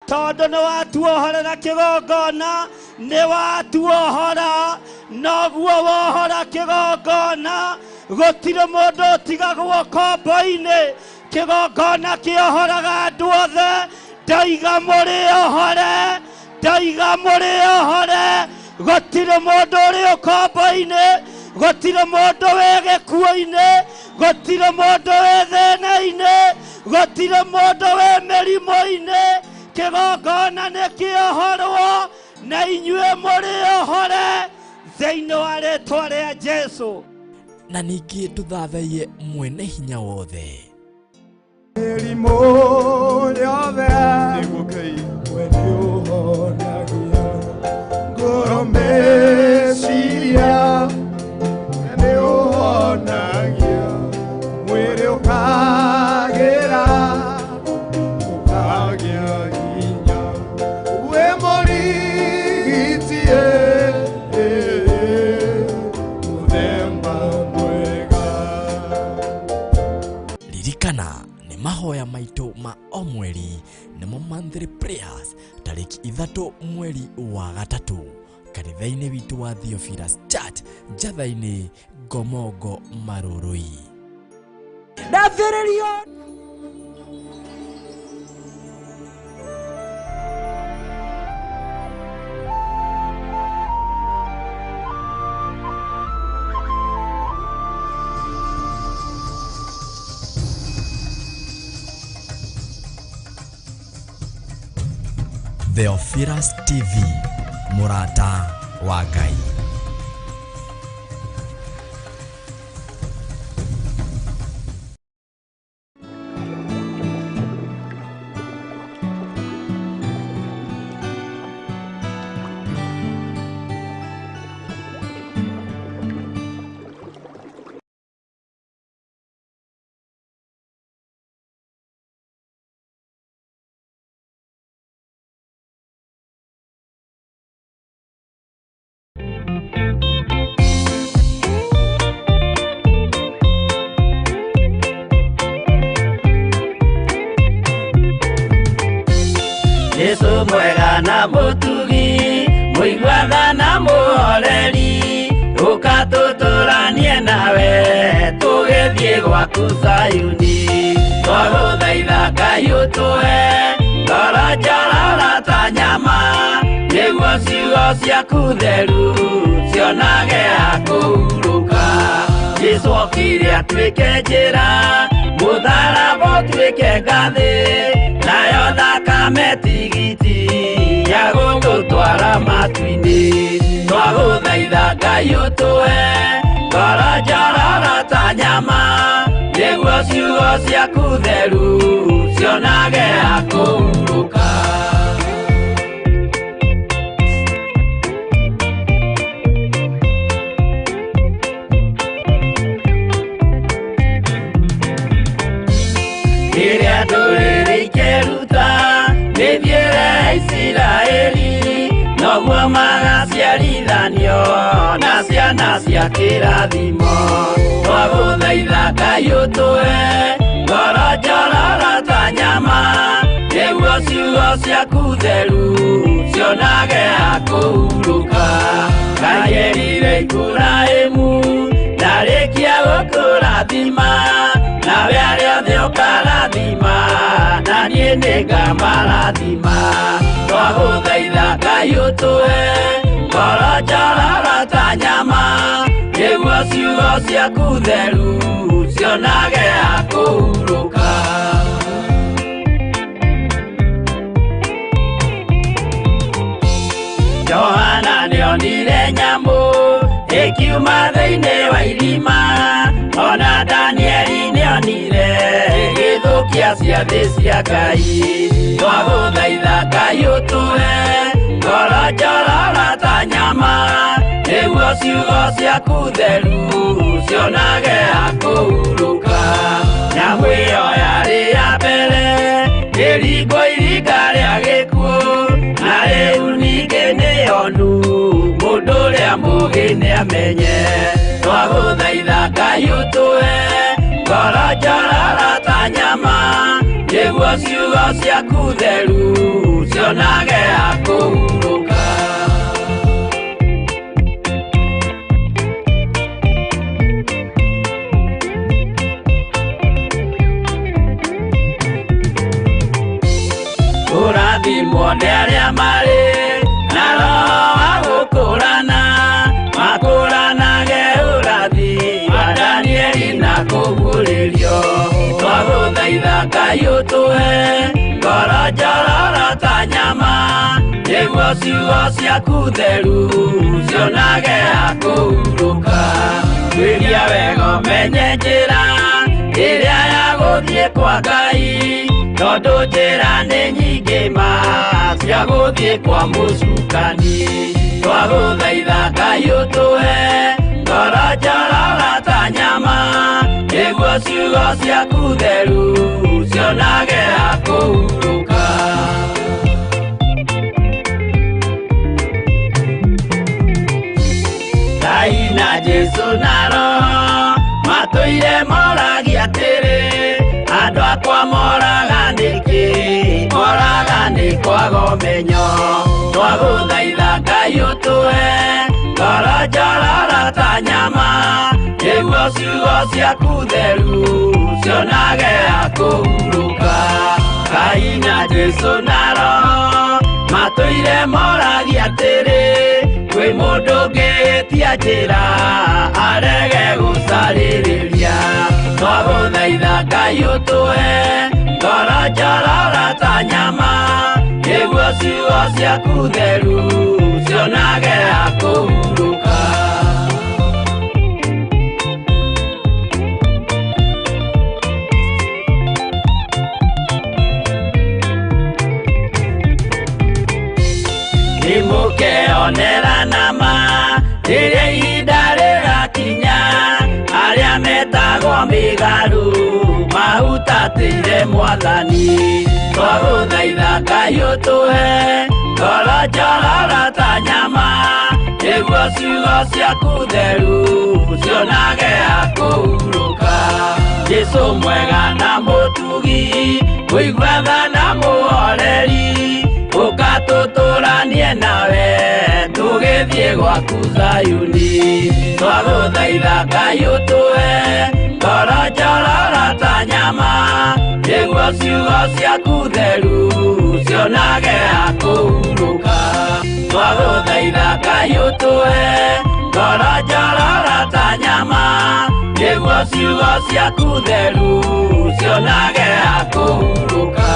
Tondũ nĩ watuohorera kĩgongona, nĩ watuohora, noguo wohora kĩgongona, gũtirĩ mũndũ ũtigagwo kombo-inĩ. Kĩgongona kĩohoraga andũ othe, ndaiga mũrĩ ohore, ndaiga mũrĩ ohore, gũtirĩ mũndũ ũrĩ ũkombo-inĩ, gũtirĩ mũndũ wĩ gĩkuũ-inĩ, gũtirĩ mũndũ wĩ thĩna-inĩ, gũtirĩ mũndũ wĩ mĩrimũ-inĩ. Kĩgongona nĩ kĩohorwo na inyuĩ mũrĩ ohore thĩinĩ wa rĩtwa rĩa Jesũ. Na ningĩ tũthathaiye mwene hinya wothe. Mĩrimũ yothe we nĩũhonagia, ngoro meciria nĩũhonagia, mwĩrĩ ũkagĩra ũkagĩa hinya, wĩ mũrigiti mũthemba mwega. Ririkana nĩ mahoya maitũ ma o mweri nĩmo monthly prayers tarĩki 3 mweri wa 3 kanitha-inĩ witũ wa Theophilus Church Njatha-inĩ Ngomongo Marurui. Ndathĩrĩrio. Theophilus TV, mũrata wa Ngai. Yesu mwega na mũtugi, mũiguatha na mũhoreri, ũka tũtũranie nawe tũgĩthiĩ gwaku Zayuni. Twagũthaitha Ngai ũtũhe ngoro njororo ta nyama, nĩguo ciugo ciaku theru cionage ha kũhurũka. Jesũ okire atuĩke njĩra, mũtharaba ũtuĩke ngathĩ, nayo thakame tigiti ya gũtũtwara matu-inĩ. Twagũthaitha Ngai ũtũhe ngoro njororo ta nyama, nĩguo ciugo ciaku theru cionage ha kũhurũka. Rĩrĩa ndũrĩrĩ ikeruta mĩthiĩre ya Isiraeli, noguo magaciarithanio na ciana cia kĩrathimo. Twagũthaitha Ngai ũtũhe ngoro njororo ta nyama, nĩguo ciugo ciaku theru cionage ha kũhurũka. Ngai erire Iburahĩmu ndarĩkia gũkũrathima, nawe arĩa othe ũkarathima, na niĩ nĩngamarathima. Twagũthaitha Ngai ũtũhe ngoro njororo ta nyama, nĩguo ciugo ciaku theru cionage ha kũhurũka. Johana nĩonire nyamũ ĩkiuma thĩinĩ wa irima, ona Danieli nĩonire ĩgĩthũkia ciathĩ cia Ngai. Twagũthaitha Ngai ũtũhe ngoro njororo ta nyama, nĩguo ciugo ciaku theru cionage ha kũhurũka. Nyamũ ĩyo yarĩ ya mbere ĩringwo iringa rĩa gĩkuũ, na rĩu ningĩ nĩyonu mũndũ ũrĩa mũũgĩ nĩamenye. Twagũthaitha Ngai ũtũhe ngoro njororo ta nyama, nĩguo ciugo ciaku theru Kũrathimwo nĩ arĩa marĩ na roho wa gũkũrana, makũranage ũrathi wa Danieli na kũguũrĩrio. Twagũthaitha Ngai ũtũhe ngoro njororo ta nyama, nĩguo ciugo ciaku theru cionage ha kũhurũka. Tuĩria wega ũmenye njĩra ĩrĩa ya gũthiĩ kwa Ngai, tondũ njĩra nĩ nyingĩ ma cia gũthiĩ kwa mũcukani. Twagũthaitha Ngai ũtũhe ngoro njororo ta nyama, nĩguo ciugo ciaku theru cionage ha kũhurũka. Ngai na Jesũ na Roho matũire moragia atĩrĩ, andũ akwa moraga nĩkĩ? Moraga nĩ kwaga ũmenyo. Twagũthaitha Ngai ũtũhe ngoro njororo ta nyama, nĩguo ciugo ciaku theru cionage ha kũhurũka. Ngai na Jesũ na Roho matũire moragia atĩrĩ, kwĩ mũndũ ũngĩtia njĩra arege gũcarĩrĩria. Twagũthaitha Ngai ũtũhe ngoro njororo ta nyama, nĩguo ciugo ciaku theru cionage ha kũhurũka. Nĩmũkeonera nama rĩrĩa ihinda rĩgakinya, arĩa metagwo mĩgarũ mahutatĩire Mwathani. Twagũthaitha Ngai ũtũhe ngoro njororo ta nyama, nĩguo ciugo ciaku theru cionage ha kũhurũka. Jesũ mwega na mũtugi, mũigua tha na mũhoreri, ũka tũtũranie nawe tũgĩthiĩ gwaku Zayuni. Twagũthaitha Ngai ũtũhe ngoro njororo ta nyama, nĩguo ciugo ciaku theru cionage ha kũhurũka. Twagũthaitha Ngai ũtũhe ngoro njororo ta nyama, nĩguo ciugo ciaku theru cionage ha kũhurũka.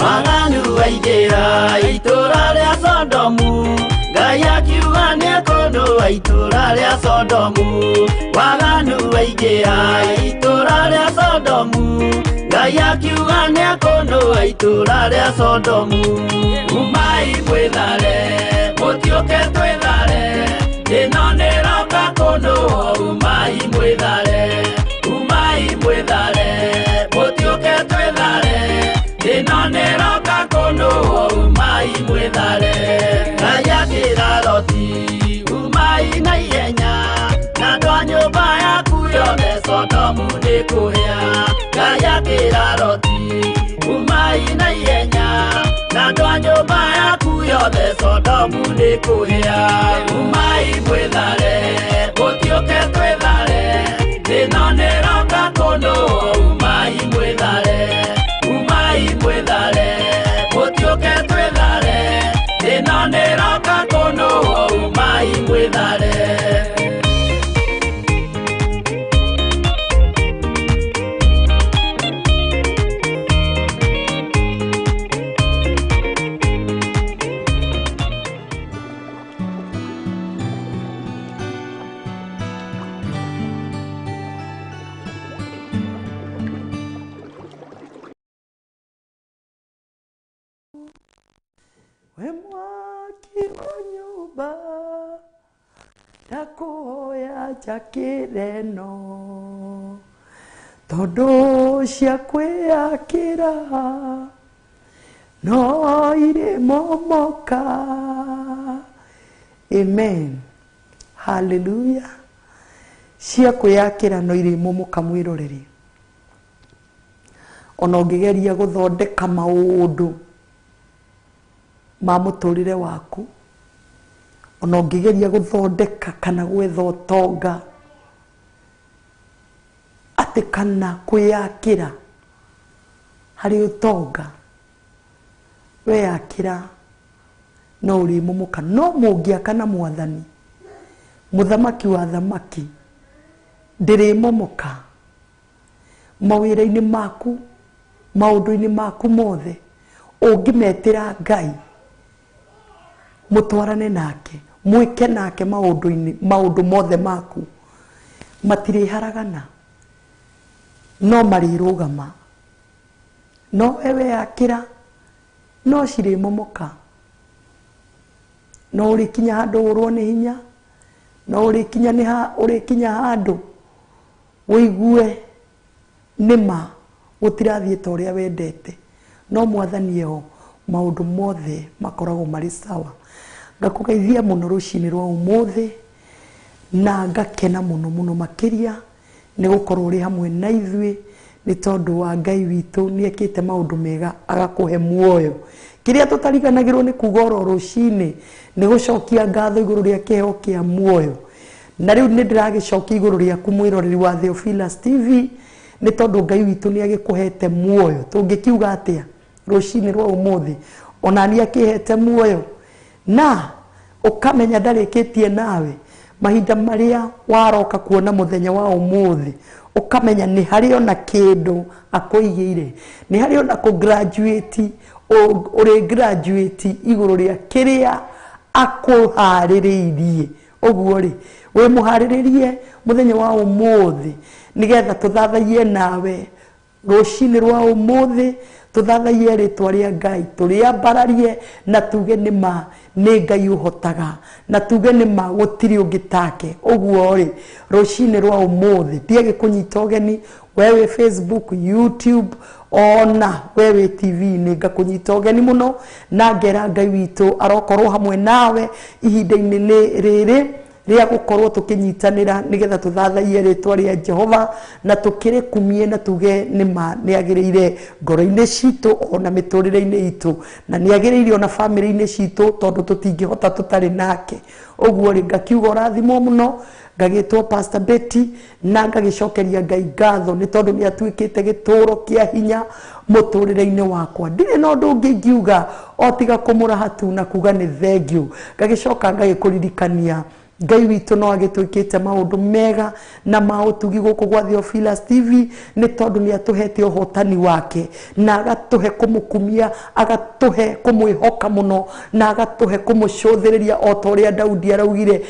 Waganu waingĩra itũũra rĩa Sodomu, Ngai akiuga nĩekũnũa itũũra rĩa Sodomu. Waganu waingĩra itũũra rĩa Sodomu, Ngai akiuga nĩekũnũa itũũra rĩa Sodomu. Umai mwĩthare, mũtiũke twĩthare, ĩno nĩroka kũnũo. Umai mwĩthare, umai mwĩthare, mũtiũke twĩthare, ĩno nĩroka kũnũo. Umai mwĩthare. Ngai akĩra Loti, umai na ihenya, na andũ a nyũmba yaku yothe Sodomu nĩkũhĩa. Ngai akĩra Loti, umai na ihenya, na andũ a nyũmba yaku yothe Sodomu nĩkũhĩa. Umai mwĩthare, mũtiũke twĩthare, ĩno nĩroka kũnũo. Umai mwĩthare, umai mwĩthare, mũtiũke twĩthare, ĩno nĩroka kũnũo. Umai mwĩthare. We mwaki wa nyũmba Ndakũhoya njakĩre no tondũ cia kwĩyakĩra no irĩ momoka. Amen, haleluya. Cia kwĩyakĩra no irĩ momoka. Mwĩroreri, ona ũngĩgeria gũthondeka maũndũ ma mũtũrĩre waku, ona ũngĩgeria gũthondeka kana gwetha ũtonga atĩ kana kwĩyakĩra harĩ ũtonga, weyakĩra no ũrĩmomoka. No mũngĩaka na Mwathani, mũthamaki wa thamaki, ndĩrĩmomoka. Mawĩra-inĩ maku, maũndũ-inĩ maku mothe, ũngĩmetĩra Ngai, mũtwarane nake, mwĩke nake maũndũ-inĩ, maũndũ mothe maku matirĩharagana, no marĩrũgama. No we weyakĩra no cirĩmomoka. No ũrĩkinya handũ ũrwo nĩ hinya, no ũrĩkinya nĩ ũrĩkinya handũ ũigue nĩma gũtirathiĩ ta ũrĩa wendete. No Mwathani eho, maũndũ mothe makoragwo marĩ sawa. Ngakũgeithia mũno rũcinĩ rwa ũmũthĩ na ngakena mũno mũno makĩria nĩ gũkorwo ũrĩ hamwe na ithuĩ, nĩ tondũ wa Ngai witũ nĩ ekĩte maũndũ mega agakũhe muoyo. Kĩrĩa tũtariganagĩrwo nĩ kuga oro rũcinĩ nĩ gũcokia ngatho igũrũ rĩa kĩheo kĩa muoyo. Na rĩu nĩ ndĩragĩcokia igũrũ rĩaku, mwĩroreri wa Theophilus TV, nĩ tondũ Ngai witũ nĩ agĩkũhete muoyo. Tũngĩkiuga atĩa rũcinĩ rwa ũmũthĩ? Ona nĩ akĩhete muoyo na ũkamenya ndarĩkĩtie nawe. Mahinda marĩa waroka kuona mũthenya wa ũmũthĩ, ũkamenya nĩ harĩ ona kĩndũ akũigĩire, nĩ harĩ ona kũ graduate, ũrĩ graduate igũrũ rĩa kĩrĩa akũharĩrĩirie. Ũguo rĩ, wĩ mũharĩrĩrie mũthenya wa ũmũthĩ nĩgetha tũthathaiye nawe rũcinĩ rwa ũmũthĩ, tũthathaiye rĩtwa rĩa Ngai, tũrĩambararie na tuge nĩ ma nĩ Ngai ũhotaga, na tuge nĩ ma gũtirĩ ũngĩ take. Ũguo rĩ, rũcinĩ rwa ũmũthĩ ndiagĩkũnyita ũgeni, we wĩ Facebook, YouTube, ona we wĩ TV-inĩ, ngakũnyita ũgeni mũno na ngera Ngai witũ arokorwo hamwe nawe ihinda-inĩ rĩrĩ rĩa gũkorwo tũkĩnyitanĩra nĩgetha tũthathaiye rĩtwa rĩa Jehova na tũkĩrĩkumie na tuge nĩ ma nĩ agĩrĩire ngoro-inĩ citũ ona mĩtũrĩre-inĩ itũ, na nĩ agĩrĩire ona bamĩrĩ-inĩ citũ, tondũ tũtingĩhota tũtarĩ nake. Ũguo rĩ, ngakiuga ũrathimwo mũno. Ngagĩtwo Pastor Betty na ngagĩcokeria Ngai ngatho nĩ tondũ nĩ atuĩkĩte gĩtũro kĩa hinya mũtũrĩre-inĩ wakwa. Ndirĩ na ũndũ ũngĩ ingiuga o tiga kũmũraha tu na kuga nĩ thengiũ. Ngagĩcoka ngagĩkũririkania Ngai witũ no agĩtwĩkĩte maũndũ mega na ma ũtugi gũkũ gwa Theophilus TV, nĩ tondũ nĩ atũhete ũhotani wake na agatũhe kũmũkumia, agatũhe kũmwĩhoka mũno na agatũhe kũmũcũthĩrĩria o ta ũrĩa Daudi araugire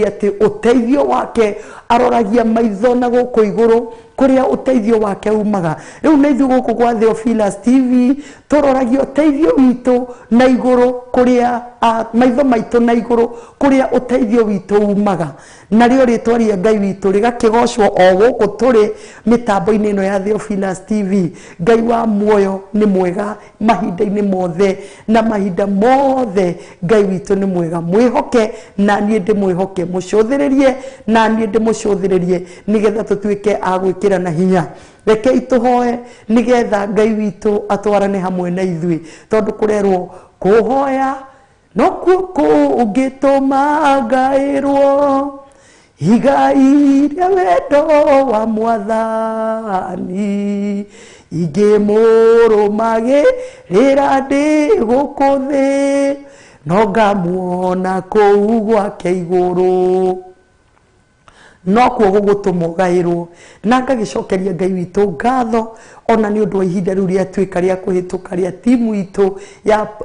atĩ ũteithio wake aroragia maitho na gũkũ igũrũ kũrĩa ũteithio wake umaga. Rĩu na ithuĩ gũkũ gwa Theophilus TV tũroragia ũteithio witũ na igũrũ, kũrĩa maitho maitũ na igũrũ kũrĩa ũteithio witũ umaga, narĩo rĩtwa rĩa Ngai witũ rĩgakĩgocwo o gũkũ tũrĩ mĩtambo-inĩ ĩno ya Theophilus TV. Ngai wa muoyo nĩ mwega mahinda-inĩ mothe na mahinda mothe. Ngai witũ nĩ mwega, mwĩhoke na niĩ ndĩmwĩhoke, mũcũthĩrĩrie na niĩ ndĩmũcũthĩrĩrie, nĩgetha tũtuĩke a gwĩkĩra na hinya. Rekei tũhoe nĩgetha Ngai witũ atwarane hamwe na ithuĩ, tondũ kũrerwo kũhoya nokuo kũngĩtũma ngaĩrwo igai rĩa wendo wa Mwathani, ingĩmũrũmagĩrĩra ndĩ gũkũ thĩ no ngamuona kũu gwake igũrũ. Nokuo gũgũtũma ũgaĩrwo. Na ngagĩcokeria Ngai witũ ngatho ona nĩ ũndũ wa ihinda rĩu rĩatuĩka rĩa kũhĩtũka rĩa timu itũ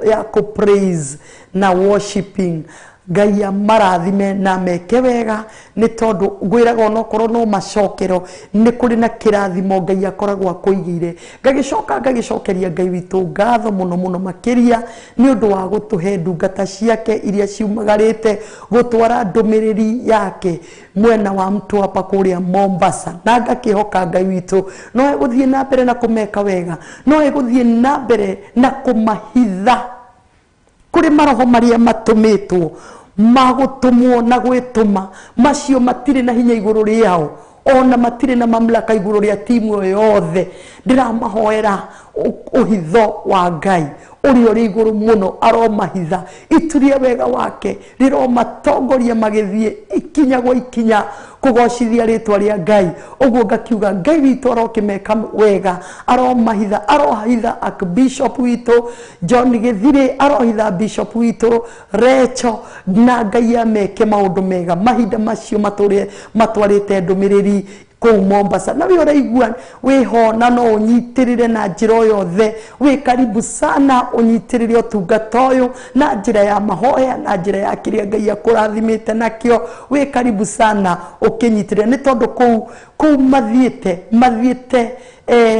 ya kũ praise na worshiping. Ngai amarathime na meke wega nĩ tondũ ngwĩraga onokorwo no macokero nĩ kũrĩ na kĩrathimo Ngai akoragwo akũigĩire. Ngagĩcoka ngagĩcokeria Ngai witũ ngatho mũno mũno makĩria nĩ ũndũ wa gũtũhe ndungata ciake iria ciumagarĩte gũtwara ndũmĩrĩri yake mwena wa Mtwapa kũrĩa Mombasa. Na ngakĩhoka Ngai witũ no egũthiĩ na mbere na kũmeka wega, no egũthiĩ na mbere na kũmahitha kũrĩ maroho marĩa matũmĩtwo magũtũmwo na gwĩtũma, macio matirĩ na hinya igũrũ rĩao ona matirĩ na mamlaka igũrũ rĩa timu ĩyo yothe. Ndĩramahoera ũhitho wa Ngai ũrĩa ũrĩ igũrũ mũno, aromahitha iturie wega wake rĩromatongoria magĩthiĩ ikinya gwa ikinya kũgocithia rĩtwa rĩa Ngai. Ũguo ngakiuga Ngai witũ arokĩmeka wega, aromahitha, arohitha Archbishop witũ John Gĩthirĩ, arohitha Bishop witũ Recho, na Ngai ameke maũndũ mega mahinda macio matwarĩte ndũmĩrĩri kũu Mombasa. Na we ũraigua wĩho na no ũnyitĩrĩre na njĩra o yothe, wĩ karibu sana ũnyitĩrĩre ũtungata ũyũ na njĩra ya mahoya na njĩra ya kĩrĩa Ngai akũrathimĩte nakĩo, wĩ karibu sana ũkĩnyitĩrĩra nĩ tondũ kũu mathiĩte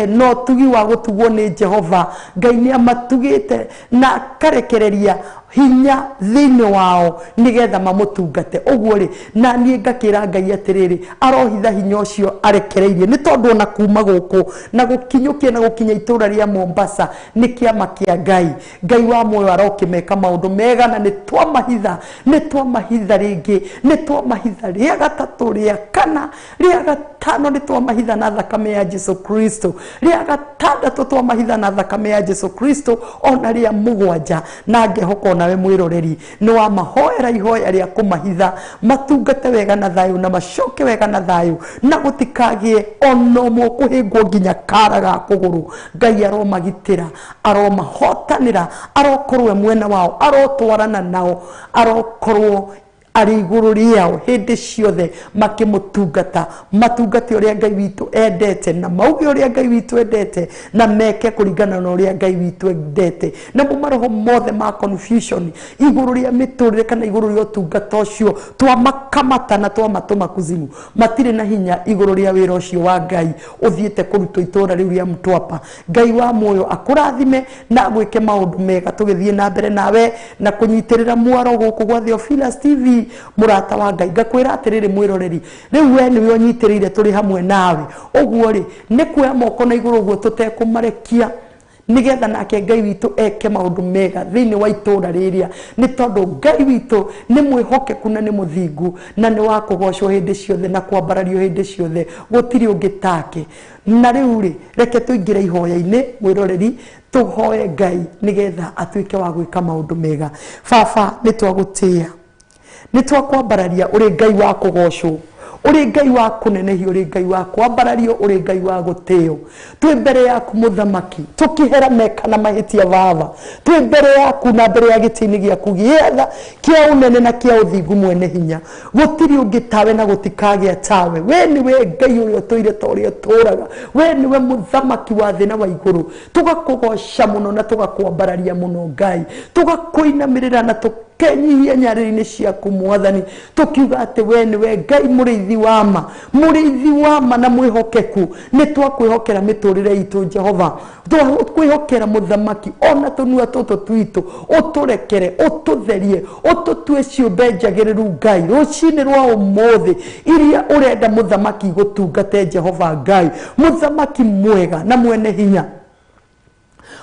no tugi wa gũtugwo nĩ Jehova. Ngai nĩ amatugĩte na akarekereria hinya thĩinĩ wao nĩgetha mamũtungate. Ũguo rĩ, na niĩ ngakĩra Ngai atĩrĩrĩ, arohitha hinya ũcio arekereirie nĩ tondũ ona kuma gũkũ na gũkinyũkia na gũkinya itũra rĩa Mombasa nĩ kĩama kĩa Ngai. Ngai wa muoyo arokĩmeka maũndũ mega, na nĩ twamahitha rĩngĩ, nĩ twamahitha rĩa gatatũ, rĩa kana, rĩa gatano, nĩ twamahitha na thakame ya Jesu Kristo, rĩa gatandatũ twamahitha na thakame ya Jesu Kristo, ona rĩa mũgwanja. Na ngehoka onawe mwĩroreri nĩ wamahoera ihoya rĩa kũmahitha matungate wega na thayũ na macoke wega na thayũ, na gũtikagĩe ona ũmwe kũhĩngwo nginya kara ga kũgũrũ. Ngai aromagitĩra, aromahotanĩra, arokorwo e mwena wao, arotwarana nao, arokorwo arĩ igũrũ rĩao hĩndĩ ciothe makĩmũtungata, matungate ũrĩa Ngai witũ endete na mauge ũrĩa Ngai witũ endete na meke kũringana na ũrĩa Ngai witũ endete. Namo maroho mothe ma confusion igũrũ rĩa mĩtũrĩre kana igũrũ rĩa ũtungata ũcio twamakamata na twamatũma kuzimu, matirĩ na hinya igũrũ rĩa wĩra ũcio wa Ngai ũthiĩte kũrutwo itũra rĩu rĩa Mtwapa. Ngai wa muoyo akũrathime na agwĩke maũndũ mega tũgĩthiĩ na mbere nawe na kũnyitĩrĩra mwaro gũkũ gwa Theophilus TV. Mũrata wa Ngai, ngakwĩra atĩrĩrĩ mwĩroreri, rĩu we nĩwe ũnyitĩrĩire tũrĩ hamwe nawe. Ũguo rĩ, nĩ kuoya moko na igũrũ ũguo tũtekũmarekia nĩgetha nake Ngai witũ eke maũndũ mega thĩinĩ wa itũra rĩrĩa, nĩ tondũ Ngai witũ nĩ mwĩhokeku na nĩ mũthingu na nĩ wa kũgocwo hĩndĩ ciothe na kwambarario hĩndĩ ciothe, gũtirĩ ũngĩ take. Na rĩu rĩ, reke tũingĩre ihoya-inĩ mwĩroreri, tũhoe Ngai nĩgetha atuĩke wa gwĩka maũndũ mega. Baba, nĩ twagũtĩĩa, nĩ twakwambararia, ũrĩ Ngai wa kũgocwo, ũrĩ Ngai wa kũnenehio, ũrĩ Ngai wa kwambarario, ũrĩ Ngai wa gũtĩo. Twĩ mbere yaku mũthamaki, tũkĩhera meka na mahĩtia baba, twĩ mbere yaku na mbere ya gĩtĩ-inĩ gĩaku gĩetha kĩa ũnene na kĩa ũthingu mwene hinya. Gũtirĩ ũngĩ tawe na gũtikagĩa tawe. We nĩwe Ngai ũrĩa ũtũire ta ũrĩa ũtũraga, we nĩwe mũthamaki wa thĩ na wa igũrũ. Tũgakũgoca mũno na tũgakwambararia mũno Ngai, tũgakũinamĩrĩra na tũkenyihia nyarĩrĩ-inĩ ciaku mwathani, tũkiuga atĩ we nĩwe Ngai mũrĩithi wa ma, mũrĩithi wa ma na mwĩhokeku. Nĩ twakwĩhokera mĩtũrĩre itũ Jehova, twakwĩhokera mũthamaki, ona tũnua tũtũ twitũ ũtũrekere, ũtũtherie, ũtũtue ciũmbe njagĩrĩru Ngai rũcinĩ rwa ũmũthĩ iria ũrenda mũthamaki gũtungate Jehova Ngai, mũthamaki mwega na mwene hinya.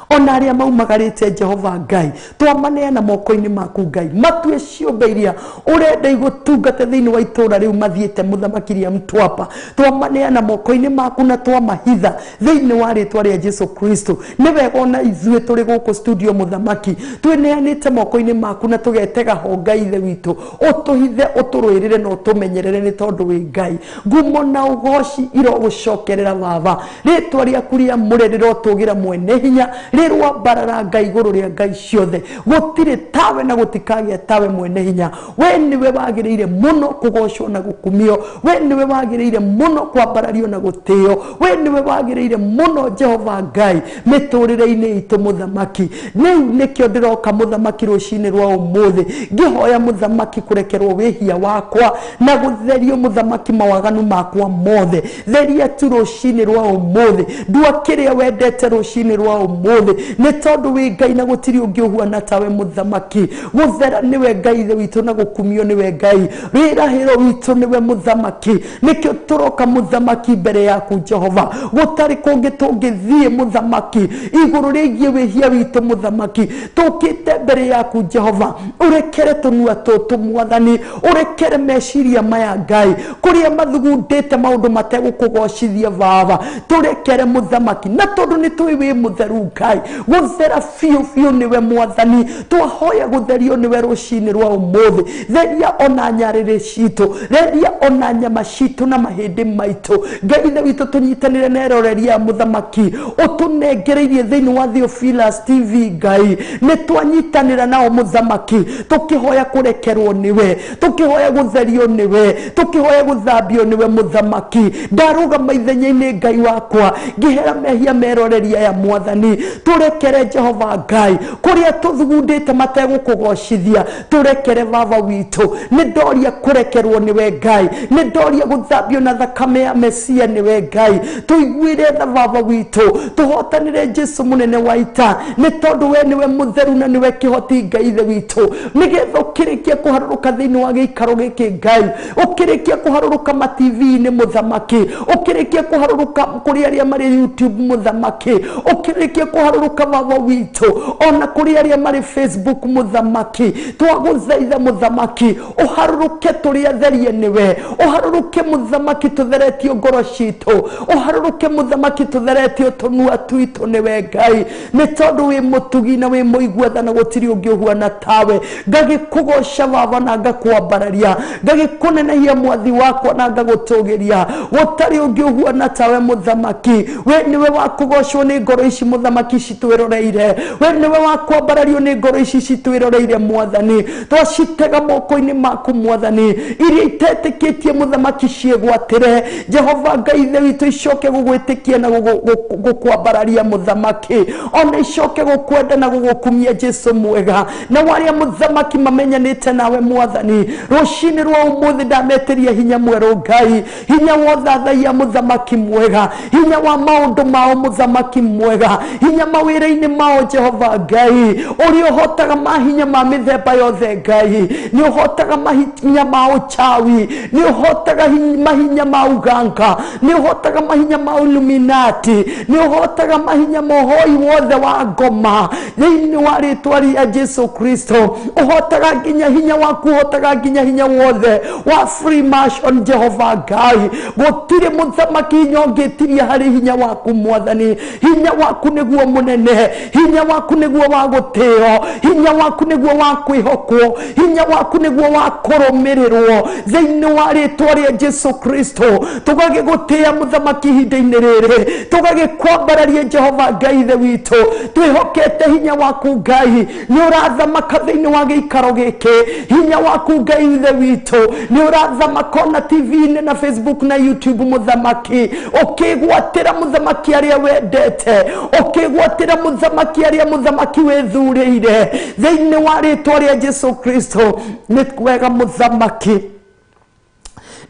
Ona arĩa maumagarĩte Jehova Ngai, twamaneana moko-inĩ maku Ngai, matue ciũmbe iria ũrenda igũtungate thĩinĩ wa itũra rĩu mathiĩte mũthamaki rĩa Mtwapa, twamaneana moko-inĩ maku na twamahitha thĩinĩ wa rĩtwa rĩa Jesu Kristo. Nĩ wega ona ithuĩ tũrĩ gũkũ studio mũthamaki twĩneanĩte moko-inĩ maku na tũgetega ho Ngai ithe witũ, ũtũhithe, ũtũrũĩrĩre na ũtũmenyerere nĩ tondũ wĩ Ngai. Ngumo na ũgoci irogũcokerera Baba, rĩtwa rĩaku rĩamũre rĩrotũgĩra mwene hinya, Rĩrwambarara Ngai igũrũ rĩa ngai ciothe, gũtirĩ tawe na gũtikagĩa tawe mwene hinya. We nĩwe wagĩrĩire mũno kũgocwo na gũkumio, we nĩwe wagĩrĩire mũno kwambarario na gũtĩo, we nĩwe wagĩrĩire mũno Jehova Ngai mĩtũrĩre-inĩ itũ mũthamaki. Rĩu nĩkĩo ndĩroka mũthamaki rũcinĩ rwa ũmũthĩ ngĩhoya mũthamaki kũrekerwo wĩhia wakwa na gũtherio mũthamaki mawaganu makwa mothe. Theria tu rũcinĩ rwa ũmũthĩ, ndua kĩrĩa wendete rũcinĩ rwa ũmũthĩ, nĩ tondũ wĩ Ngai na gũtirĩ ũngĩ ũhuana tawe mũthamaki. Gũthera nĩwe Ngai ithe witũ na gũkumio nĩwe Ngai, wĩrahĩro witũ nĩwe mũthamaki. Nĩkĩo tũroka mũthamaki mbere yaku Jehova, gũtarĩ kũngĩ tũngĩthiĩ mũthamaki igũrũ rĩgiĩ wĩhia witũ mũthamaki. Tũkĩte mbere yaku Jehova, ũrekere tũnua tũtũ mwathani, ũrekere meciria maya Ngai kũrĩa mathugundĩte maũndũ mategũkũgocithia Baba, tũrekere mũthamaki, na tondũ nĩ tũĩ wĩ mũtheru Ngai, gũthera biũ biũ nĩwe mwathani. Twahoya gũtherio nĩwe rũcinĩ rwa ũmũthĩ. Theria ona nyarĩrĩ citũ, theria ona nyama citũ na mahĩndĩ maitũ. Ngai ithe witũ, tũnyitanĩre na eroreria mũthamaki ũtũnengereirie thĩinĩ wa Theophilus TV Ngai, nĩ twanyitanĩra nao mũthamaki tũkĩhoya kũrekerwo nĩwe, tũkĩhoya gũtherio nĩwe, tũkĩhoya gũthambio nĩwe mũthamaki. Ndarũgama ithenya-inĩ Ngai wakwa ngĩhera mehia meroreria ya mwathani, tũrekere Jehova Ngai kũrĩa tũthugundĩte mategũkũgocithia, tũrekere Baba witũ. Nĩ ndoria kũrekerwo nĩwe Ngai, nĩ ndoria gũthambio na thakame ya Mesia nĩwe Ngai. Tũiguĩre tha Baba witũ, tũhotanĩre Jesu mũnene wa ita, nĩ tondũ we nĩwe mũtheru na nĩwe kĩhoti Ngai ithe witũ. Nĩgetha ũkĩrĩkia kũharũrũka thĩinĩ wa gĩikaro gĩkĩ Ngai, ũkĩrĩkia kũharũrũka ma TV-inĩ mũthamaki, ũkĩrĩkia kũharũrũka kũrĩ arĩa marĩ YouTube mũthamaki, ũkĩrĩkia kũharũrũka Baba witũ ona kũrĩ arĩa marĩ Facebook mũthamaki, twagũthaitha mũthamaki ũharũrũke tũrĩ atherie nĩwe, ũharũrũke mũthamaki tũtheretio ngoro citũ, ũharũrũke mũthamaki tũtheretio tũnua twitũ nĩwe Ngai, nĩ tondũ wĩ mũtugi na wĩ mũigua tha na gũtirĩ ũngĩ ũhuana tawe. Ngagĩkũgoca Baba na ngakwambararia, ngagĩkũnenehia mwathi wakwa na ngagũtũgĩria, gũtarĩ ũngĩ ũhuana tawe mũthamaki. We nĩwe wa kũgocwo nĩ ngoro ici mũthamaki citwĩroreire, we nĩwe wa kwambarario nĩ ngoro ici citwĩroreire mwathani. Twacitega moko-inĩ maku mwathani, iria itetĩkĩtie mũthamaki ciĩgwatĩre Jehova Ngai ithe witũ, icoke gũgwĩtĩkia na gũkwambararia mũthamaki, ona icoke gũkwenda na gũgũkumia Jesu mwega. Na warĩa mũthamaki mamenyanĩte nawe mwathani, rũcinĩ rwa ũmũthĩ ndametĩria hinya mwerũ Ngai, hinya wa ũthathaiya mũthamaki mwega, hinya wa maũndũ mao mũthamaki mwega, hinya mawĩra-inĩ mao Jehova Ngai, ũrĩa ũhotaga mahinya ma mĩthemba yothe Ngai, nĩ ũhotaga mahinya ma ũchawi, nĩ ũhotaga mahinya ma uganga, nĩ ũhotaga mahinya ma Illuminati, nĩ ũhotaga mahinya ma ũhoi wothe wa ngoma thĩinĩ wa rĩtwa rĩa Jesu Kristo. Ũhotaga nginya hinya waku, ũhotaga nginya hinya wothe wa Freemason Jehova Ngai. Gũtirĩ mũthamaki hinya ũngĩtiria harĩ hinya waku mwathani. Hinya waku nĩguo mũnene, hinya waku nĩguo wa gũtĩo, hinya waku nĩguo wa kwĩhokwo, hinya waku nĩguo wa kũrũmĩrĩrwo thĩinĩ wa rĩtwa rĩa Jesu Kristo. Tũgagĩgũtĩĩa mũthamaki ihinda-inĩ rĩrĩ, tũgagĩkwambararia Jehova Ngai ithe witũ, twĩhokete hinya waku Ngai nĩ ũrathamaka thĩinĩ wa gĩikaro gĩkĩ. Hinya waku Ngai ithe witũ nĩ ũrathamaka ona TV-inĩ na Facebook na YouTube mũthamaki, ũkĩgwatĩra mũthamaki arĩa wendete, ũkĩgwatĩra mũthamaki arĩa mũthamaki wĩthurĩire thĩinĩ wa rĩtwa rĩa Jesu Kristo. Nĩ wega mũthamaki,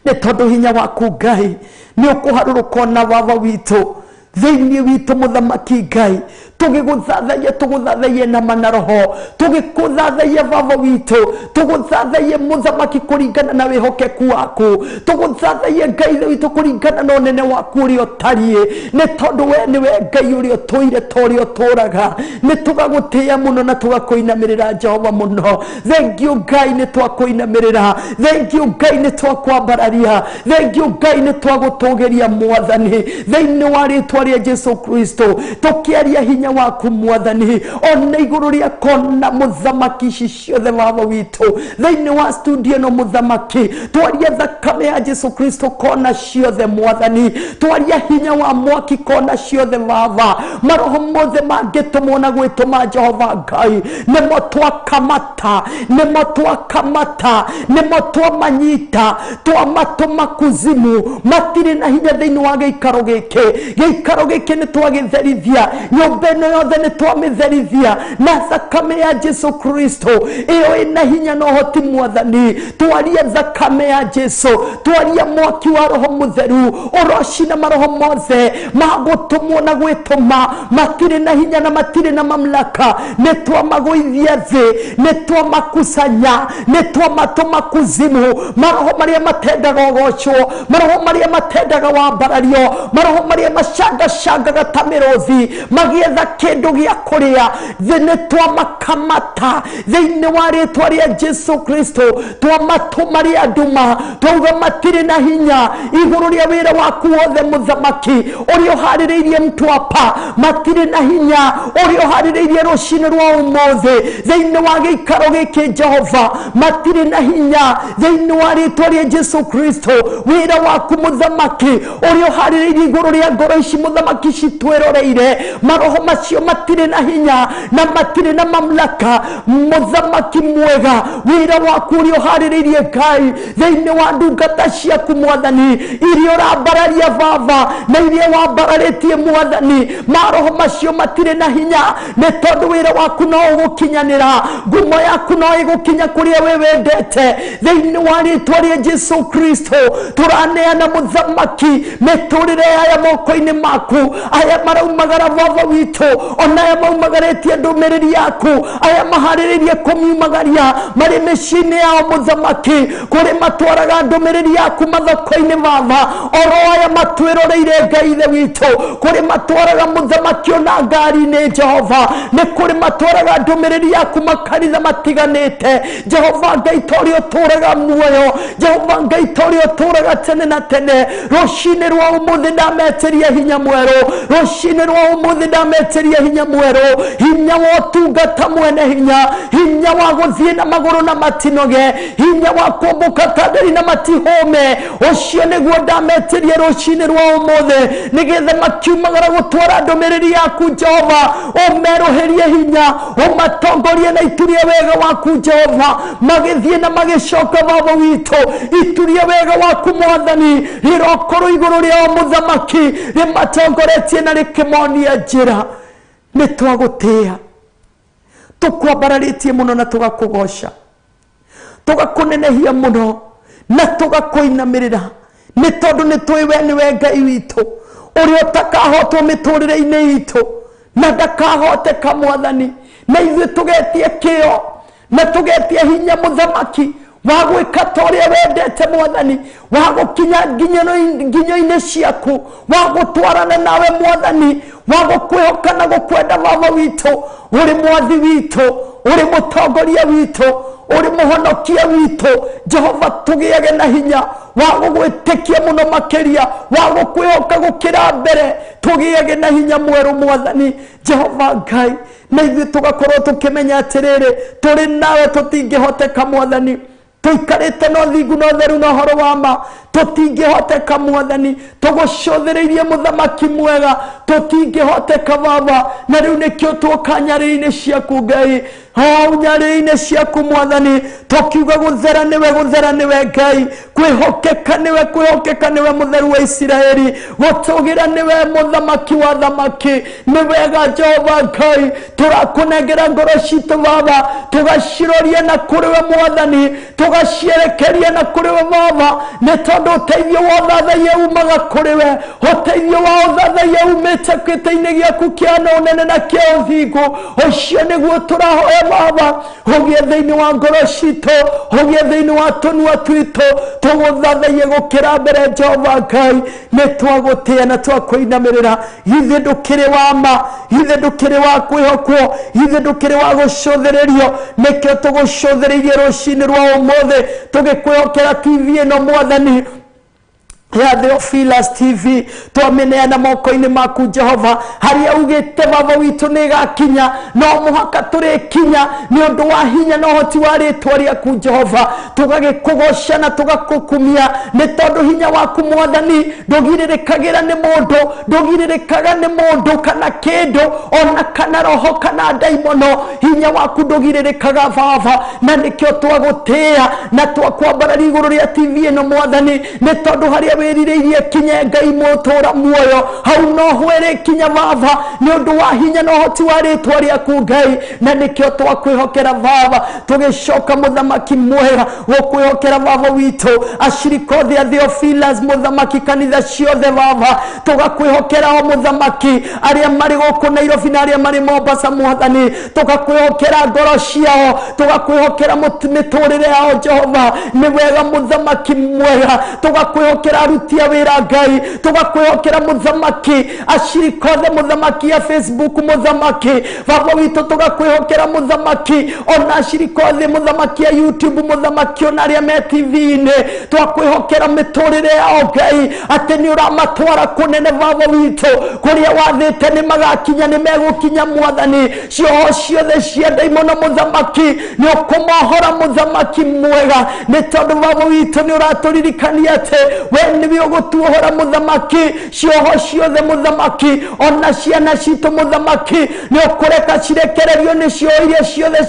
nĩ tondũ hinya waku Ngai nĩ ũkũharũrũka ona Baba witũ thĩinĩ witũ mũthamaki Ngai, tũgĩgũthathaiya tũgũthathaiye na mana roho, tũgĩkũthathaiya Baba witũ, tũgũthathaiye mũthamaki kũringana na wĩhokeku waku, tũgũthathaiye Ngai ithe witũ kũringana na ũnene waku ũrĩa ũtariĩ, nĩ tondũ we nĩwe Ngai ũrĩa ũtũire ta ũrĩa ũtũraga. Nĩ tũgagũtĩĩa mũno na tũgakũinamĩrĩra Jehova mũno. Thengiũ Ngai nĩ twakũinamĩrĩra, thengiũ Ngai nĩ twakwambararia, thengiũ Ngai nĩ twagũtũgĩria mwathani thĩinĩ wa rĩtwa rĩa Jesu Kristo. Tũkĩaria hinya waku mwathani ona igũrũ rĩa kona mũthamaki ici ciothe baba witũ thĩinĩ wa studio ĩno mũthamaki twaria thakame ya Jesu Kristo kona ciothe mwathani twaria hinya wa mwaki kona ciothe baba maroho mothe mangĩtũmwo na gwĩtũma Jehova Ngai nĩmo twakamata nĩmo twakamata nĩmo twamanyita twamatũma kuzimu matirĩ na hinya thĩinĩ wa gĩikaro gĩkĩ gĩikaro gĩkĩ nĩ twagĩtherithia nyũmba ĩno yothe nĩ twamĩtherithia na thakame ya Jesu Kristo ĩyo ĩna hinya na ũhoti mwathani twaria thakame ya Jesu twaria mwaki wa roho mũtheru ũrocina maroho mothe magũtũmwo na gwĩtũma matirĩ na hinya na matirĩ na mamlaka nĩ twamagũithia thĩ nĩ twamakusanya nĩ twamatũma kuzimu maroho marĩa matendaga ũgocwo maroho marĩa matendaga wambarario maroho marĩa macangacangaga ta mĩrũthi magĩetha kĩndũ gĩa kũrĩa thĩ nĩ twamakamata thĩinĩ wa rĩtwa rĩa Jesu Kristo twamatũma rĩa nduma twauga matirĩ na hinya igũrũ rĩa wĩra waku wothe mũthamaki ũrĩa ũharĩrĩirie mtwapa matirĩ na hinya ũrĩa ũharĩrĩirie rũcinĩ rwa ũmũthĩ thĩinĩ wa gĩikaro gĩkĩ Jehova matirĩ na hinya thĩinĩ wa rĩtwa rĩa Jesu Kristo wĩra waku mũthamaki ũrĩa ũharĩrĩirie igũrũ rĩa ngoro ici mũthamaki citwĩroreire maroho macio matirĩ na hinya na matirĩ na mamlaka mũthamaki mwega wĩra waku ũrĩa ũharĩrĩirie Ngai thĩinĩ wa ndungata ciaku mwathani iria ũrambararia baba na iria wambararĩtie mwathani maroho macio matirĩ na hinya nĩ tondũ wĩra waku no ũgũkinyanĩra ngumo yaku no ĩgũkinya kũrĩa we wendete thĩinĩ wa rĩtwa rĩa Jesu Kristo tũraneana mũthamaki mĩtũrĩre aya moko-inĩ maku aya maraumagara baba witũ ona aya maumagarĩtie ndũmĩrĩri yaku aya maharĩrĩirie kũmiumagaria marĩ mĩciĩ-inĩ yao mũthamaki kũrĩ matwaraga ndũmĩrĩri yaku mathoko-inĩ baba oro aya matwĩroreire Ngai ithe witũ kũrĩ matwaraga mũthamaki ona ngari-inĩ Jehova nĩ kũrĩ matwaraga ndũmĩrĩri yaku makanitha matiganĩte Jehova Ngai ta ũrĩa ũtũũraga muoyo Jehova Ngai ta ũrĩa ũtũũraga tene na tene rũcinĩ rwa ũmũthĩ ndametĩria hinya mwerũ rũcinĩ rwa ũmũthĩ ndametĩria hinya mwerũ hinya wa ũtungata mwene hinya hinya wa gũthiĩ na magũrũ na matinoge hinya wa kũmbũka ta nderi na matihũme ũcio nĩguo ndametĩria rũcinĩ rwa ũmũthĩ nĩgetha makiumagara gũtwara ndũmĩrĩri yaku Jehova ũmerũhĩrie hinya ũmatongorie na iturie wega waku Jehova magĩthiĩ na magĩcoka baba witũ iturie wega waku mwathani rĩrokorwo igũrũ rĩao mũthamaki rĩmatongoretie na rĩkĩmonia njĩra nĩ twagũtĩĩa tũkwambararĩtie mũno na tũgakũgoca tũgakũnenehia mũno na tũgakũinamĩrĩra nĩ tondũ nĩ tũĩ we nĩwe Ngai witũ ũrĩa ũtakahotwo mĩtũrĩre-inĩ itũ na ndakahoteka mwathani na ithuĩ tũgetie kĩo na tũgetie hinya mũthamaki wa gwĩka ta ũrĩa wendete mwathani wa gũkinya nginyo-inĩ ciaku wa gũtwarana nawe mwathani wa gũkwĩhoka na gũkwenda baba witũ ũrĩ mwathi witũ ũrĩ mũtongoria witũ ũrĩ mũhonokia witũ Jehova tũgĩage na hinya wa gũgwĩtĩkia mũno makĩria wa gũkwĩhoka gũkĩra mbere tũgĩage na hinya mwerũ mwathani Jehova Ngai na ithuĩ tũgakorwo tũkĩmenya atĩrĩrĩ tũrĩ nawe tũtingĩhoteka mwathani tũikarĩte na ũthingu na ũtheru na ũhoro wa ma tũtingĩhoteka mwathani tũgũcũthĩrĩirie mũthamaki mwega tũtingĩhoteka baba na rĩu nĩkĩo tuoka nyarĩrĩ-inĩ ciaku Ngai hau nyarĩrĩ-inĩ ciaku mwathani tũkiuga gũthera nĩwe Ngai kwĩhokeka nĩwe mũtheru wa Isiraeli gũtũgĩra nĩwe mũthamaki wa thamaki nĩ wega Jehova Ngai tũrakũnengera ngoro citũ baba tũgaciroria na kũrĩ we mwathani tũgacierekeria na kũrĩ we baba nĩ tondũ ũteithio wa ũthathaiya umaga kũrĩ we ũteithio wa ũthathaiya umĩte gĩtĩ-inĩ gĩaku kĩa na ũnene na kĩa ũthingu ũcio nĩguo tũrahoya baba ũgĩe thĩinĩ wa ngoro citũ ũgĩe thĩinĩ wa tũnua twitũ tũgũthathaiye gũkĩra mbere Jehova Ngai nĩ twagũtĩĩa na twakũinamĩrĩra ithuĩ ndũkĩrĩ wa ma ithuĩ ndũkĩrĩ wa kwĩhokwo ithuĩ ndũkĩrĩ wa gũcũthĩrĩrio nĩkĩo tũgũcũthĩrĩirie rũcinĩ rwa ũmũthĩ tũgĩkwĩhokera TV ĩno mwathani Ya Theophilus TV twameneana moko-inĩ maku Jehova harĩa ugĩte baba witũ nĩ ĩgakinya no mũhaka tũrĩkinya nĩ ũndũ wa hinya na ũhoti wa rĩtwa rĩaku Jehova tũgagĩkũgoca na tũgakũkumia nĩ tondũ hinya waku mwathani ndũgirĩrĩkagĩra nĩ mũndũ ndũgirĩrĩkaga nĩ mũndũ kana kĩndũ ona kana roho kana ndaimono hinya waku ndũgirĩrĩkaga baba na nĩkĩo twagũtĩĩa na twakwambararia igũrũ rĩa TV ĩno mwathani nĩ tondũ harĩa wĩrirĩirie kinye Ngai mũtũra muoyo hau no hwere kinya baba nĩ ũndũ wa hinya na ũhoti wa rĩtwa rĩaku Ngai na nĩkĩo twakwĩhokera baba tũgĩcoka mũthamaki mwega gũkwĩhokera baba witũ acirika othe a Theophilus mũthamaki kanitha ciothe baba tũgakwĩhokera o mũthamaki arĩa marĩ gũkũ Nairobi na arĩa marĩ Mombasa mwathani tũgakwĩhokera ngoro ciao tũgakwĩhokera mĩtũrĩre yao Jehova nĩ wega mũthamaki mwega tũgakwĩhokera aruti a wĩra Ngai tũgakwĩhokera mũthamaki acirika othe mũthamaki ya Facebook mũthamaki baba witũ tũgakwĩhokera mũthamaki ona acirika othe mũthamaki ya YouTube mũthamaki ona arĩa me TV-inĩ twakwĩhokera mĩtũrĩre yao Ngai atĩ nĩ ũramatwara kũnene baba witũ kũrĩa wathĩte nĩ magakinya nĩ megũkinya mwathani cioho ciothe cia ndaimono mũthamaki nĩ ũkũmohora mũthamaki mwega nĩ tondũ baba witũ nĩ ũratũririkania atĩ we nĩwe ũgũtuohora mũthamaki cioho ciothe mũthamaki ona ciana citũ mũthamaki nĩ ũkũreka cirekererio nĩ cioho iria ciothe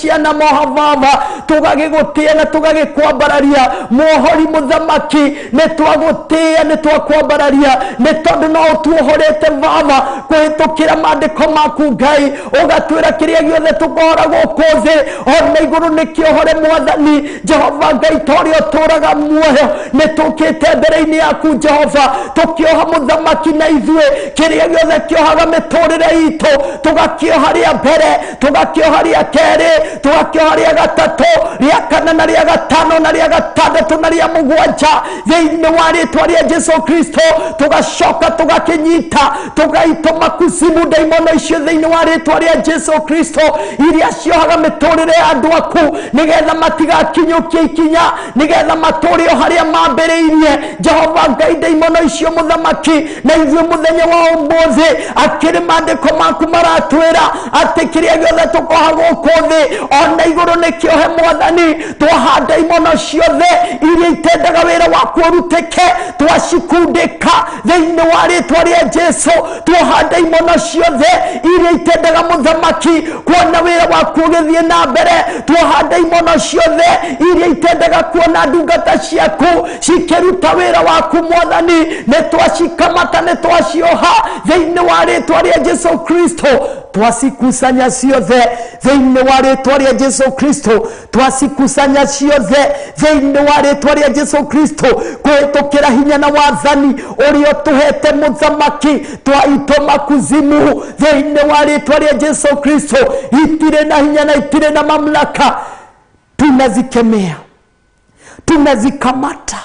ciana moha baba tũgagĩgũtĩĩa na tũgagĩkwambararia muohori mũthamaki nĩ twagũtĩĩa nĩ twakwambararia nĩ tondũ no ũtuohorete baba kũhĩtũkĩra maandĩko maku Ngai ũgatwĩra kĩrĩa gĩothe tũkohora gũkũ thĩ ona igũrũ nĩ kĩohore mwathani Jehova Ngai ta ũrĩa ũtũũraga muoyo nĩ tũkĩte mbere-inĩ yaku Jehova tũkĩoha mũthamaki na ithuĩ kĩrĩa gĩothe kĩohaga mĩtũrĩre itũ tũgakĩoha rĩa mbere tũgakĩoha rĩa kerĩ tũgakĩoha rĩa gatatũ rĩa kana na rĩa gatano na rĩa gatandatũ na rĩa mũgwanja thĩinĩ wa rĩtwa rĩa Jesu Kristo tũgacoka tũgakĩnyita tũgaitũma kuzimu ndaimono icio thĩinĩ wa rĩtwa rĩa Jesu Kristo iria ciohaga mĩtũrĩre ya andũ aku nĩgetha matigakinyũkie ikinya nĩgetha matũre o harĩa mambĩrĩirie Jehova Ngai ndaimono icio mũthamaki na ithuĩ mũthenya wa ũmũthĩ akĩrĩ maandĩko maku maratwĩra atĩ kĩrĩa gĩothe tũkoha gũkũ thĩ ona igũrũ nĩ kĩohe mwathani twaha ndaimono ciothe iria itendaga wĩra waku ũrutĩke twacikundĩka thĩinĩ wa rĩtwa rĩa Jesu twoha ndaimono ciothe iria itendaga mũthamaki kuona wĩra waku ũgĩthiĩ na mbere twoha ndaimono ciothe iria itendaga kuona ndungata ciaku cikĩruta wĩra waku mwathani nĩ twacikamata nĩ twacioha thĩinĩ wa rĩtwa rĩa Jesu Kristo twasikusanya ciothe thĩinĩ wa rĩtwa rĩa Jesu Kristo twasikusanya ciothe thĩinĩ wa rĩtwa rĩa Jesu Kristo kũhĩtũkĩra hinya na wathani ũrĩa ũtũhete mũthamaki twaitũma kuzimu thĩinĩ wa rĩtwa rĩa Jesu Kristo itirĩ na hinya na itirĩ na mamlaka tunazikemea tunazikamata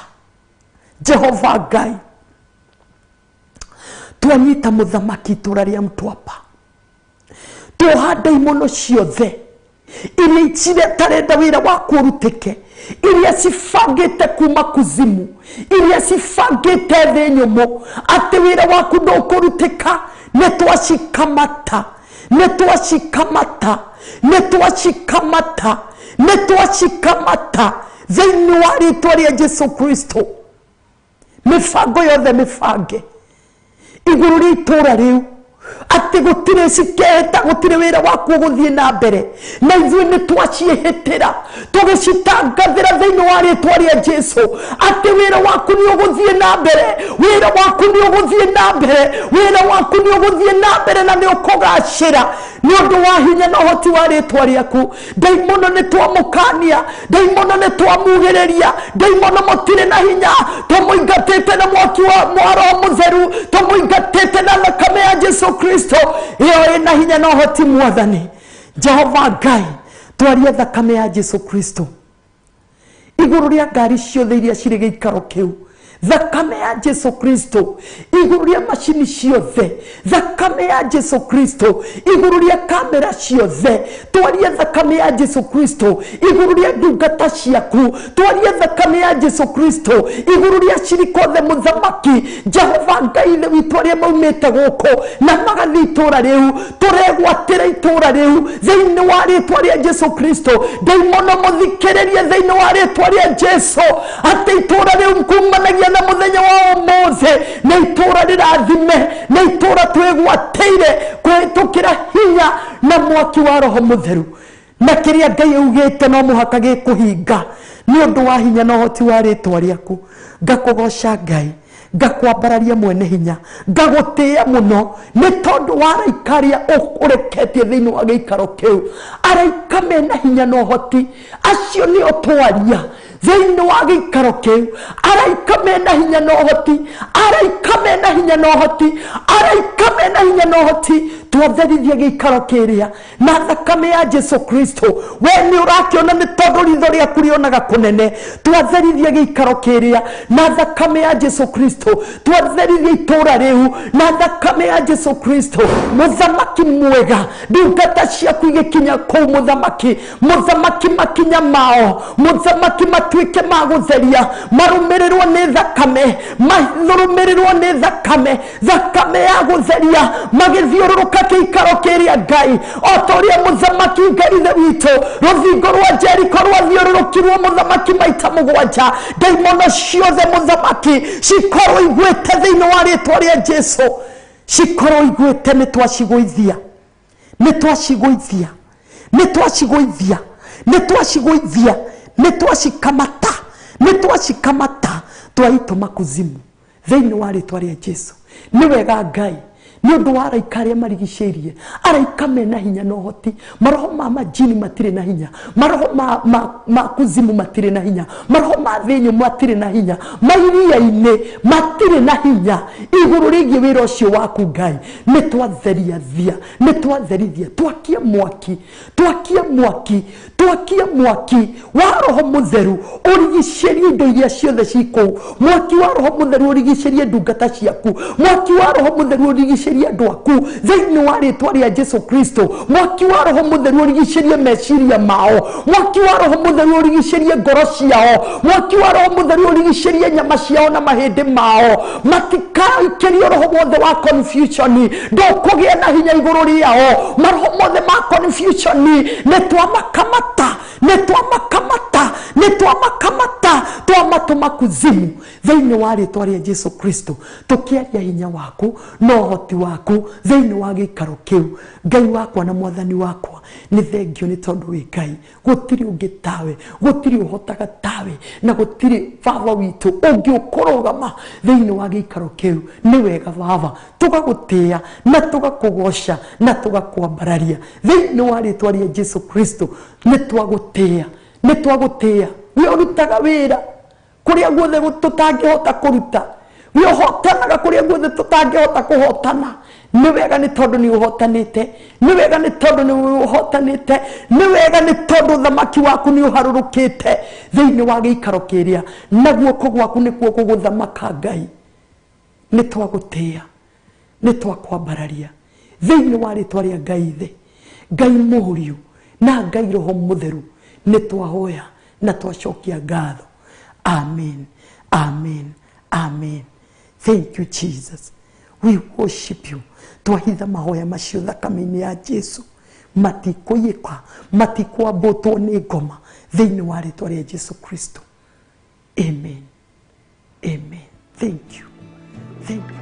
Jehova Ngai twanyita mũthamaki itũra rĩa Mtwapa twoha ndaimono ciothe iria citarenda wĩra waku ũrutĩke iria cibangĩte kuma kuzimu iria cibangĩte thĩ nyũmũ atĩ wĩra waku ndũkũrutĩka nĩ twacikamata nĩ twacikamata nĩ twacikamata nĩ twacikamata thĩinĩ wa rĩtwa rĩa Jesu Kristo mĩbango yothe mĩbange igũrũ rĩa itũra rĩu atĩ gũtirĩ cikehĩta gũtirĩ wĩra waku ũgũthiĩ na mbere na ithuĩ nĩ twaciĩhĩtĩra tũgĩcitangathĩra thĩinĩ wa rĩtwa rĩa Jesu atĩ wĩra waku nĩ ũgũthiĩ na mbere wĩra waku nĩ ũgũthiĩ na mbere wĩra waku nĩ ũgũthiĩ na mbere na nĩ ũkũgacĩra nĩ ũndũ wa hinya na ũhoti wa rĩtwa rĩaku ndaimono nĩ twamũkania ndaimono nĩ twamugĩrĩria ndaimono mũtirĩ na hinya tũmũingatĩte na mwaki wa Roho Mũtheru tũmũingatĩte na thakame ya Jesu Kristo ĩyo ĩna hinya na ũhoti mwathani Jehova Ngai twaria thakame ya Jesu Kristo igũrũ rĩa ngari ciothe iria cirĩ gĩikaro kĩu Thakame ya Jesu Kristo igũrũ rĩa macini ciothe, thakame ya Jesu Kristo igũrũ rĩa kamera ciothe, twarie thakame ya Jesu Kristo igũrũ rĩa ndungata ciaku, twarie thakame ya Jesu Kristo igũrũ rĩa cirika othe mũthamaki Jehova Ngai ithe witũ arĩa maumĩte gũkũ na magathiĩ itũũra rĩu, tũregwatĩra itũũra rĩu thĩinĩ wa rĩtwa rĩa Jesu Kristo. Ndaimono mũthikĩrĩrie thĩinĩ wa rĩtwa rĩa Jesu atĩ itũũra rĩu kumanagia na mũthenya wa ũmũthĩ nĩ itũũra rĩrathime, nĩ itũũra twĩgwatĩire kũhĩtũkĩra hinya na mwaki wa Roho Mũtheru, na kĩrĩa Ngai augĩte no mũhaka gĩkũhinga nĩ ũndũ wa hinya na ũhoti wa rĩtwa rĩaku. Ngakũgoca Ngai, ngakwambararia mwene hinya, ngagũtĩĩa mũno nĩ tondũ wa araika arĩa ũreketie thĩinĩ wa gĩikaro kĩu. Araika mena hinya na ũhoti acio nĩo twaria thĩinĩ wa gĩikaro kĩu. Araika mena hinya na ũhoti, araika mena hinya na ũhoti, araika mena hinya na ũhoti, twatherithie gĩikaro kĩrĩa na thakame ya Jesu Kristo. We nĩ ũrakĩona nĩ tondũ ritho rĩaku rĩonaga kũnene. Twatherithie gĩikaro kĩrĩa na thakame ya Jesu Kristo, twatherithie itũũra rĩu na thakame ya Jesu Kristo. Mũthamaki mwega, ndungata ciaku igĩkinya kũu mũthamaki, mũthamaki makinya mao, mũthamaki matuĩke ma gũtheria, marũmĩrĩrwo nĩ thakame, marũmĩrĩrwo nĩ thakame, thakame ya gũtheria, magĩthiũrũrũka gĩikaro kĩrĩa Ngai, o ta ũrĩa mũthamaki Ngai ithe witũ rũthingo rwa Jeriko rwathiũrũrũkirwo mũthamaki maita mũgwanja. Ndaimono ciothe mũthamaki cikorwo igwĩte thĩinĩ wa rĩtwa rĩa Jesu, cikorwo igwĩte. Nĩ twacigũithia, nĩ twacigũithia, nĩ twacigũithia, nĩ twacigũithia, nĩ twacikamata, nĩ twacikamata, twaitũma kuzimu thĩinĩ wa rĩtwa rĩa Jesu. Nĩ wega Ngai nĩ ũndũ wa araika arĩa marigicĩirie, araika mena hinya na ũhoti. Maroho ma majini matirĩ na hinya, maroho ma kuzimu matirĩ na hinya, maroho ma thĩ nyũmũ matirĩ na hinya, mairia-inĩ matirĩ na hinya igũrũ rĩgiĩ wĩra ũcio waku Ngai. Nĩ twatheria thia, nĩ twatherithia, twakie mwaki, twakie mwaki, twakie mwaki wa Roho Mũtheru ũrigicĩrie indo iria ciothe ci kũu. Mwaki wa Roho Mũtheru ũrigicĩrie ndungata ciaku, mwaki wa Roho Mũtheru ũrigicĩrie andũ aku thĩinĩ wa rĩtwa rĩa Jesu Kristo. Mwaki wa Roho Mũtheru ũrigicĩrie meciria mao, mwaki wa Roho Mũtheru ũrigicĩrie ngoro ciao, mwaki wa Roho Mũtheru ũrigicĩrie nyama ciao na mahĩndĩ mao. Matikaikĩrio roho wothe wa confusion, ndũkũgĩa na hinya igũrũ rĩao. Maroho mothe ma confusion nĩ twamakamata, nĩ twamakamata, nĩ twamakamata, twamatũma kuzimu thĩinĩ wa rĩtwa rĩa Jesu Kristo. Tũkĩaria hinya waku na ũhoti waku thĩinĩ wa gĩikaro kĩu. Ngai wakwa na mwathani wakwa, nĩ thengio nĩ tondũ wĩ Ngai, gũtirĩ ũngĩ tawe, gũtirĩ ũhotaga tawe, na gũtirĩ baba witũ ũngĩ ũkũrũgama thĩinĩ wa gĩikaro kĩu. Nĩ wega baba, tũgagũtĩĩa na tũgakũgoca na tũgakwambararia thĩinĩ wa rĩtwa rĩa Jesu Kristo. Nĩ twagũtĩĩa, nĩ twagũtĩĩa. We ũrutaga wĩra kũrĩa guothe tũtangĩhota kũruta, we ũhotanaga kũrĩa guothe tũtangĩhota kũhotana. Nĩ wega nĩ tondũ nĩ ũhotanĩte, nĩ wega nĩ tondũ nĩ ũhotanĩte, nĩ wega nĩ tondũ ũthamaki waku nĩ ũharũrũkĩte thĩinĩ wa gĩikaro kĩrĩa, na guoko gwaku nĩkuo gũgũthamaka Ngai. Nĩ twagũtĩĩa, nĩ twakwambararia thĩinĩ wa rĩtwa rĩa Ngai Ithe, Ngai Mũriũ na Ngai Roho Mũtheru. Nĩ twahoya na twacokia ngatho. Amen, amen, amen. Thank you Jesus, we worship you. Twahitha mahoya macio thakame-inĩ ya Jesu, matikũiyĩka, matikwambũtwo nĩ ngoma thĩinĩ wa rĩtwa rĩa Jesu Kristo. Amen, amen. Thank you, thank you.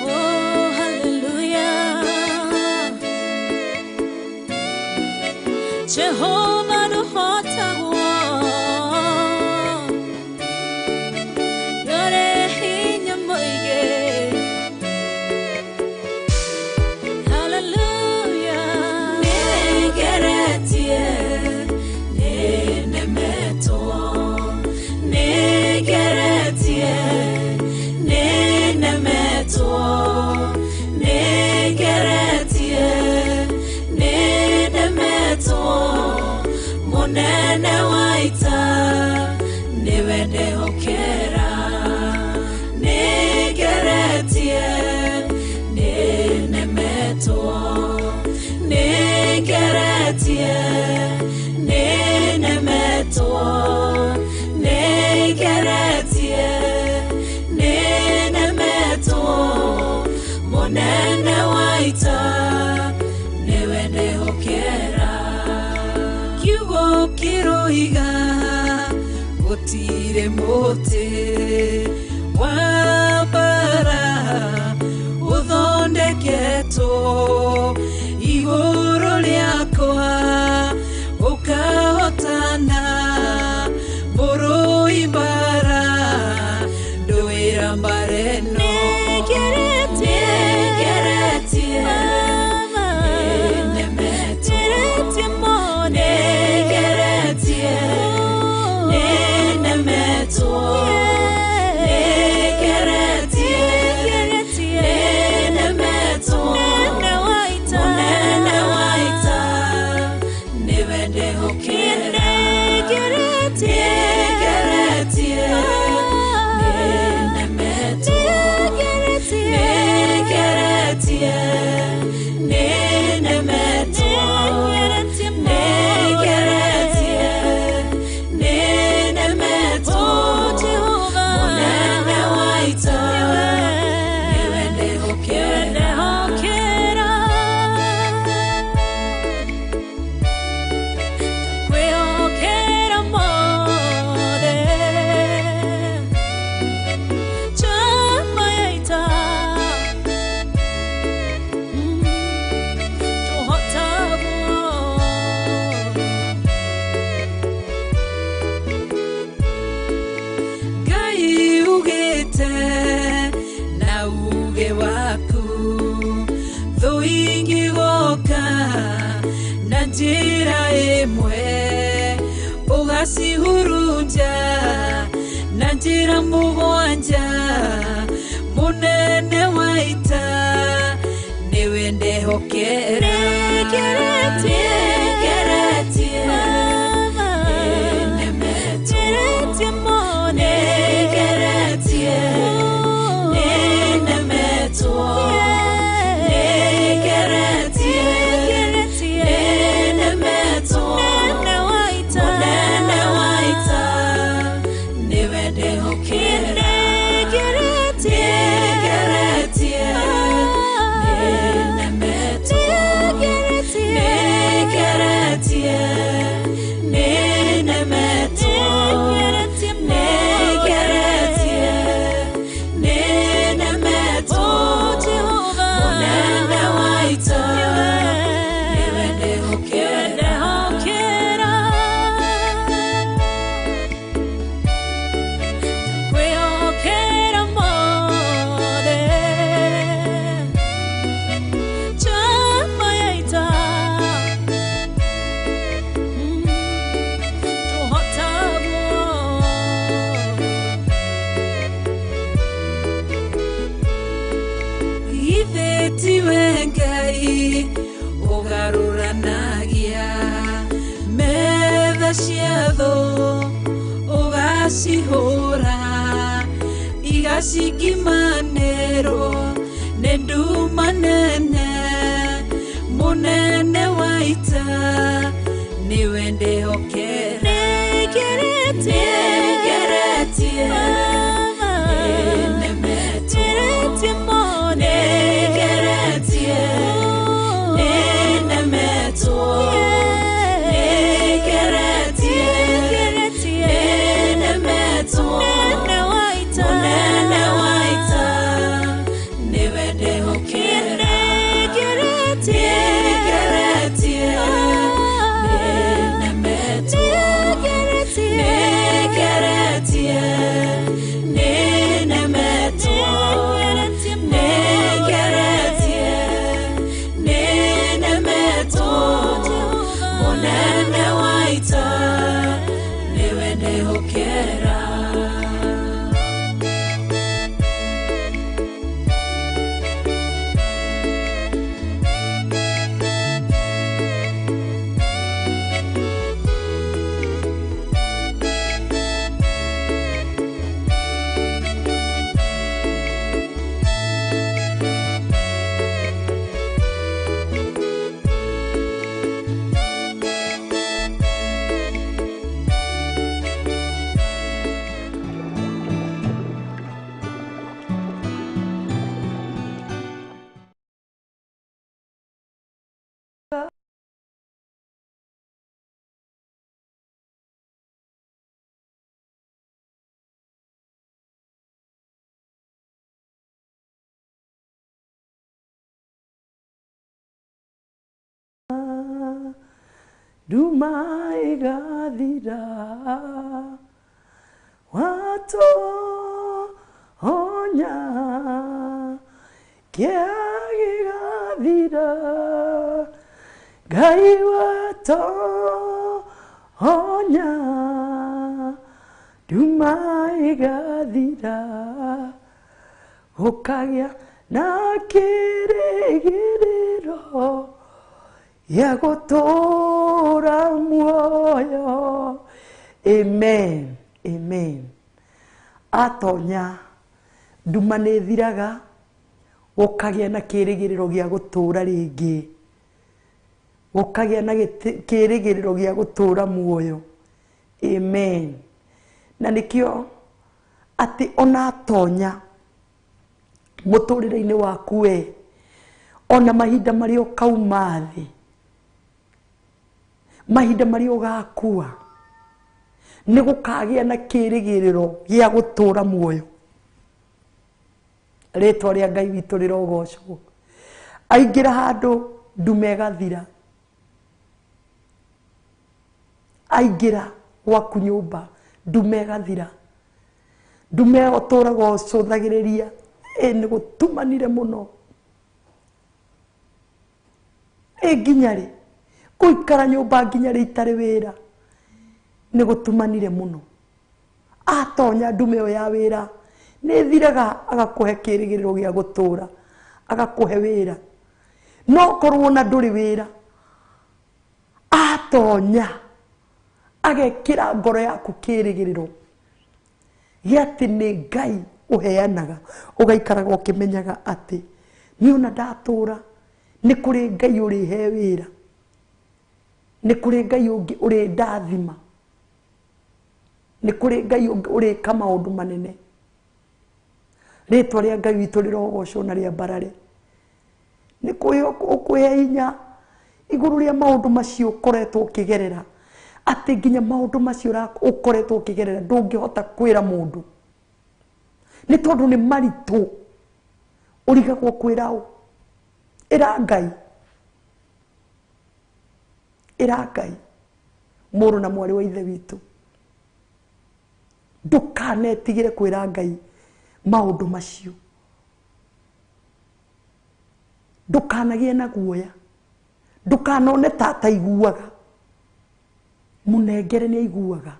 Oh, hallelujah. Jehovah nuhotagwo, yore hinya mũingĩ. Hallelujah. Nĩngeretie, nĩnemetwo, Nĩngeretie, nĩnemetwo. Nĩngeretie, nĩnemetwo. Mũnene wa ita nĩwe ndĩhokera. Kiugo kĩroiga gũtirĩ mũtĩ wa mbara ũthondeketwo igũrũ rĩakwa ũkahotana mũrũi mbara ndũĩra mbara ĩno. Nĩngeretie, nĩnemetwo. Nĩngeretie, nĩnemetwo. Nĩngeretie, nĩnemetwo. Mũnene wa ita nĩwe ndĩhokera. Nĩngeretie, nĩnemetwo. Nĩngeretie, nĩnemetwo. Nĩngeretie, nĩnemetwo. Mũnene wa ita nĩwe ndĩhokera. Kwĩhokera mothe njamba ya ita tũhotagwo. Ngai ugĩte na uge waku thũ ingĩgoka na njĩra ĩmwe ũgacihurunja na njĩra mũgwanja. Mũnene wa ita nĩwe ndehokera. Nĩngeretie, Nĩngeretie, nĩnemetwo. Nĩngeretie, nĩnemetwo. Nĩngeretie, nĩnemetwo. Mũnene wa ita nĩwe ndĩhokera. Nĩngeretie, nĩnemetwo. Nĩngeretie, nĩnemetwo. Nĩngeretie, nĩnemetwo. Mũnene wa ita nĩwe ndĩhokera. Kwĩhokera mothe njamba ya ita tũhotagwo. Githĩ tiwe Ngai ũgarũranagia metha cia thũ ũgacihũra igacingimanĩrwo nĩ nduma nene. Mũnene wa ita nĩwe ndĩhokera. Nĩngeretie, Nĩngeretie, nĩnemetwo. Nĩngeretie, nĩnemetwo. Nĩngeretie, nĩnemetwo. Mũnene wa ita nĩwe ndĩhokera. Nĩngeretie, nĩnemetwo. Nĩngeretie, nĩnemetwo. Nĩngeretie, nĩnemetwo. Mũnene wa ita nĩwe ndĩhokera. Nduma ĩgathira. Watonya kĩeha gĩgathira. Ngai watonya nduma ĩgathira. Gũkagĩa na kĩrĩgĩrĩro gĩa gũtũũra muoyo. Amen, amen. Atonya nduma nĩ ĩthiraga, gũkagĩa na kĩrĩgĩrĩro gĩa gũtũũra rĩngĩ, gũkagĩa na kĩrĩgĩrĩro gĩa gũtũũra muoyo. Amen. Na nĩkĩo atĩ ona atonya mũtũrĩre-inĩ waku we, ona mahinda marĩa ũkauma thĩ, mahinda marĩa ũgakua, nĩ gũkagĩa na kĩrĩgĩrĩro gĩa gũtũũra muoyo. Rĩtwa rĩa Ngai witũ rĩrogocwo. Aingĩra handũ nduma ĩgathira, aingĩra gwaku nyũmba nduma ĩgathira, nduma ĩyo ũtũraga ũcũthagĩrĩria nĩ gũtumanire mũno, nginya rĩ gũikara nyũmba nginya rĩ itarĩ wĩra, nĩ gũtumanire mũno. Atonya nduma ĩyo ya wĩra nĩ ĩthiraga, agakũhe kĩrĩgĩrĩro gĩa gũtũra, agakũhe wĩra. No korwo na ndũrĩ wĩra, atonya agekĩra ngoro yaku kĩrĩgĩrĩro gĩa atĩ nĩ Ngai ũheanaga, ũgaikaraga ũkĩmenyaga atĩ niĩ ona ndatũra nĩ kũrĩ Ngai ũrĩhe wĩra, nĩ kũrĩ Ngai ũngĩ ũrĩndathima, nĩ kũrĩ Ngai ũngĩ ũrĩka maũndũ manene. Rĩtwa rĩa Ngai witũ rĩrogocwo na rĩambarare. Nĩ kũhe ũkũhe hinya igũrũ rĩa maũndũ macio ũkoretwo ũkĩgerera, atĩ nginya maũndũ macio ũkoretwo ũkĩgerera ndũngĩhota kwĩra mũndũ, nĩ tondũ nĩ maritũ. Ũrigagwo kwĩra ũ? Ĩra Ngai, ĩra Ngai. Mũrũ na mwarĩ wa ithe witũ, ndũkanetigĩre kwĩra Ngai maũndũ macio, ndũkanagĩe na guoya, ndũkanone ta ataiguaga, mũnengere nĩ aiguaga.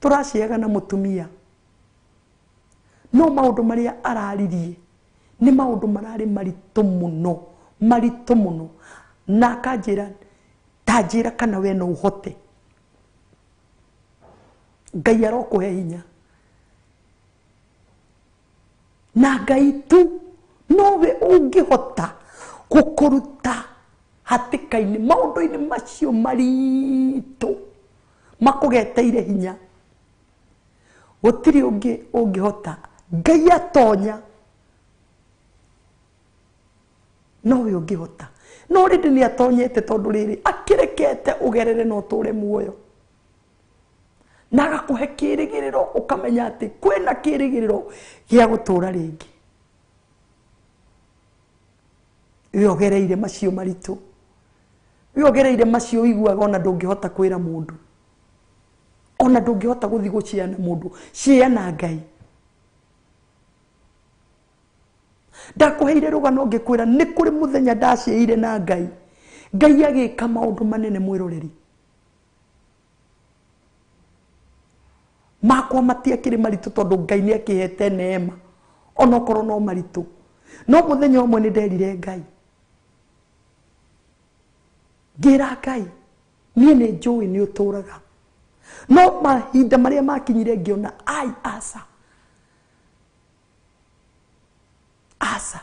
Tũraciaga na mũtumia, no maũndũ marĩa araririe nĩ maũndũ mararĩ maritũ mũno, maritũ mũno, na akanjĩra, ta njĩra kana we no ũhote. Ngai arokũhe hinya, na Ngai tu nowe ũngĩhota gũkũruta hatĩka-inĩ maũndũ-inĩ macio maritũ makũgeteire hinya. Gũtirĩ ũngĩ ũngĩhota. Ngai atonya nowe ũngĩhota. No rĩndĩ nĩ atonyete, tondũ rĩrĩ akĩrekete ũgerere na ũtũre muoyo, na agakũhe kĩrĩgĩrĩro, ũkamenya atĩ kwĩna kĩrĩgĩrĩro gĩa gũtũra rĩngĩ. We ũgereire macio maritũ, we ũgereire macio ũiguaga ona ndũngĩhota kwĩra mũndũ, ona ndũngĩhota gũthiĩ gũciana mũndũ, ciana Ngai. Ndakũheire rũgano ngĩkwĩra nĩ kũrĩ mũthenya ndaciĩire na Ngai, Ngai agĩka maũndũ manene mwĩroreri. Makwa matiakĩrĩ maritũ tondũ Ngai nĩ akĩhete neema, onokorwo no maritũ. No mũthenya ũmwe nĩ nderire Ngai, ngĩra Ngai, niĩ nĩ njũĩ nĩ ũtũraga, no mahinda marĩa makinyire ngĩona ai aca, aca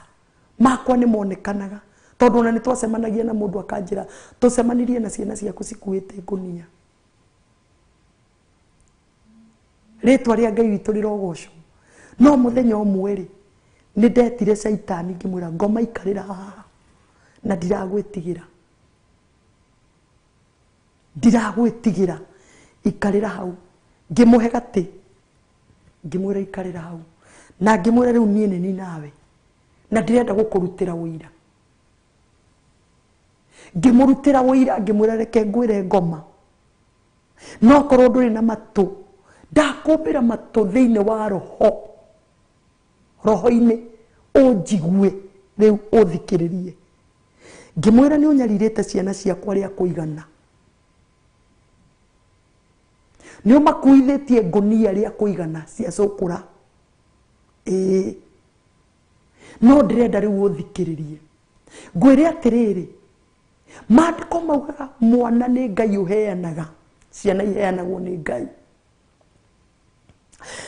makwa nĩ monekanaga, tondũ ona nĩ twacemanagia na mũndũ akanjĩra tũcemanirie na ciana ciaku cikuĩte ngũnia. Rĩtwa rĩa Ngai witũ rĩrogocwo. No mũthenya ũmwe rĩ, nĩ ndetire Caitani ngĩmwĩra ngoma ikarĩra haha na ndiragwĩtigĩra, ndiragwĩtigĩra, ikarĩra hau. Ngĩmũhe gatĩ, ngĩmwĩra ikarĩra hau, na ngĩmwĩra rĩu niĩ nĩ niĩ nawe, na ndĩrenda gũkũrutĩra ũira. Ngĩmũrutĩra ũira, ngĩmwĩra reke ngwĩre ngoma, no korwo ndũrĩ na matũ, ndakũmbĩra matũ thĩinĩ wa roho, roho-inĩ ũnjigue rĩu ũthikĩrĩrie. Ngĩmwĩra nĩ ũnyarirĩte ciana ciakwa rĩa kũigana, nĩ ũmakuithĩtie ngũnia rĩa kũigana cia cũkũra, ĩĩ, no ndĩrenda rĩu ũthikĩrĩrie. Ngwĩre atĩrĩrĩ, maandĩko maugaga mwana nĩ Ngai ũheanaga, ciana iheanagwo nĩ Ngai.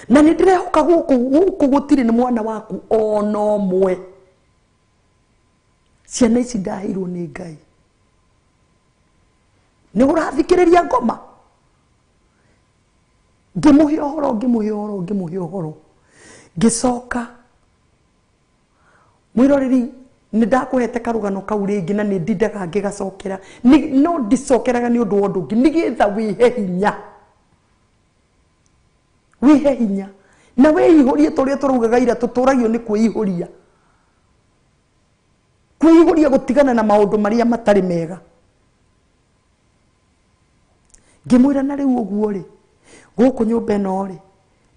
Na nĩ ndĩrehoka gũkũ gũtirĩ nĩ mwana waku ona ũmwe. Ciana ici ndaheirwo nĩ Ngai. Nĩ ũrathikĩrĩria ngoma? Ngĩmũhe ũhoro, ngĩmũhe ũhoro, ngĩmũhe ũhoro. Ngĩcoka mwĩroreri, nĩ ndakũhete karũgano kau rĩngĩ na nĩ ndindaga ngĩgacokera. No ndicokeraga nĩ ũndũ wa ũndũ ũngĩ, nĩgetha wĩhe hinya. Wĩhe hinya. Na wĩihũrie tũrĩa tũraugaga ira tũtũragio nĩ kwĩihũria. Kwĩihũria gũtigana na maũndũ marĩa matarĩ mega. Ngĩmwĩra na rĩu ũguo rĩ, gũkũ nyũmba ĩno rĩ,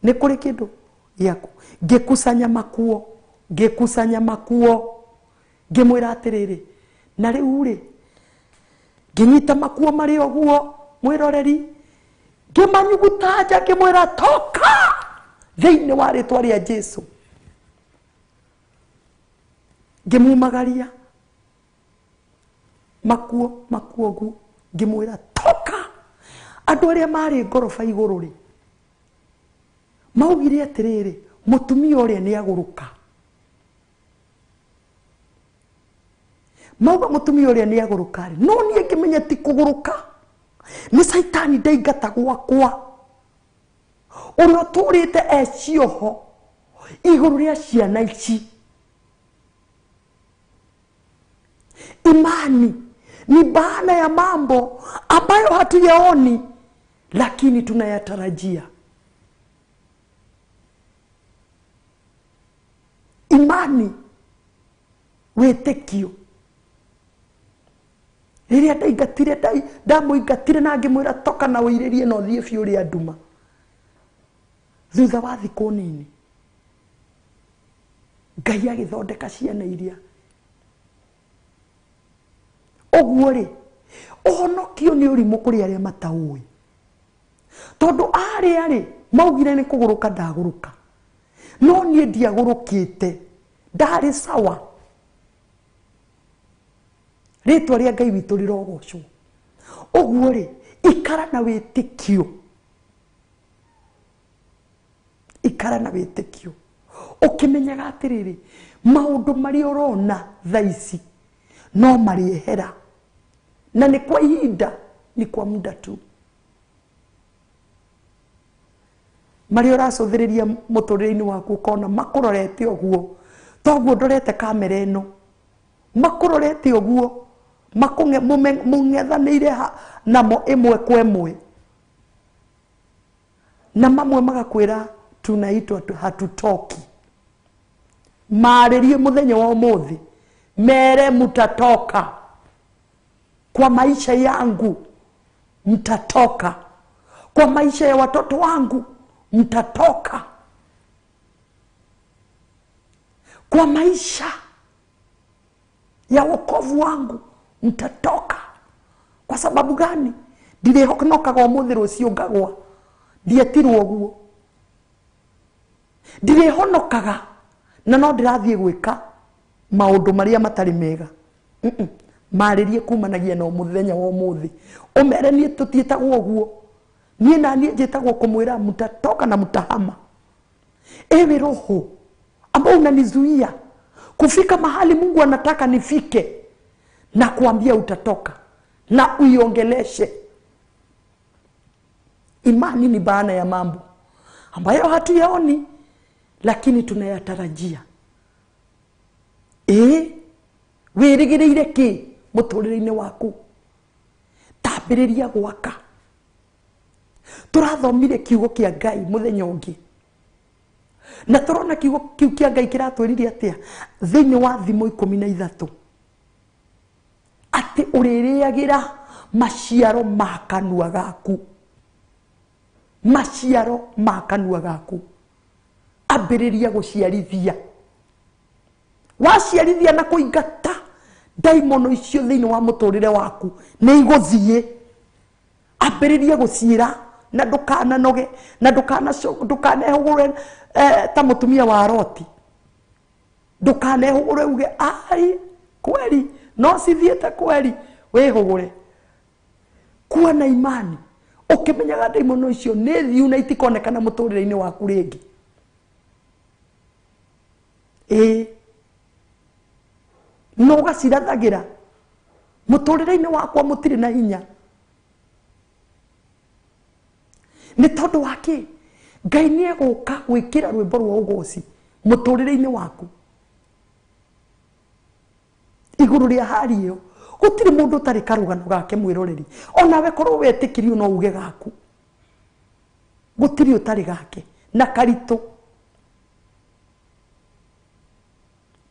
nĩ kũrĩ kĩndũ gĩaku. Ngĩkusanya makuo, ngĩkusanya makuo. Ngĩmwĩra atĩrĩrĩ, na rĩu rĩ, ngĩnyita makuo marĩ ũguo mwĩroreri, ngĩmanyuguta nja, ngĩmwĩra toka thĩinĩ wa rĩtwa rĩa Jesu. Ngĩmumagaria makuo, makuo ũguo, ngĩmwĩra toka. Andũ arĩa marĩ ngoroba igũrũ rĩ, maugire atĩrĩrĩ, mũtumia ũrĩa nĩ agũrũka. Mauga mũtumia ũrĩa nĩ agũrũka rĩ, no niĩ ngĩmenya ti kũgũrũka, nĩ caitani ndaingata gwakwa, ũrĩa ũtũrĩte e cioho igũrũ rĩa ciana ici. Imani ni baana ya mambo ambayo hatuyaoni lakini tunayatarajia. Imani wĩtĩkio. Rĩrĩa ndaingatire, ndamũingatire na ngĩmwĩra toka na ũirĩrie na ũthiĩ biũ ũrĩa nduma. Thutha wa thikũ nini, Ngai agĩthondeka ciana iria. Ũguo rĩ, ũhonokio nĩ ũrimũ kũrĩ arĩa mataũĩ. Tondũ arĩa rĩ, maugire nĩ kũgũrũka ndagũrũka. No niĩ ndiagũrũkĩte, ndarĩ sawa. Rĩtwa rĩa Ngai witũ rĩrogocwo. Ũguo rĩ, ikara na wĩtĩkio. Ikara na wĩtĩkio. Ũkĩmenyaga atĩrĩrĩ, maũndũ marĩa ũrona thaa ici no marĩehera. Na nĩ kwa ihinda, ni kwa muda tu. Marĩa ũracũthĩrĩria mũtũrĩre-inĩ waku ũkona makũrorete ũguo, toguo ndorete kamera ĩno, makũrorete ũguo, mũng'ethanĩire namo ĩmwe kwa ĩmwe. Na mamwe magakwĩra tunaitwa hatutoki. Maarĩrie mũthenya wa ũmũthĩ, mere mutatoka. Kwa maisha yangu mtatoka. Kwa maisha ya watoto wangu mtatoka. Kwa maisha ya wokovu wangu mtatoka. Kwa sababu gani? Ndirĩhonokaga ũmũthĩ rũciũ ngagwa. Ndietirwo ũguo. Ndirĩhonokaga na no ndĩrathiĩ gwĩka maũndũ marĩa matarĩ mega. Marĩrie kumanagia na mũthenya wa ũmũthĩ. Ũmere niĩ tũtiĩtagwo ũguo. Niĩ na niĩ njĩtagwo kũmwĩra mtatoka na mtahama. Ewe roho ambao unanizuia kufika mahali Mungu anataka nifike, na kuambia utatoka na uiongeleshe. Imani ni baana ya mambo ambayo hatuyaoni lakini tunayatarajia. Wĩrĩgĩrĩire kĩ mũtũrĩre-inĩ waku? Tambĩrĩria gwaka. Tũrathomire kiugo kĩa Ngai mũthenya ũngĩ, na tũrona kiugo kĩu kĩa Ngai kĩratwĩrire atĩa thĩinĩ wa Thimo 13. Atĩ ũrĩrĩagĩra maciaro ma kanua gaku. Maciaro ma kanua gaku. Ambĩrĩria gũciarithia. Waciarithia na kũingata ndaimono icio thĩinĩ wa mũtũrĩre waku nĩ igũthiĩ. Ambĩrĩria gũciĩra na ndũkananoge na ndũkanehũgũre ta mũtumia wa Loti. Ndũkanehũgũre uge ai kweli no cithiĩte kweli, wĩhũgũre. Kuwa na imani ũkĩmenyaga ndaimono icio nĩ thiu na itikonekana mũtũrĩre-inĩ waku rĩngĩ. Ĩĩ no ũgacirathagĩra mũtũrĩre-inĩ wakwa mũtirĩ na hinya. Nĩ tondũ wa kĩ? Ngai nĩ egũka gwĩkĩra rwĩmbo rwa ũgoci mũtũrĩre-inĩ waku. Igũrũ rĩa hari ĩyo gũtirĩ mũndũ ũtarĩ karũgano gake mwĩroreri. Onawe korwo wetĩkirio no uge gaku. Gũtirĩ ũtarĩ gake na karitũ.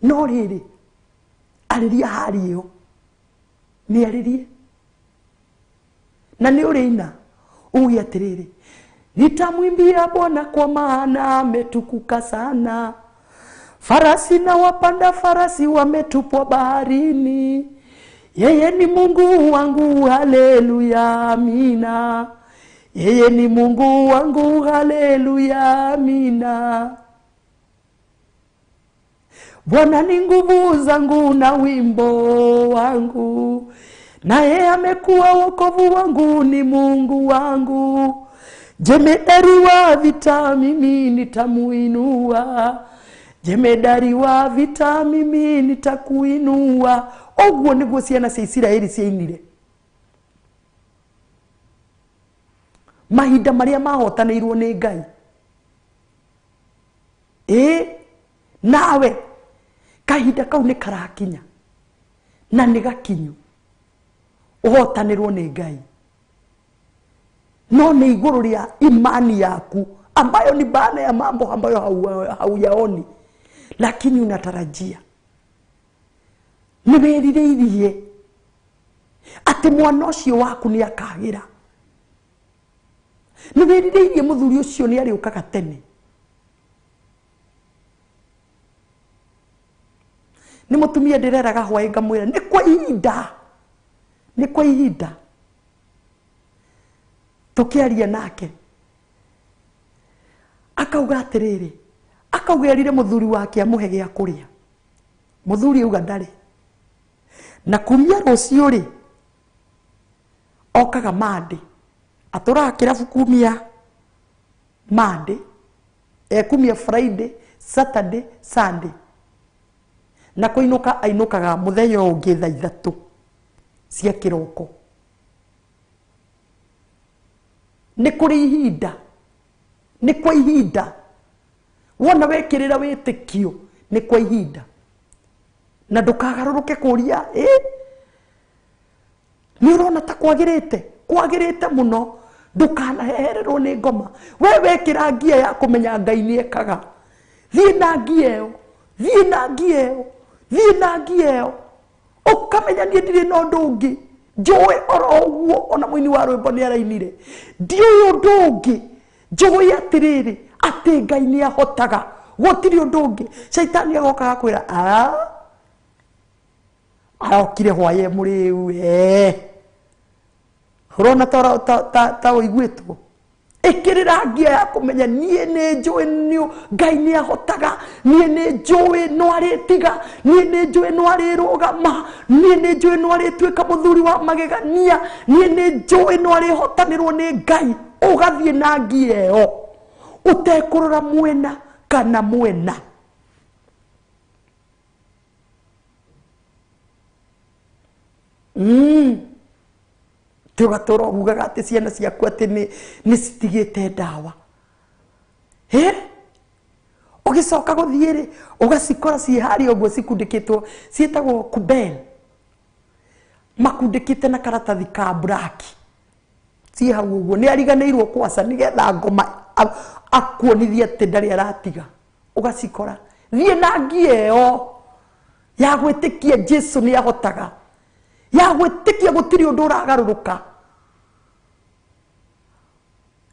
No rĩrĩ arĩria hari ĩyo, mĩarĩrie na nĩ ũrĩina uge atĩrĩrĩ, nitamwimbia Bwana kwa maana ametukuka sana, farasi na wapanda farasi wametupwa baharini, yeye ni Mungu wangu, haleluya amina, yeye ni Mungu wangu, haleluya amina. Bwana ni nguvu zangu na wimbo wangu, naye amekuwa wokovu wangu, ni Mungu wangu. Jemedari wa vita mimi nitamuinua, jemedari wa vita mimi nitakuinua. Oguo niguo ciana cia Isiraeli ciainire mahinda maria mahotanĩirwo nĩ Ngai. Ĩ nawe kahinda kau nĩ karakinya na nĩ gakinyu ũhotanĩrwo nĩ Ngai. No nĩ igũrũ rĩa imani yaku ambayo ni baada ya mambo ambayo hauyaoni lakini unatarajia. Nĩ wĩrirĩirie atĩ mwana ũcio waku nĩ akagĩra. Nĩ wĩrirĩirie mũthuri ũcio nĩ arĩũkaga tene. Nĩ mũtumia ndĩreraga hwaĩ ngamwĩra nĩ kwa ihinda, nĩ kwa ihinda tũkĩaria nake akauga atĩrĩrĩ, akauga erire mũthuri wake amũhe gĩa kũrĩa. Mũthuri auga ndarĩ. Na kumia rũciũ rĩ okaga Monday, atũraga kĩrabu kumia Monday, ekumia Friday, Saturday, Sunday, na kũinũka ainũkaga mũthenya ũngĩ thaa ithatũ cia kĩroko. Nĩ kũrĩ ihinda, nĩ kwa ihinda. Wona wekĩrĩra wĩtĩkio nĩ kwa ihinda. Na ndũkagarũrũke kũria ĩ nĩ ũrona ta kwagĩrĩte, kwagĩrĩte mũno. Ndũkanahehererwo nĩ ngoma. We wekĩra ngia ya kũmenya Ngai nĩ ekaga. Thiĩ na ngia ĩyo, thiĩ na ngia ĩyo, thiĩ na ngia ĩyo. Ũkamenya niĩ ndirĩ na ũndũ ũngĩ. Njũĩ oro ũguo ona mũini wa rwĩmbo nĩ arainire. Ndiũĩ ũndũ ũngĩ. Njũĩ atĩrĩrĩ atĩ Ngai nĩ ahotaga. Gũtirĩ ũndũ ũngĩ. Caitani agoka agakwĩra arokire hwaĩ mũrĩu ũrona ta ũiguĩtwo. Ĩkĩrĩra ngia ya kũmenya niĩ nĩ njũĩ nĩ Ngai nĩ ahotaga, niĩ nĩ njũĩ no arĩtiga, niĩ nĩ njũĩ no arĩrũgama, niĩ nĩ njũĩ no arĩtuĩka mũthuri wa magegania, niĩ nĩ njũĩ no arĩhotanĩrwo nĩ Ngai. Ũgathiĩ na ngia ĩyo ũtekũrora mwena kana mwena. Tũgatũra ugaga atĩ ciana ciaku atĩ nĩ citigĩte ndawa. Ũgĩcoka gũthiĩ rĩ ũgacikora ciĩ harĩa ũguo cikundĩkĩtwo, ciĩtagwo kubel, makundĩkĩte na karatathi ka black ciĩ hau ũguo. Nĩ ariganĩirwo kwaca nĩgetha ngoma akuonithie atĩ ndarĩ aratiga. Ũgacikora. Thiĩ na ngia ĩyo ya gwĩtĩkia Jesu nĩ ahotaga. Ya gwĩtĩkia gũtirĩ ũndũ ũragarũrũka.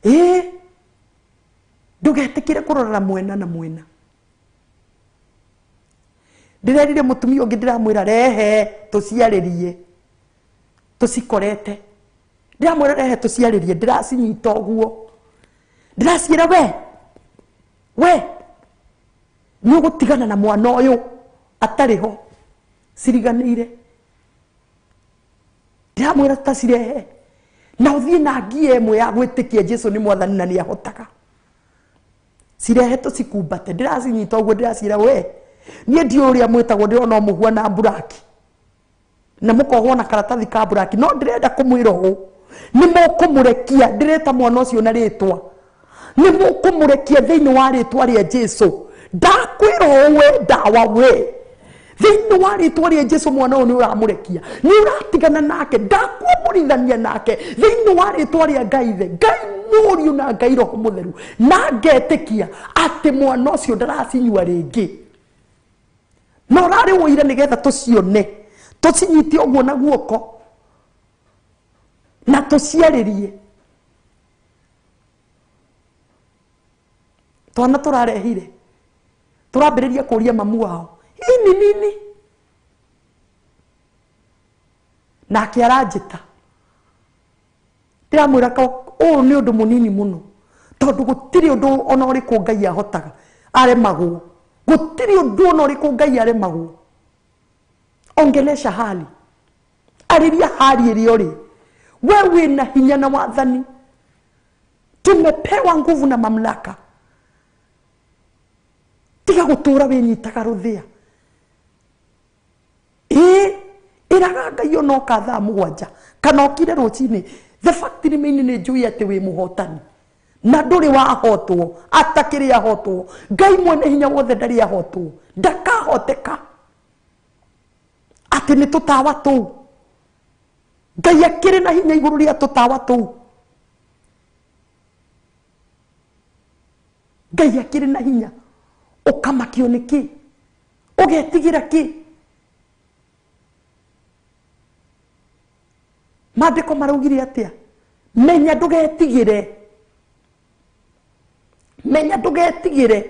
Ĩĩ ndũgetĩkĩre kũrorera mwena na mwena. Ndĩrerire mũtumia ũngĩ ndĩramwĩra rehe tũciarĩrie tũcikorete. Ndĩramwĩra rehe tũciarĩrie ndĩracinyita ũguo. Ndĩraciĩra we nĩ ũgũtigana na mwana ũyũ atarĩ ho ciriganĩire. Ndĩramwĩra tacirehe na ũthiĩ na ngie ĩmwe ya gwĩtĩkia Jesu nĩ mwathani na nĩ ahotaga. Cirehe tũcikumbate ndĩracinyita ũguo ndĩraciĩra we niĩ ndiũĩ ũrĩa mwĩtagwo ndĩrona o mũhuana mburaki na mũkohwo na karatathi ka mburaki no ndĩrenda kũmwĩra ũũ nĩ mũkũmũrekia ndĩreta mwana ũcio na rĩtwa nĩ mũkũmũrekia thĩinĩ wa rĩtwa rĩa Jesu ndakwĩra ũũ we ndawa we thĩinĩ wa rĩtwa rĩa Jesu mwana ũyũ nĩ ũramũrekia nĩ ũratigana nake ndakwamũrithania nake thĩinĩ wa rĩtwa rĩa Ngai ithe Ngai Mũriũ na Ngai Roho Mũtheru na ngetĩkia atĩ mwana ũcio ndaracinyua rĩngĩ no ũrarĩ wũire nĩgetha tũcione tũcinyite ũguo na guoko na tũciarĩrie. Twana tũrarehire tũrambĩrĩria kũria mamu wao hii ni nini nake aranjĩta ndĩramwĩra ũũ nĩ ũndũ mũnini mũno tondũ gũtirĩ ũndũ ona ũrĩkũ Ngai ahotaga aremagwo gũtirĩ ũndũ ona ũrĩkũ Ngai aremagwo. Ongelesha hali arĩria hali ĩrĩa ũrĩ we wĩna hinya na wathani tumepewa nguvu na mamlaka. Tiga gũtũra wĩnyitaga rũthĩa. Ĩĩ ĩraga Ngai ona oka thaa 7 kana okire rũcinĩ the fact remains nĩ njũĩ atĩ wĩ mũhotani na ndũrĩ wahotwo atakĩrĩ ahotwo. Ngai mwene hinya wothe ndarĩ ahotwo ndakahoteka atĩ nĩ tũtawa tũu. Ngai akĩrĩ na hinya igũrũ rĩa tũtawa tũu. Ngai akĩrĩ na hinya ũkamakio nĩ kĩ ũgetigĩra kĩ. Maandĩko maraugire atĩa? Menya ndũgetigĩre menya ndũgetigĩre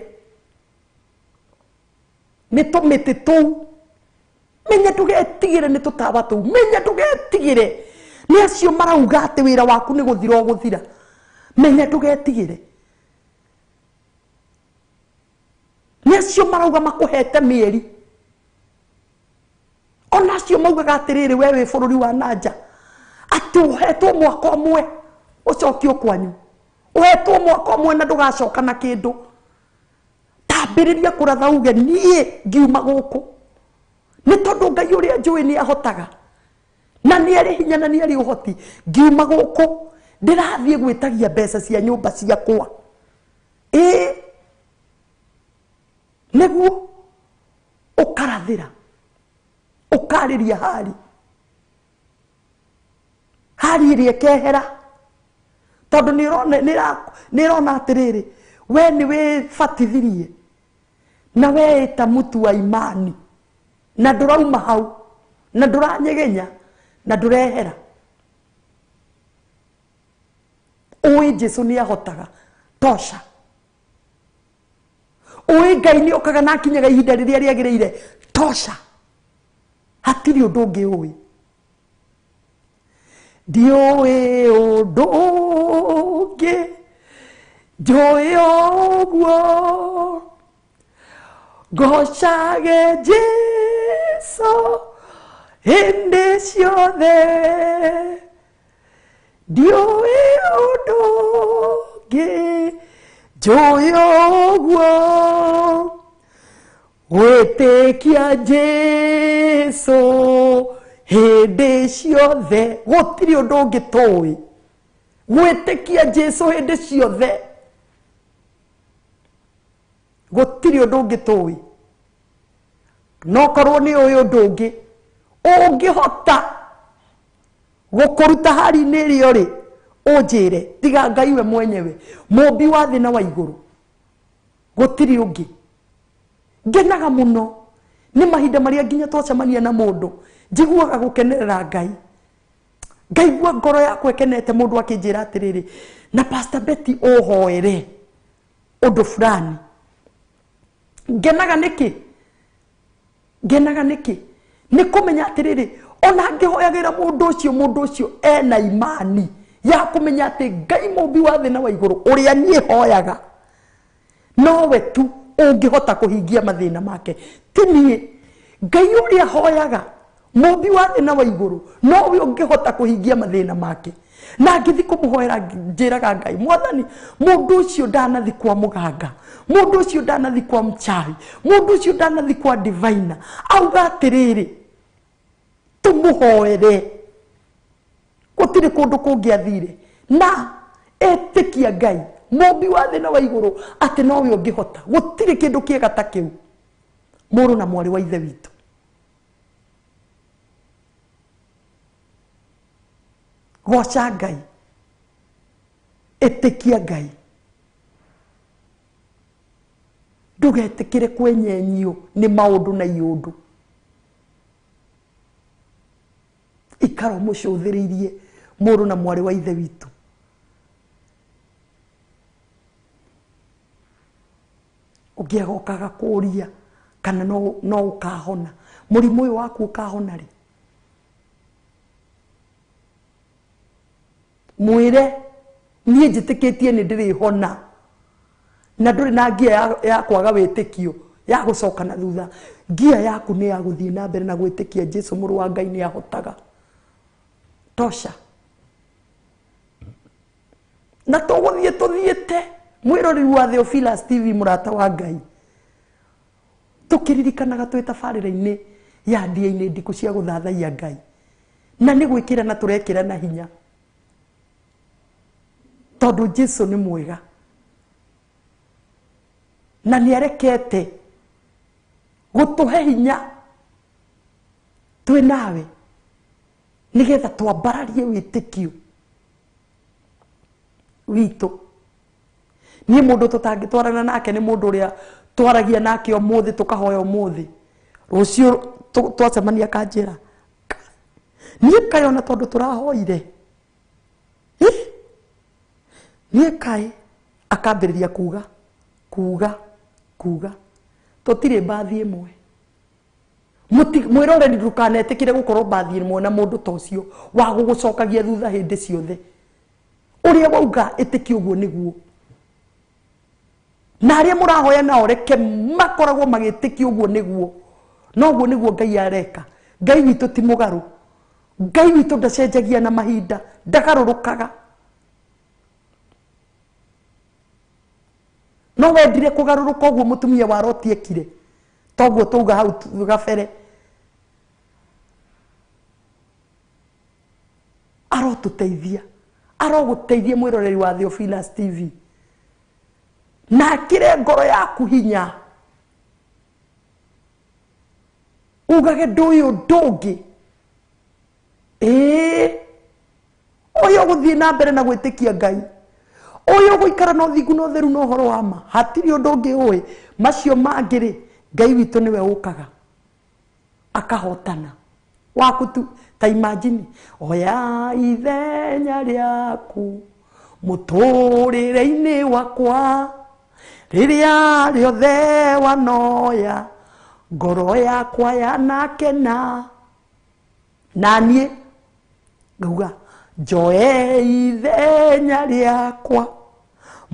nĩ tũmĩtĩ tũu menya ndũgetigĩre nĩ tũtawa tũu menya ndũgetigĩre nĩ acio marauga atĩ wĩra waku nĩ gũthira ũgũthira menya ndũgetigĩre nĩ acio marauga makũhete mĩeri ona acio maugaga atĩrĩrĩ we wĩ bũrũri wa nanja atĩ ũhetwo mwaka ũmwe ũcokio kwanyu ũhetwo mwaka ũmwe na ndũgacoka na kĩndũ. Tambĩrĩria kũratha uge niĩ ngiuma gũkũ nĩ tondũ Ngai ũrĩa njũĩ nĩ ahotaga na nĩ arĩ hinya na nĩ arĩ ũhoti ngiuma gũkũ ndĩrathiĩ gwĩtagia mbeca cia nyũmba ciakwa. Ĩĩ nĩguo ũkarathĩra ũkarĩria hali hali ĩrĩa ĩkehera tondũ nĩ ĩrona atĩrĩrĩ we nĩ wĩbatithirie na weĩta mũtu wa imani na ndũrauma hau na ndũranyegenya na ndũrehera. Ũĩ Jesu nĩ ahotaga tosha. Ũĩ Ngai nĩ okaga na akinyaga ihinda rĩrĩa rĩagĩrĩire tosha. Hatirĩ ũndũ ũngĩ ũĩ. Ndiũĩ ũndũ ũngĩ njũĩ ũguo ngocage Jesu hĩndĩ ciothe ndiũĩ ũndũ ũngĩ njũĩ ũguo gwĩtĩkia Jesu hĩndĩ ciothe. Gũtirĩ ũndũ ũngĩ tũĩ gwĩtĩkia Jesu hĩndĩ ciothe gũtirĩ ũndũ ũngĩ tũĩ. No korwo nĩ ũĩ ũndũ ũngĩ ũngĩhota gũkũruta hari-inĩ ĩrĩa ũrĩ ũnjĩre tiga Ngai we mwenyewe mũmbi wa thĩ na wa igũrũ gũtirĩ ũngĩ. Ngenaga mũno nĩ mahinda marĩa nginya twacemania na mũndũ Njiguaga gũkenerera Ngai. Ngaigua ngoro yakwa ĩkenete mũndũ akĩnjĩra atĩrĩrĩ, na Pastor Betty ũhoere ũndũ fulani. Ngenaga nĩkĩ? Ngenaga nĩkĩ? Nĩ kũmenya atĩrĩrĩ, ona ngĩhoyagĩra mũndũ ũcio ena imani ya kũmenya atĩ Ngai mũmbi wa thĩ na wa igũrũ ũrĩa niĩ hoyaga nowe tu ũngĩhota kũhingia mathĩna make, ti niĩ. Ngai ũrĩa hoyaga mũmbi wa thĩ na wa igũrũ nowe ũngĩhota kũhingia mathĩna make. Na ngĩthiĩ kũmũhoera njĩraga Ngai, Mwathani, mũndũ ũcio ndanathi kwa mũganga, mũndũ ũcio ndanathi kwa mchawi, mũndũ ũcio ndanathi kwa diviner, auga atĩrĩrĩ, tũmũhoere. Gũtirĩ kũndũ kũngĩ athire. Na etĩkia Ngai mũmbi wa thĩ na wa igũrũ atĩ nowe ũngĩhota. Gũtirĩ kĩndũ kĩega ta kĩu, mũrũ na mwarĩ wa ithe witũ. Goca Ngai, ĩtĩkia Ngai, ndũgetĩkĩre kwenyenyio nĩ maũndũ na iũndũ. Ikara ũmũcũthĩrĩirie mũrũ na mwarĩ wa ithe witũ. Ũngĩ agokaga kũũria kana no ũkahona, mũrimũ ũyũ waku ũkahona rĩ? Mwĩre niĩ njĩtĩkĩtie nĩ ndĩrĩhona, na ndũrĩ na ngia ya kwaga wĩtĩkio ya gũcoka na thutha. Ngia yaku nĩ ya gũthiĩ na mbere na gwĩtĩkia Jesu mũrũ wa Ngai nĩ ahotaga. Tosha. Na tũgũthiĩ tũthiĩte mwĩroreri wa Theophilus TV, mũrata wa Ngai, tũkĩririkanaga twĩ tabarĩra-inĩ ya ndia-inĩ ndikũ cia gũthathaiya Ngai, na nĩ gwĩkĩra na tũrekĩra na hinya, tondũ Jesu nĩ mwega na nĩ arekete gũtũhe hinya twĩ nawe nĩgetha twambararie wĩtĩkio witũ. Niĩ mũndũ tũtangĩtwarana nake nĩ mũndũ ũrĩa twaragia nake ũmũthĩ tũkahoya ũmũthĩ, rũciũ twacemania akanjĩra niĩ kaĩ ona tondũ tũrahoire, niĩ kaĩ, akambĩrĩria kuga kuga kuga tũtirĩ mbathi ĩmwe. Mwĩroreri ndũkanetĩkĩre gũkorwo mbathi ĩmwe na mũndũ ta ũcio wa gũgũcokagia thutha hĩndĩ ciothe. Ũrĩa wauga ĩtĩkia ũguo nĩguo. Na arĩa mũrahoya nao reke makoragwo magĩtĩkia ũguo nĩguo. No ũguo nĩguo Ngai areka. Ngai witũ ti mũgarũ. Ngai witũ ndacenjagia na mahinda, ndagarũrũkaga. No wendire kũgarũrũka ũguo mũtumia wa Loti ekire, toguo tauga hau gabere. Arotũteithia, arogũteithia mwĩroreri wa Theophilus TV, na akĩre ngoro yaku hinya, ugage ndũyũ ndũngĩ. Ĩĩ, ũyũ ũgũthiĩ na mbere na gwĩtĩkia Ngai, ũyũ ũgũikara na ũthingu na ũtheru na ũhoro wa ma, hatirĩ ũndũ ũngĩ ũĩ. Macio mangĩ rĩ, Ngai witũ nĩwe ũkaga akahotana. Waku tu ta imagine, oya ithenya rĩaku mũtũrĩre-inĩ wakwa, rĩrĩa rĩothe wanoya ngoro yakwa yanakena. Na niĩ ngauga njoe ithenya rĩakwa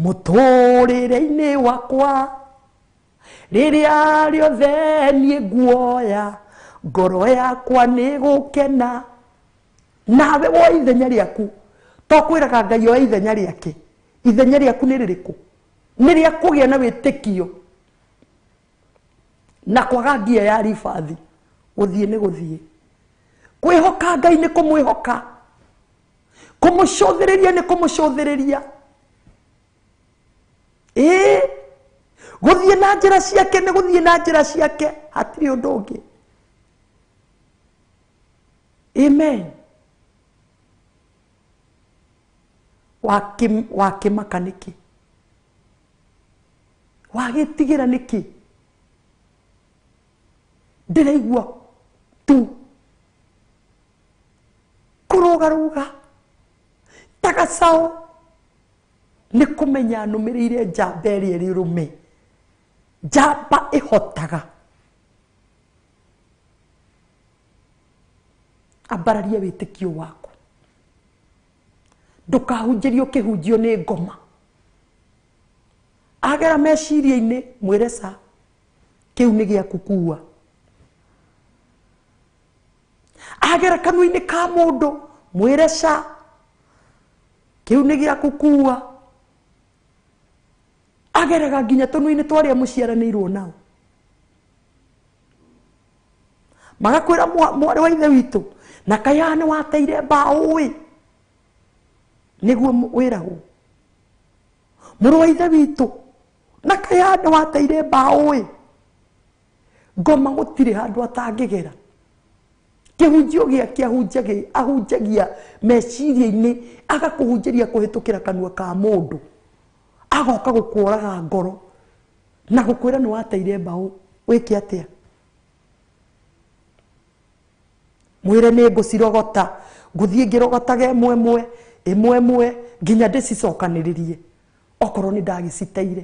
mũtũrĩre-inĩ wakwa, rĩrĩa rĩothe niĩ nguoya ngoro yakwa nĩ gũkena. Nawe woe ithenya rĩaku, to kwĩraga Ngai oe ithenya rĩake. Ithenya rĩaku nĩ rĩrĩkũ? Nĩ rĩa kũgĩa na wĩtĩkio na kwaga ngia ya ribathi. Gũthiĩ nĩ gũthiĩ. Kwĩhoka Ngai nĩ kũmwĩhoka, kũmũcũthĩrĩria nĩ kũmũcũthĩrĩria. Ĩĩ, gũthiĩ na njĩra ciake nĩ gũthiĩ na njĩra ciake, hatirĩ ũndũ ũngĩ. Amen. Wakĩmaka nĩkĩ? Wagĩtigĩra nĩkĩ? Ndĩraigua tu Kũrũgarũga ta gacaũ nĩ kũmenya nũmĩrĩire njamba ĩrĩa ĩrĩ rũme. Njamba ĩhotaga. Ambararia wĩtĩkio waku. Ndũkahunjĩrio kĩhunjio nĩ ngoma. Agera meciria-inĩ mwĩre ca kĩu nĩ gĩaku kuua. Agera kanua-inĩ ka mũndũ mwĩre ca kĩu nĩ gĩaku kuua. Ageraga nginya tũnua-inĩ twa arĩa mũciaranĩirwo nao. Magakwĩra mwarĩ wa ithe witũ na kaĩ haha nĩ wateire mbaũ ĩ, nĩguo wĩragwo. Mũrũ wa ithe witũ na kaĩ haha nĩ wateire mbaũ ĩ. Ngoma gũtirĩ handũ atangĩgera. Kĩhunjio gĩake ahunjagia meciria-inĩ, agakũhunjĩria kũhĩtũkĩra kanua ka mũndũ. Agoka gũkũraga ngoro na gũkwĩra nĩ wateire mbaũ, wĩke atĩa? Mwĩre nĩ ngũcirogota, ngũthiĩ ngĩrogotaga ĩmwe ĩmwe, ĩmwe ĩmwe nginya ndĩcicokanĩrĩrie okorwo nĩ ndagĩciteire.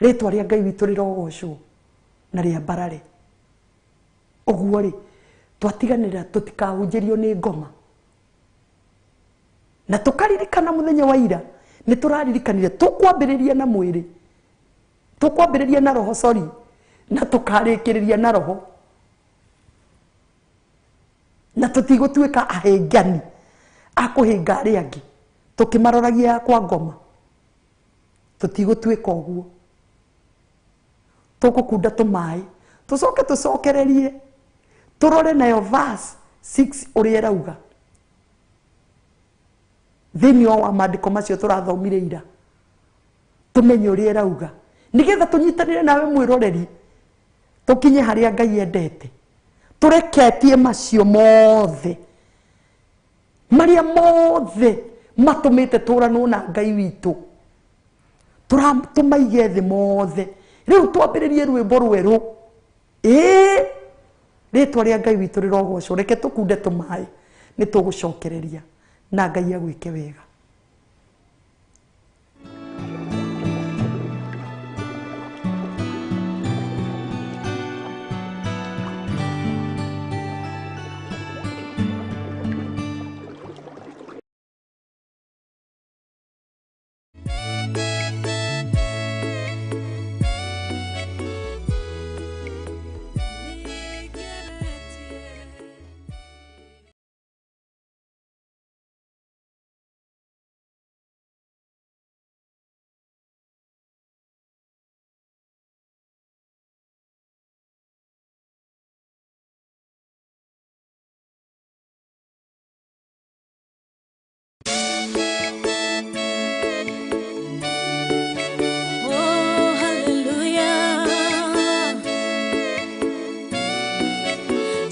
Rĩtwa rĩa Ngai witũ rĩrogocwo na rĩambarare. Ũguo rĩ, twatiganĩra tũtikahunjĩrio nĩ ngoma. Na tũkaririkana mũthenya wa ira, nĩ tũraririkanire tũkwambĩrĩria na mwĩrĩ, tũkwambĩrĩria na roho, sorry, na tũkarĩkĩrĩria na roho. Na tũtigũtuĩka ahĩngani a kũhĩnga arĩa angĩ tũkĩmaroragia kwa ngoma. Tũtigũtuĩka ũguo. Tũgũkunda tũmaĩ, tũcoke tũcokererie, tũrore nayo verse 6 ũrĩa ĩrauga. Thĩinĩ wa maandĩko macio tũrathomire ira, tũmenye ũrĩa ĩrauga nĩgetha tũnyitanĩre nawe mwĩroreri, tũkinye harĩa Ngai endete. Tũreketie macio mothe marĩa mothe matũmĩte tũranwo na Ngai witũ, tũmaige thĩ mothe. Rĩu twambĩrĩrie rwĩmbo rwerũ. Ĩĩ, rĩtwa rĩa Ngai witũ rĩrogocwo. Reke tũkunde tũmaĩ, nĩ tũgũcokereria na Ngai agwĩke wega.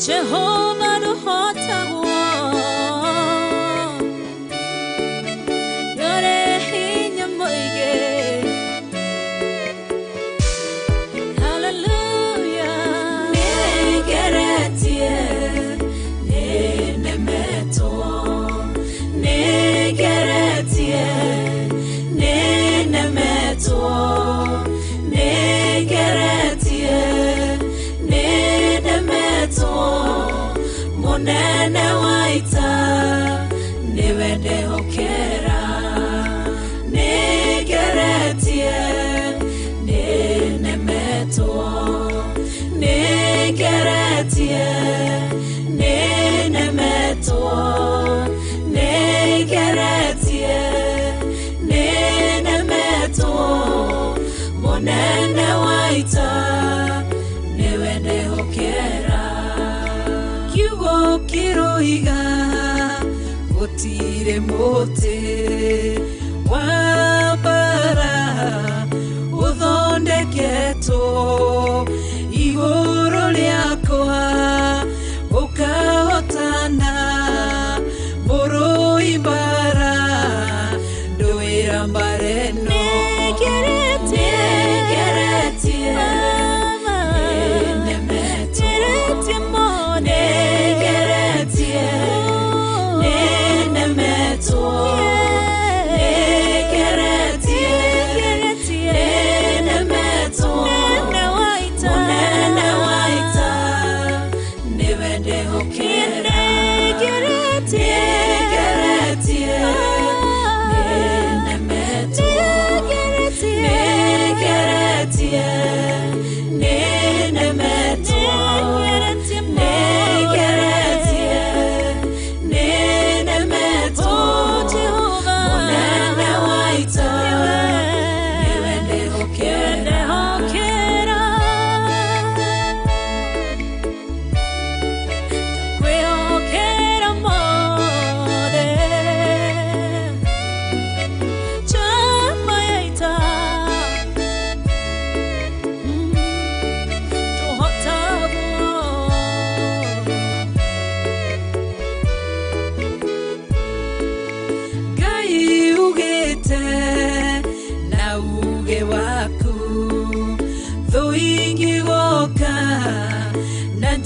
Jehovah ruhotagwo yore hinya mũingĩ. Hallelujah. Nĩngeretie, nĩnemetwo, nĩngeretie, nĩnemetwo, nĩngeretie, nĩnemetwo. Mũnene wa ita nĩwe ndehokera. Nĩngeretie, nĩnemetwo, nĩngeretie, nĩnemetwo, nĩngeretie, nĩnemetwo. Mũnene wa ita nĩwe ndehokera. Kiugo kĩroiga gũtirĩ mũtĩ wa mbara ũthondeketwo igũrũ rĩakwa ũkahotana. Mũrũi mbara ndũĩra mbara ĩno. Nĩngeretie, nĩnemetwo, nĩngeretie,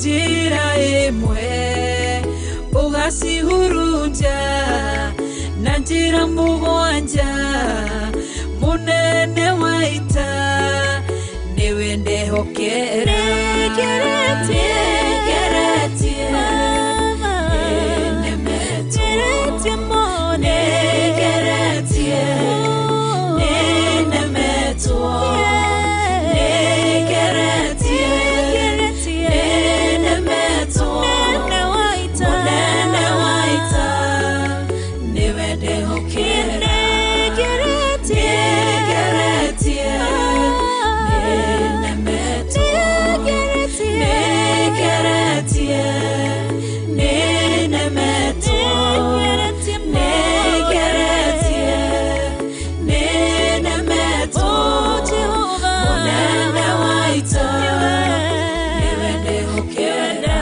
Njĩra ĩmwe ũgacihurunja na njĩra mũgwanja mũnene wa ita nĩwe ndehokera nĩngeretie nĩnemetwo nĩngeretie nĩnemetwo nĩngeretie nĩnemetwo mũnene wa ita nĩwe ndehokera nĩngeretie nĩnemetwo nĩngeretie nĩnemetwo nĩngeretie nĩnemetwo mũnene wa ita nĩwe ndehokera.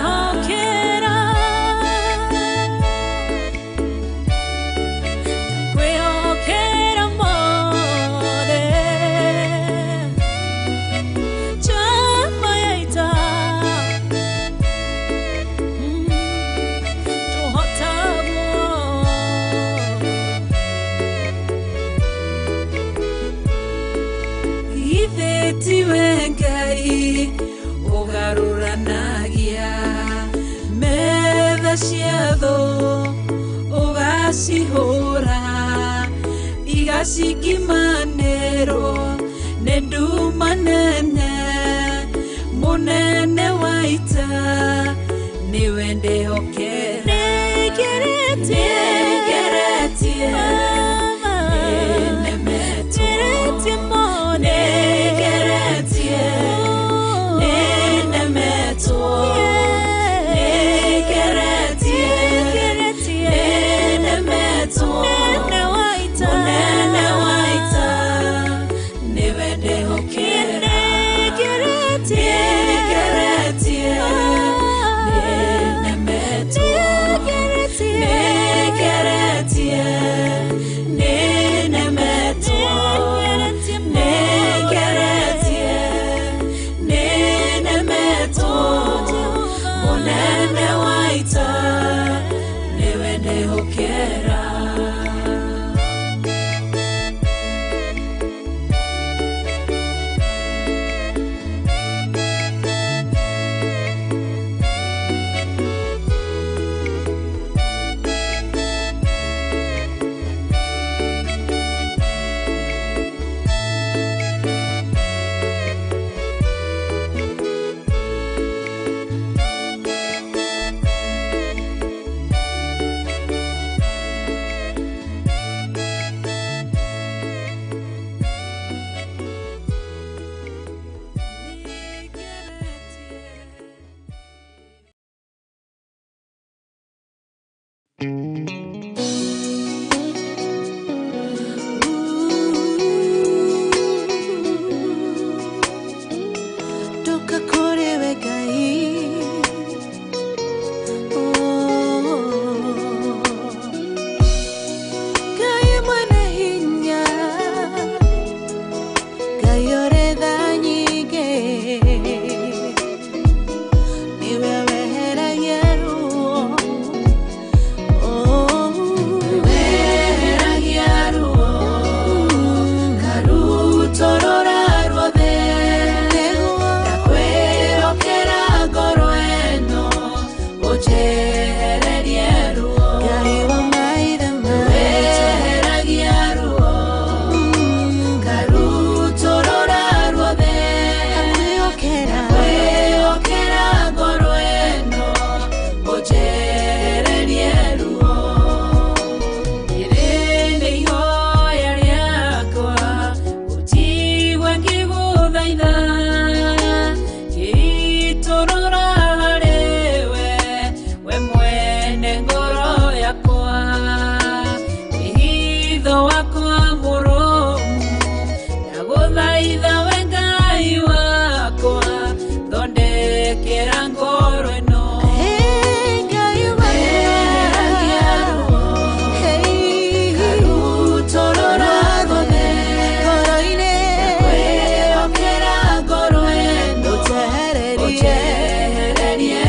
Kwĩhokera mothe njamba ya ita tũhotagwo Ithe tiwe Ngai ũgarũranagia metha cia thũ ũgacihũra igacingimanĩrwo nĩ nduma nene mũnene wa ita nĩwe ndehokera nĩngeretie nĩngeretie nĩnemetwo nĩngeretie nĩnemetwo nĩngeretie nĩnemetwo mũnene wa ita nĩwe ndehokera nĩngeretie nĩnemetwo nĩngeretie nĩnemetwo nĩngeretie nĩnemetwo mũnene wa ita nĩwe ndehokera. Toka kũrĩ we Ngai Ngai mwene hinya Ngai ũrĩ tha nyingĩ nĩwe weheragia ruo Weheragia ruo karutorora ruothe ndakwĩhokera ngoro ĩno ũnjehererie ruo Ngai wa maithe maitũ weheragia ruo karutorora ruothe ndakwĩhokera ndakwĩhokera ngoro ĩno ũnjehererie ruo Rĩrĩ nĩ ihoya rĩakwa ũnjigue ngĩgũthaitha ngĩitũrũra harĩwe we mwene ngoro yakwa wĩhitho wakwa mũrũmu ndagũthaitha we Ngai wakwa thondekera ngoro ĩno Hey, Ngai Weheragia ruo Hey, karutorora ruothe ngoro-inĩ ndakwĩhokera ngoro ĩno ũnjehererie ũnjehererie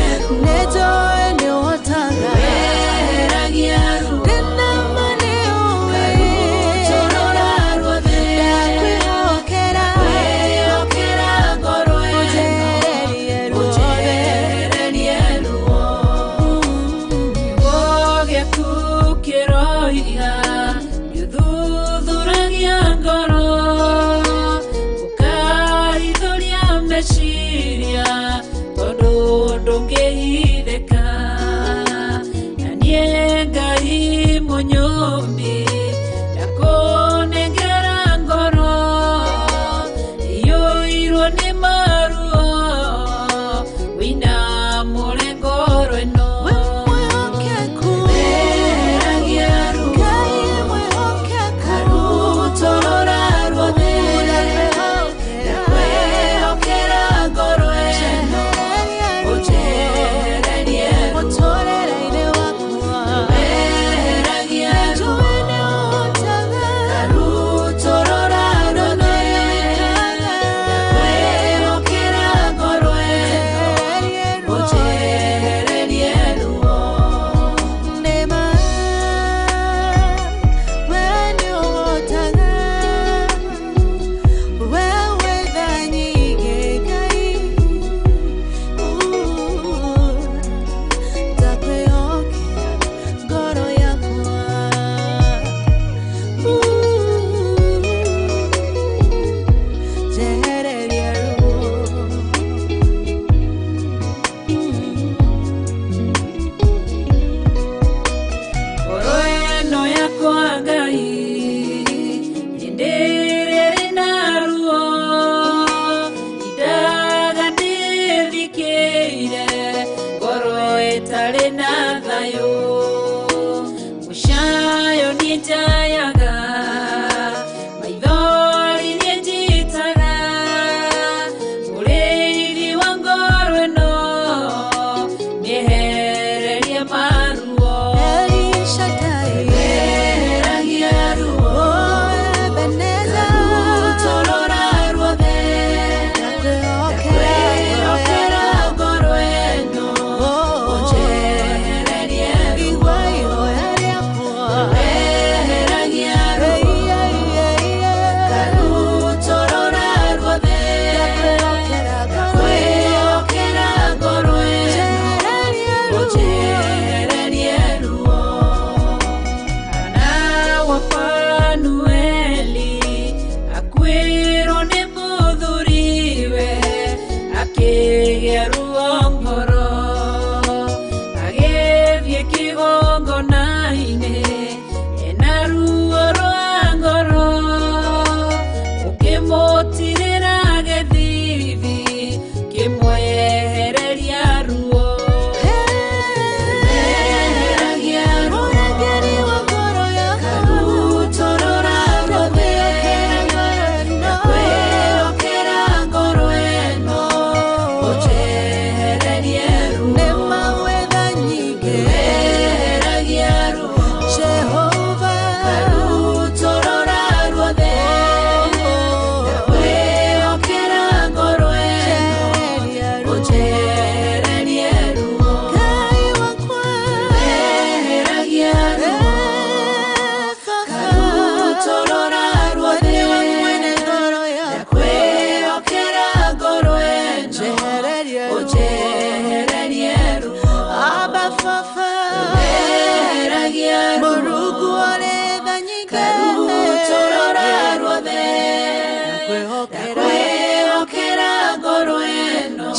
Ndakwĩhokera ngoro ĩno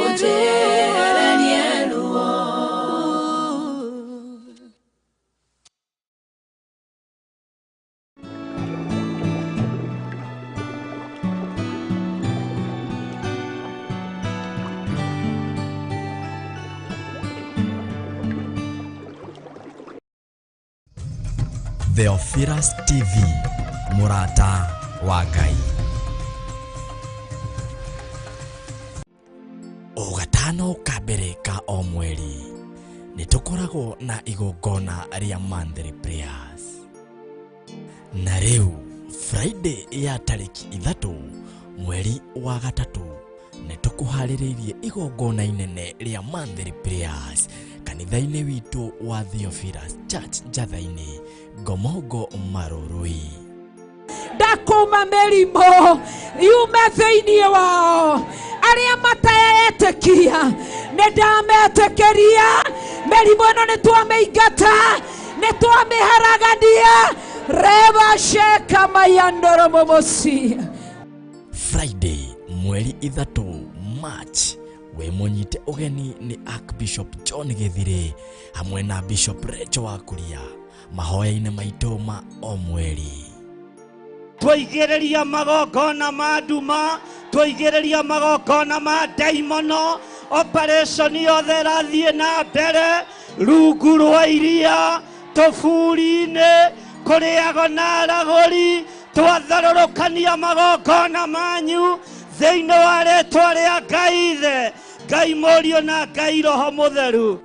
ũnjehererie ruo. Theophilus TV, mũrata wa Ngai. O gatano ka mbere ka o mweri nĩ tũkoragwo na igongona rĩa monthly prayers. Na rĩu Friday ya tarĩki 3 mweri wa 3 nĩ tũkũharĩrĩirie igongona inene rĩa monthly prayers kanitha-inĩ witũ wa Theophilus Church Njatha-inĩ, Ngomongo Marurui. Ndakũma mĩrimũ yume thĩinĩ wao, arĩa mataetĩkia nĩ ndametĩkĩria. Mĩrimũ ĩno nĩ twamĩingata, nĩ twamĩharagania. Reba sheka mayandoro momosi. Friday mweri 3 March wĩ mũnyite ũgeni nĩ Archbishop John Gĩthirĩ hamwe na Bishop Rachel Wakuria mahoya-inĩ maitũ ma o mweri. Twaigĩrĩria magongona ma nduma, twaigĩrĩria magongona ma ndaimono, operation yothe ĩrathiĩ na mbere rungu rwa iria, tũburi-inĩ, kũrĩago na aragũri. Twatharũrũkania magongona manyu thĩinĩ wa rĩtwa rĩa Ngai Ithe, Ngai Mũriũ na Ngai Roho Mũtheru.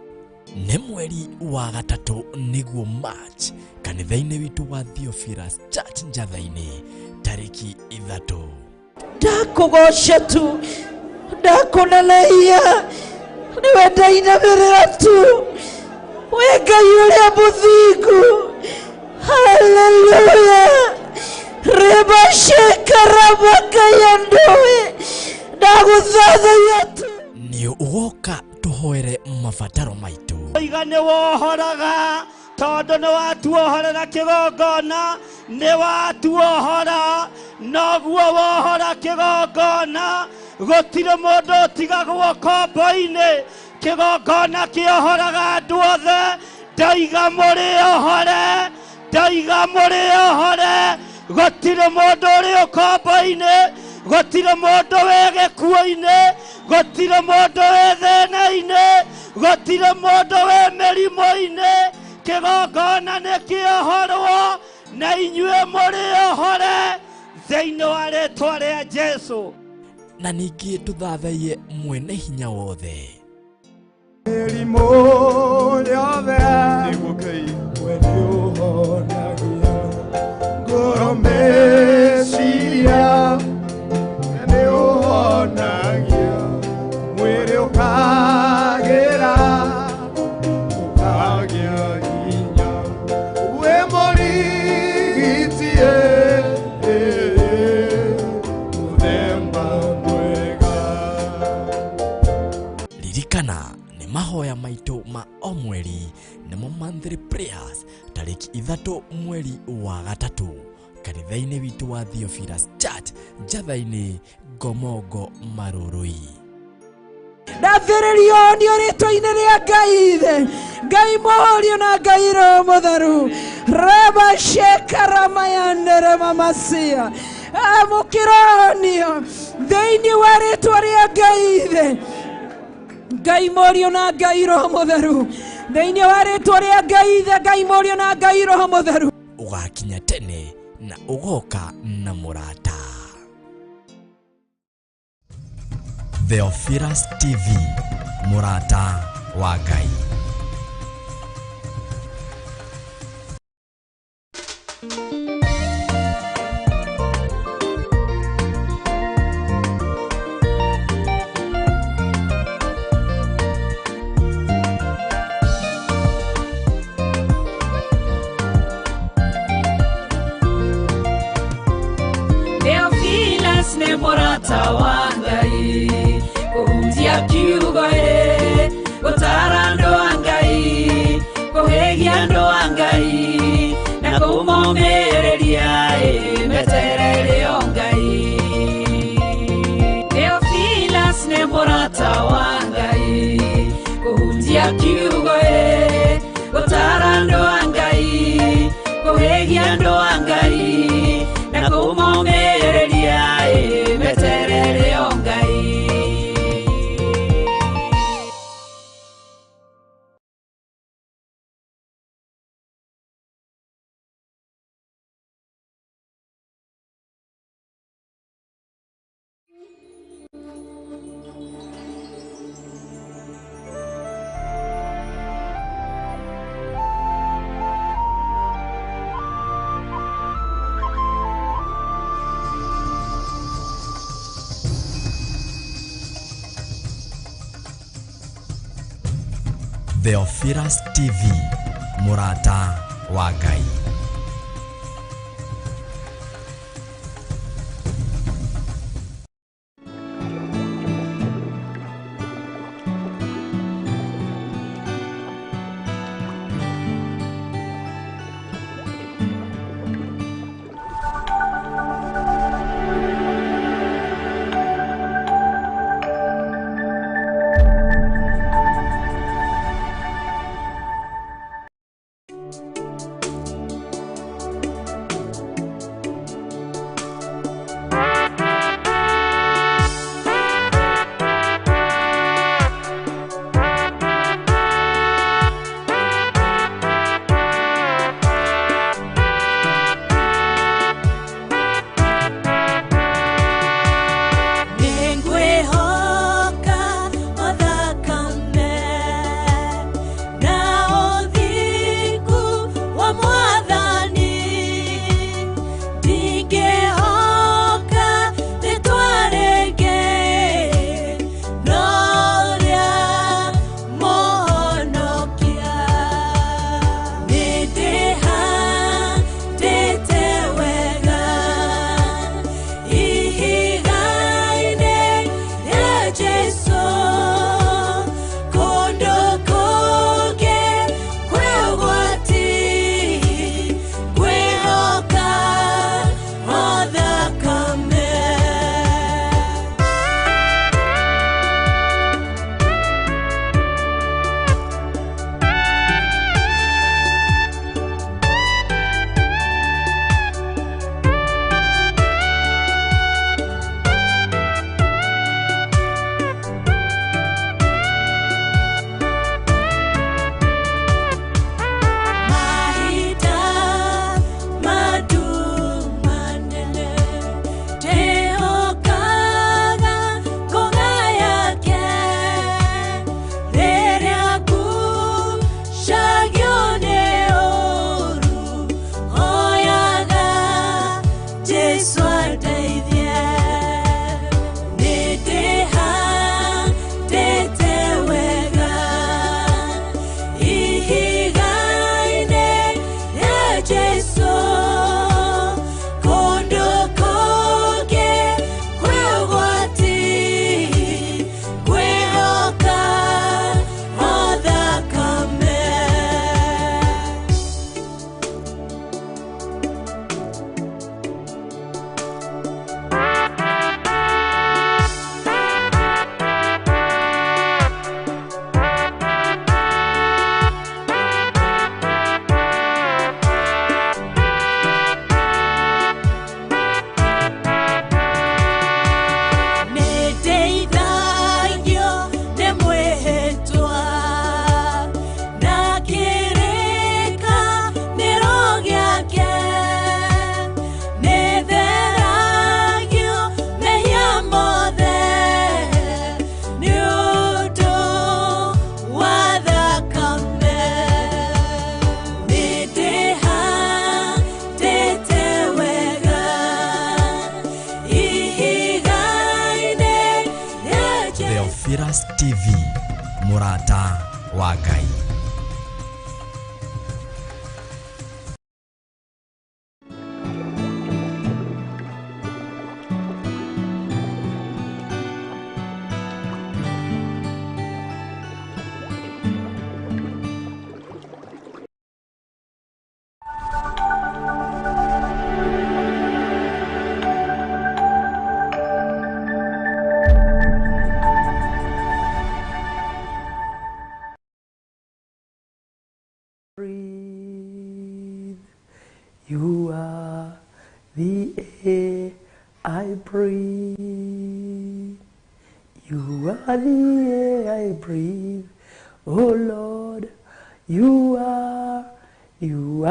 Nĩ mweri wa 3 nĩguo March kanitha-inĩ witũ wa Theophilus Church Njatha-inĩ tarĩki 3. Ndakũgoca tu, ndakũneneia, nĩwe ndainamĩrĩra tu, wĩ Ngai ũrĩa mũthingu. Haleluya. Reba sheka rabakayandoe, ndagũthathaiya tu. Nĩ ũgoka tũhoere mabataro maitũ. Iga nĩ wohoraga tondũ nĩ watuohorera kĩgongona, nĩ watuohora, noguo wohora kĩgongona. Gũtirĩ mũndũ ũtigagwo kombo-inĩ, kĩgongona kĩohoraga andũ othe. Ndaiga mũrĩohore, ndaiga mũrĩohore. Gũtirĩ mũndũ ũrĩ ũkombo-inĩ, gũtirĩ mũndũ wĩ gĩkuũ-inĩ, gũtirĩ mũndũ wĩ thĩna-inĩ, gũtirĩ mũndũ wĩ mĩrimũ-inĩ. Kĩgongona nĩ kĩohorwo na inyuĩ mũrĩohore thĩinĩ wa rĩtwa rĩa Jesũ. Na ningĩ tũthathaiye mwene hinya wothe. Mĩrimũ yothe nĩguo Ngai we nĩũhonagia ngoro, meciria nĩũhonagia mwĩrĩ ũkagĩra, ũkagĩa hinya. Wĩ mũrigiti mũthemba mwega. Ririkana nĩ mahoya maitũ ma o mweri nĩmo monthly prayers tarĩki 3 mweri wa 3 kanitha-inĩ witũ wa Theophilus Church Njatha-inĩ, Ngomongo Marurui. Ndathĩrĩrio nĩ rĩtwa-inĩ rĩa Ngai Ithe, Ngai Mũriũ na Ngai Roho Mũtheru. Reba sheka ramayanere mamasia. Amũkĩronio thĩinĩ wa rĩtwa rĩa Ngai Ithe, Ngai Mũriũ na Ngai Roho Mũtheru. Thĩinĩ wa rĩtwa rĩa Ngai Ithe, Ngai Mũriũ na Ngai Roho Mũtheru. Ũgakinya tene na ũgoka na mũrata. Theophilus TV, mũrata wa Ngai. Theophilus nĩ mũrata wa Ngai, kũhunjia kiugo ĩ, gũtara andũ a Ngai, kũhĩgia andũ a Ngai, na kũmomĩrĩria ĩ, metereire o Ngai. Mũrata wa Ngai, kũhunjia kiugo ĩ, gũtara andũ a Ngai, kũhĩgia andũ a Ngai, na kũmomĩrĩria ĩ, meterere o Ngai. Theophilus TV, Mũrata wa Ngai. Nĩngwĩhoka o thakame na ũthingu wa Mwathani, ndingĩhoka rĩtwa rĩngĩ no rĩa Mũhonokia. Nĩndĩhandĩte wega ihiga-inĩ rĩa Jesũ, kũndũ kũngĩ kwĩ ũgwati, ngwĩhoka o thakame. Mahinda manene ndĩhokaga ngũga yake, rĩrĩa ngucagio nĩ ũũru, hoyaga Jesũ andeithie. Nĩndĩhandĩte wega ihiga-inĩ rĩa Jesũ, kũndũ kũngĩ kwĩ ũgwati, ngwĩhoka o thakame. Nĩndeithagio nĩ mwĩhĩtwa na kĩrĩkanĩro gĩake, nĩtheragio mehia mothe nĩ ũndũ wa thakame. Nĩndĩhandĩte wega ihiga-inĩ rĩa Jesũ. Theophilus TV, Mũrata wa Ngai. the air I breathe. You are the air I breathe. Oh Lord, you are the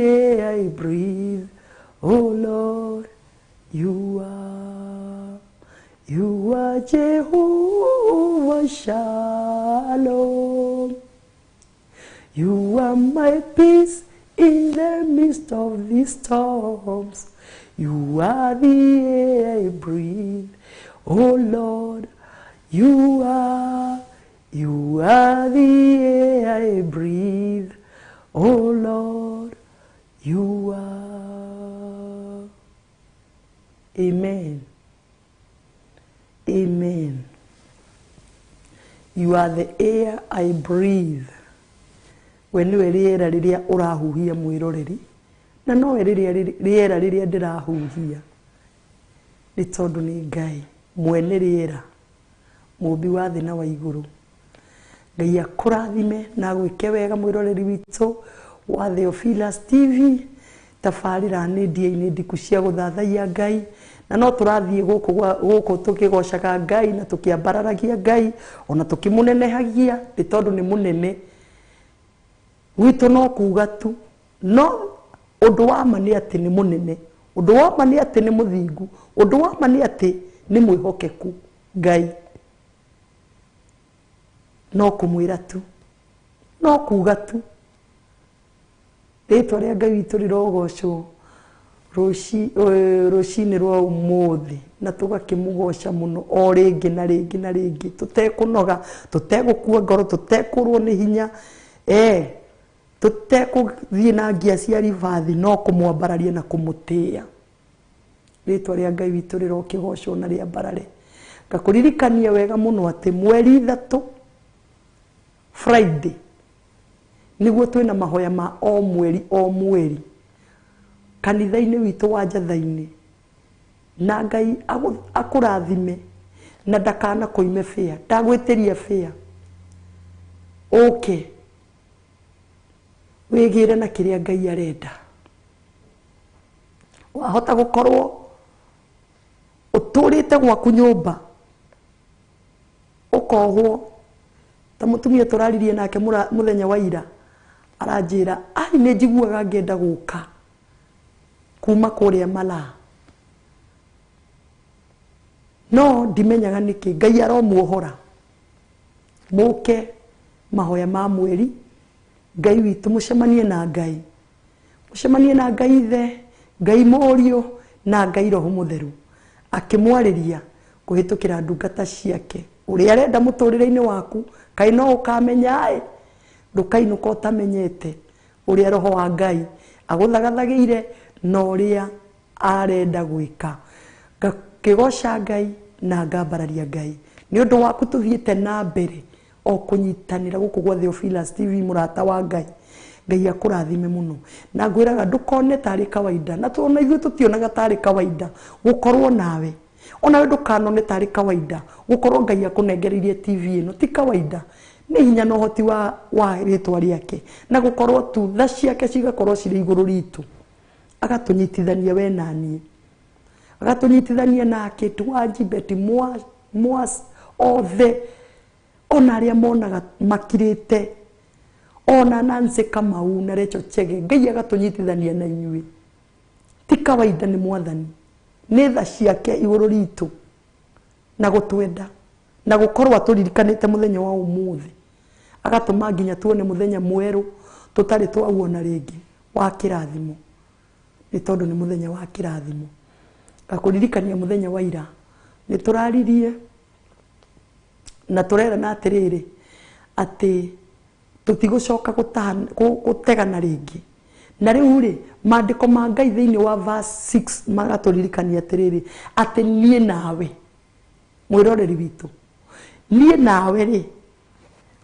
air I breathe. Oh Lord, you are Jehovah Shalom. You are my peace in the midst of these storms. You are the air I breathe. Oh Lord, you are the air I breathe. Oh Lord, you are. Amen. Amen. You are the air I breathe. We niwe rĩera rĩrĩa ũrahuhia mwĩroreri, na nowe rĩera rĩrĩa ndĩrahuhia, nĩ tondũ nĩ Ngai mwene rĩera, mũũmbi wa thĩ na wa igũrũ. Ngai akũrathime na agwĩke wega mwĩroreri witũ wa Theophilus TV. Tabarĩra nĩ ndia-inĩ ndiku cia gũthathaiya Ngai, na no tũrathiĩ gũkũ tũkĩgocaga Ngai na tũkĩambararagia Ngai ona tũkĩmũnenehagia, nĩ tondũ nĩ mũnene witũ. No kuga tu, no ũndũ wa ma nĩ atĩ nĩ mũnene, ũndũ wa ma nĩ atĩ nĩ mũthingu, ũndũ wa ma nĩ atĩ nĩ mwĩhokeku Ngai. No kũmwĩra tu, no kuga tu. Rĩtwa rĩa Ngai witũ rĩrogocwo rũcinĩ rwa ũmũthĩ, na tũgakĩmũgoca mũno o rĩngĩ na rĩngĩ na rĩngĩ, tũtekũnoga, tũtegũkua ngoro, tũtekũrwo nĩ hinya, tũtekũthiĩ na ngia cia ribathi, no kũmwambararia na kũmũtĩĩa. Rĩtwa rĩa Ngai witũ rĩrokĩgocwo na rĩambarare. Ngakũririkania wega mũno atĩ mweri 3 Friday nĩguo twĩna mahoya ma o mweri o mweri kanitha-inĩ witũ wa Njatha-inĩ, na Ngai akũrathime na ndakana kũime bĩa, ndagwĩtĩria bĩa, ũke wĩgĩre na kĩrĩa Ngai arenda. Wahota gũkorwo ũtũrĩte gwaku nyũmba ũkohwo ta mũtumia tũraririe nake mũthenya wa ira, aranjĩra ai nĩ njiguaga ngĩenda gũka kuma kũrĩa Malaa, no ndimenyaga nĩkĩ. Ngai aromuohora mũke mahoya ma mweri. Ngai witũ mũcemanie na Ngai, mũcemanie na Ngai Ithe, Ngai Mũriũ na Ngai Roho Mũtheru, akĩmwarĩria kũhĩtũkĩra ndungata ciake ũrĩa arenda mũtũrĩre-inĩ waku. Kaĩ no ũkamenya ĩ, ndũkainũka ũtamenyete ũrĩa Roho wa Ngai agũthagathagĩire na ũrĩa arenda gwĩka. Ngakĩgoca Ngai na ngambararia Ngai nĩ ũndũ waku. Tũthiĩte na mbere o kũnyitanĩra gũkũ gwa Theophilus TV, mũrata wa Ngai. Ngai akũrathime mũno, na ngwĩraga ndũkone tarĩ kawaida, na tũona ithuĩ tũtionaga tarĩ kawaida gũkorwo nawe. Onawe ndũkanone tarĩ kawaida gũkorwo Ngai akũnengereirie TV ĩno, ti kawaida. Nĩ hinya na ũhoti wa rĩtwa rĩake, na gũkorwo tu tha ciake cigakorwo cirĩ igũrũ ritũ, agatũnyitithania we na niĩ, agatũnyitithania nake tuwajibeti mwas othe, ona arĩa monaga makirĩte, ona Nancy Kamau na Rachel Chege, Ngai agatũnyitithania na inyuĩ. Ti kawaida, nĩ Mwathani, nĩ tha ciake igũrũ ritũ na gũtwenda na gũkorwo atũririkanĩte mũthenya wa ũmũthĩ, agatũma nginya tuone mũthenya mwerũ tũtarĩ twauona rĩngĩ wa kĩrathimo, nĩ tondũ nĩ mũthenya wa kĩrathimo. Ngakũririkania mũthenya wa ira nĩ tũraririe na tũrerana atĩrĩrĩ atĩ tũtigũcoka gũtegana rĩngĩ. Na rĩu rĩ, maandĩko ma Ngai thĩinĩ wa verse 6 magatũririkania atĩrĩrĩ atĩ niĩ nawe mwĩroreri witũ, niĩ nawe rĩ,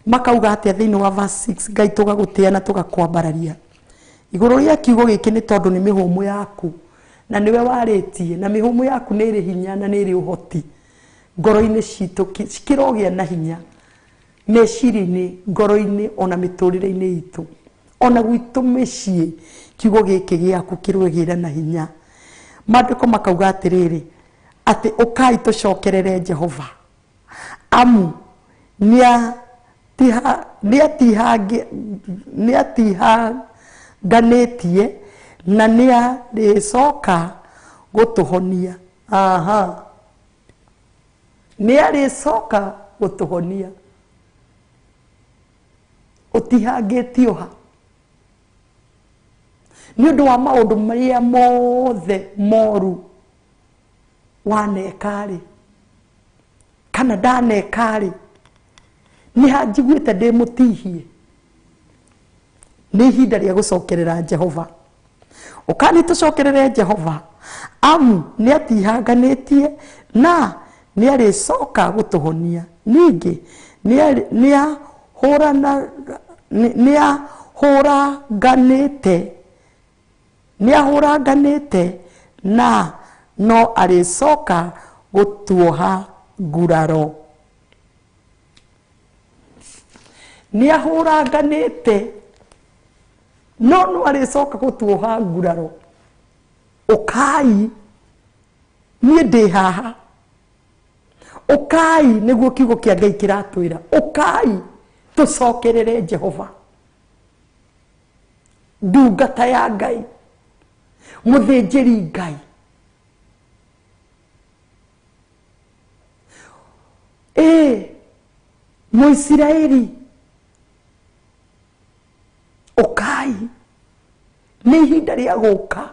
makauga atĩa thĩinĩ wa verse 6? Ngai tũgagũtĩa na tũgakwambararia igũrũ rĩa kiugo gĩkĩ, nĩ tondũ nĩ mĩhũmũ yaku na nĩwe warĩtie, na mĩhũmũ yaku nĩ ĩrĩ hinya na nĩ ĩrĩ ũhoti ngoro-inĩ citũ, cikĩrogĩa na hinya meciria-inĩ, ngoro-inĩ, ona mĩtũrĩre-inĩ itũ, ona gwitũ mĩciĩ. Kiugo gĩkĩ gĩaku kĩrwegĩra na hinya. Maandĩko makauga atĩrĩrĩ, atĩ ũkai tũcokerere Jehova, amu nĩatihanganĩtie na nĩarĩcoka gũtũhonia. Aha, nĩarĩcoka gũtũhonia. Ũtihangĩtio ha nĩ ũndũ wa maũndũ marĩa mothe moru waneka-rĩ, kana ndaneka-rĩ, nĩ hanjiguĩte ndĩ mũtihie. Nĩ ihinda rĩa gũcokerera Jehova. Ũkani tũcokerere Jehova, amu nĩatihanganĩtie na nĩarĩcoka gũtũhonia. Ningĩ nĩahũranganĩte na no arĩcoka gũtuoha nguraro. Nĩahũranganĩte no no arĩcoka gũtuoha nguraro. Ũkai, niĩ ndĩ haha. Ũkai, nĩguo kiugo kĩa Ngai kĩratwĩra, ũkai tũcokerere Jehova. Ndungata ya Ngai, mũthĩnjĩri Ngai, Mũisiraeli, ũkai, nĩ ihinda rĩa gũka,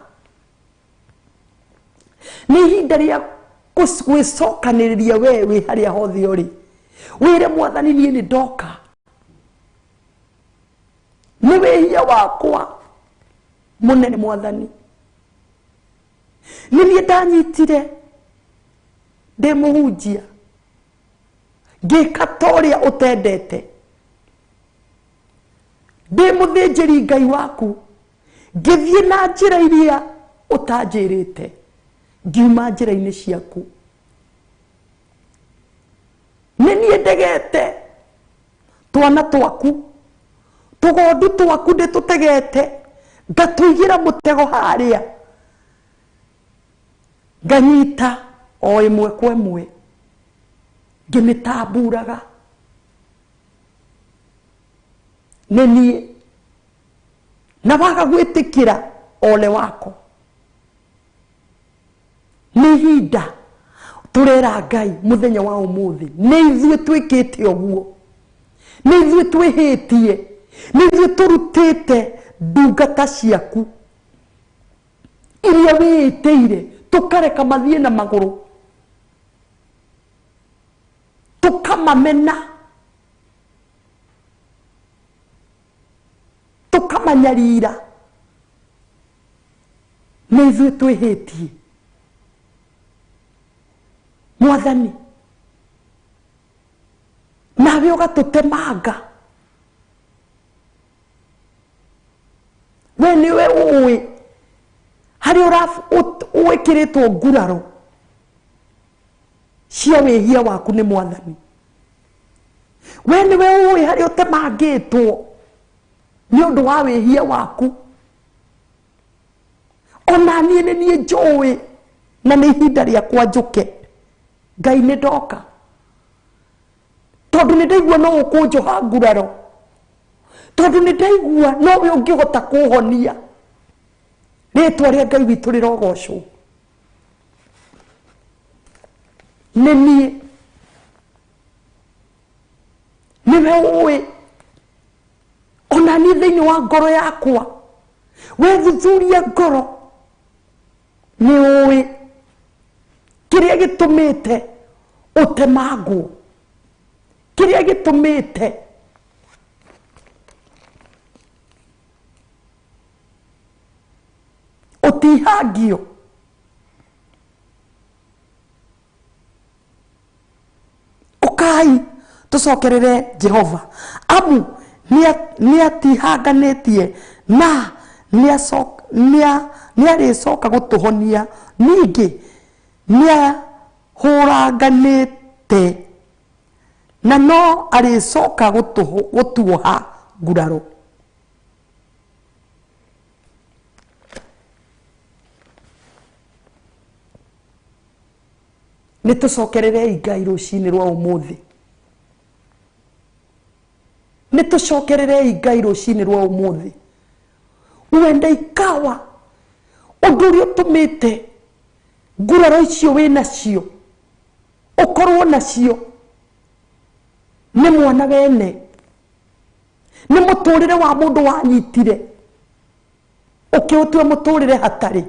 nĩ ihinda rĩa gwĩcokanĩrĩria we wĩ harĩa hothe ũrĩ, wĩre Mwathani niĩ nĩ ndoka, nĩ wĩhia wakwa mũnene Mwathani, nĩ niĩ ndanyitire ndĩ mũhunjia ngĩka ta ũrĩa ũtendete, ndĩ mũthĩnjĩri Ngai waku ngĩthiĩ na njĩra iria ũtanjĩrĩte, ngiuma njĩra-inĩ ciaku. Nĩ niĩ ndegete twana twaku, tũgondu twaku ndĩtũtegete, ngatũigĩra mũtego harĩa, nganyita o ĩmwe kwa ĩmwe ngĩmĩtamburaga. Nĩ niĩ na waga gwĩtĩkĩra ole wako. Nĩ ihinda tũrera Ngai mũthenya wa ũmũthĩ, nĩ ithuĩ twĩkĩte ũguo, nĩ ithuĩ twĩhĩtie, nĩ ithuĩ tũrutĩte ndungata ciaku iria wĩĩtĩire, tũkareka mathiĩ na magũrũ, tũkamamena, tũkamanyarira. Nĩ ithuĩ twĩhĩtie. Mwathani, nawe ũgatũtemanga. We nĩwe ũĩ harĩa wĩkĩrĩtwo nguraro cia wĩhia waku nĩ Mwathani. We nĩwe ũĩ harĩa ũtemangĩtwo nĩ ũndũ wa wĩhia waku. Ona niĩ nĩ niĩ njũĩ, na nĩ ihinda rĩakwa njũke. Ngai nĩ ndoka, tondũ nĩ ndaigua no ũkũnjoha nguraro, tondũ nĩ ndaigua nowe ũngĩhota kũhonia. Rĩtwa rĩa Ngai witũ rĩrogocwo. Nĩ niĩ, nĩwe ũĩ ona niĩ thĩinĩ wa ngoro yakwa. We thuthuria ngoro, nĩ ũĩ kĩrĩa gĩtũmĩte ũtemangwo, kĩrĩa gĩtũmĩte ũtihangio. Ũkai tũcokerere Jehova, amu nĩatihanganĩtie na nĩarĩcoka gũtũhonia. Ningĩ nĩahũranganĩte na no arĩcoka gũtuoha nguraro. Nĩ tũcokererei Ngai rũcinĩ rwa ũmũthĩ. Nĩ tũcokererei Ngai rũcinĩ rwa ũmũthĩ. Uenda ikawa ũndũ ũrĩa ũtũmĩte nguraro icio wĩ nacio ũkorwo nacio nĩ mwana wene, nĩ mũtũrĩre wa mũndũ wanyitire ũkĩũtua mũtũrĩre hatarĩ,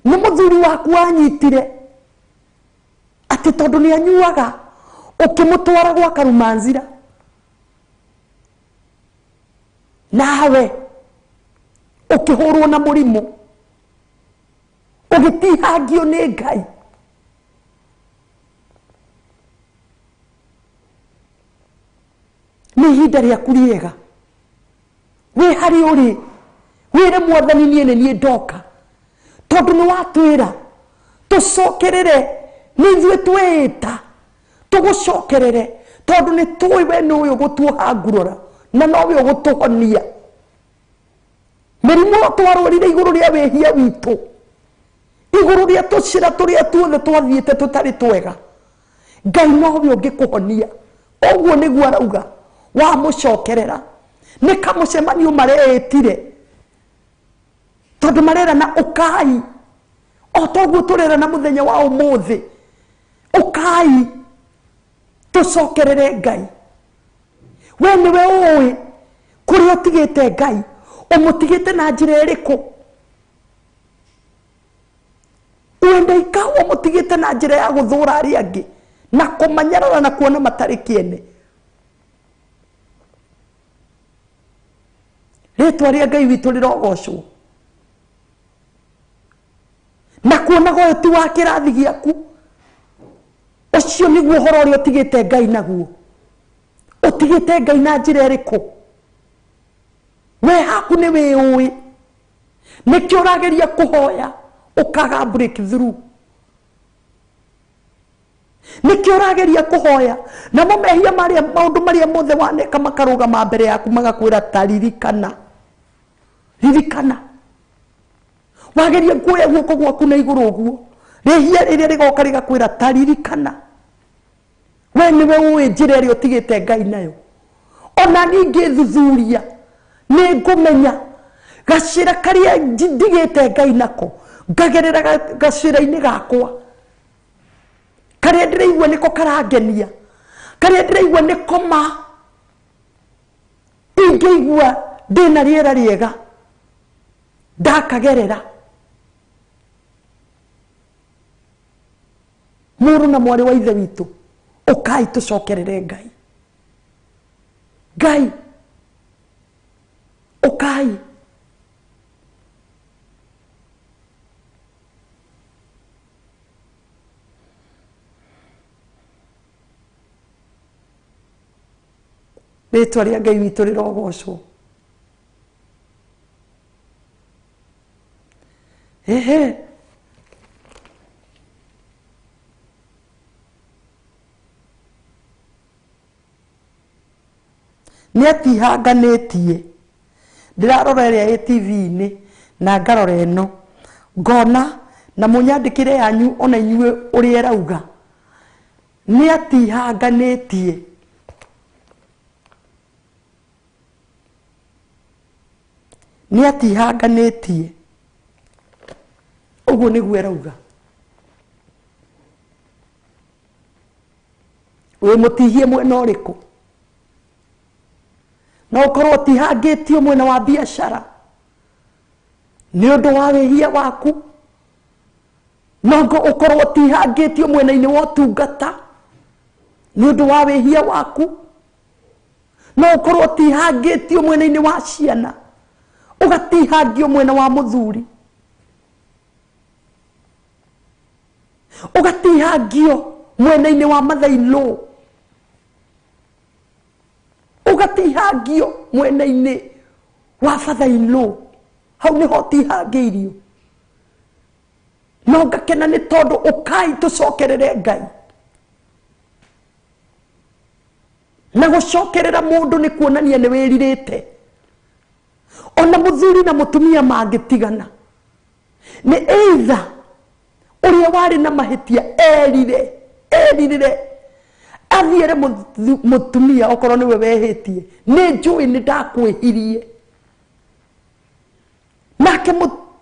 nĩ mũthuri waku wanyitire atĩ tondũ nĩ anyuaga ũkĩmũtwara gwa Karumanzira, nawe ũkĩhũrwo na mũrimũ ũgĩtihangio nĩ Ngai. Nĩ ihinda rĩaku rĩega wĩ harĩ ũrĩ wĩre Mwathani niĩ nĩ niĩ ndoka, tondũ nĩ watwĩra tũcokerere, nĩ ithuĩ twĩĩta tũgũcokerere, tondũ nĩ tũĩ we nĩwe ũgũtuoha ngurora na nowe ũgũtũhonia mĩrimũ ĩyo twarwarire igũrũ rĩa wĩhia witũ, igũrũ rĩa tũcĩra tũrĩa tuothe twathiĩte tũtarĩ twega. Ngai nowe ũngĩkũhonia. Ũguo nĩguo arauga wamũcokerera. Nĩ kamũcemanio mareĩtire, tondũ marerana ũkai, o toguo tũrerana mũthenya wa ũmũthĩ, ũkai tũcokerere Ngai. We nĩwe ũĩ kũrĩa ũtigĩte Ngai, ũmũtigĩte na njĩra ĩrĩkũ. Uenda ikawa ũmũtigĩte na njĩra ya gũthũra arĩa angĩ na kũmanyarara na kuona matarĩ kĩene. Rĩtwa rĩa Ngai witũ rĩrogocwo. Na kuonaga ũyũ ti wa kĩrathi gĩaku, ũcio nĩguo ũhoro ũrĩa ũtigĩte Ngai naguo. Ũtigĩte Ngai na njĩra ĩrĩkũ? We haku nĩ wĩũĩ, nĩkĩo ũrageria kũhoya ũkaga breakthrough, nĩkĩo ũrageria kũhoya namo mehia marĩa maũndũ marĩa mothe waneka makarũgama mbere yaku magakwĩra ta ririkana, ririkana. Wageria kuoya guoko gwaku na igũrũ ũguo, rĩhia rĩrĩa rĩgoka rĩgakwĩra ta ririkana. We nĩwe ũĩ njĩra ĩrĩa ũtigĩte Ngai nayo. Ona ningĩ thuthuria nĩ ngũmenya gacĩra karĩa ndigĩte Ngai nako, ngagerera gacĩra-inĩ gakwa karĩa ndĩraigua nĩko karangenia, karĩa ndĩraigua nĩko ma ingĩigua ndĩna rĩera rĩega ndakagerera. Mũrũ na mwarĩ wa Ithe witũ, ũkai tũcokerere Ngai. Ngai ũkai. Rĩtwa rĩa Ngai witũ rĩrogocwo. Ehe, nĩ atihanganĩtie. Ndĩrarora ĩrĩa ĩ TV-inĩ na ngarora ĩno ngona, na mũnyandĩkĩre yanyu ona inyuĩ ũrĩa ĩrauga, nĩ atihanganĩtie. Nĩ atihanganĩtie. Ũguo nĩguo ĩrauga. Wĩ mũtihie mwena ũrĩkũ? No ũkorwo ũtihangĩtio mwena wa biacara nĩ ũndũ wa wĩhia waku, no ũkorwo ũtihangĩtio mwena-inĩ wa ũtungata nĩ ũndũ wa wĩhia waku, no ũkorwo ũtihangĩtio mwena-inĩ wa ciana, ũgatihangio mwena wa mũthuri, ũgatihangio mwena-inĩ wa mother-in-law, ũgatihangio mwena-inĩ wa father-in-law. Hau nĩho ũtihangĩirio. No ngakena nĩ tondũ ũkai tũcokerere Ngai. Na gũcokerera mũndũ nĩ kuonania nĩ wĩrirĩte. Ona mũthuri na mũtumia mangĩtigana, nĩ either Ũrĩa warĩ na mahĩtia erire eririre athiere mũtumia okorwo nĩwe wehĩtie nĩ njũĩ nĩ ndakwĩhirie. Nake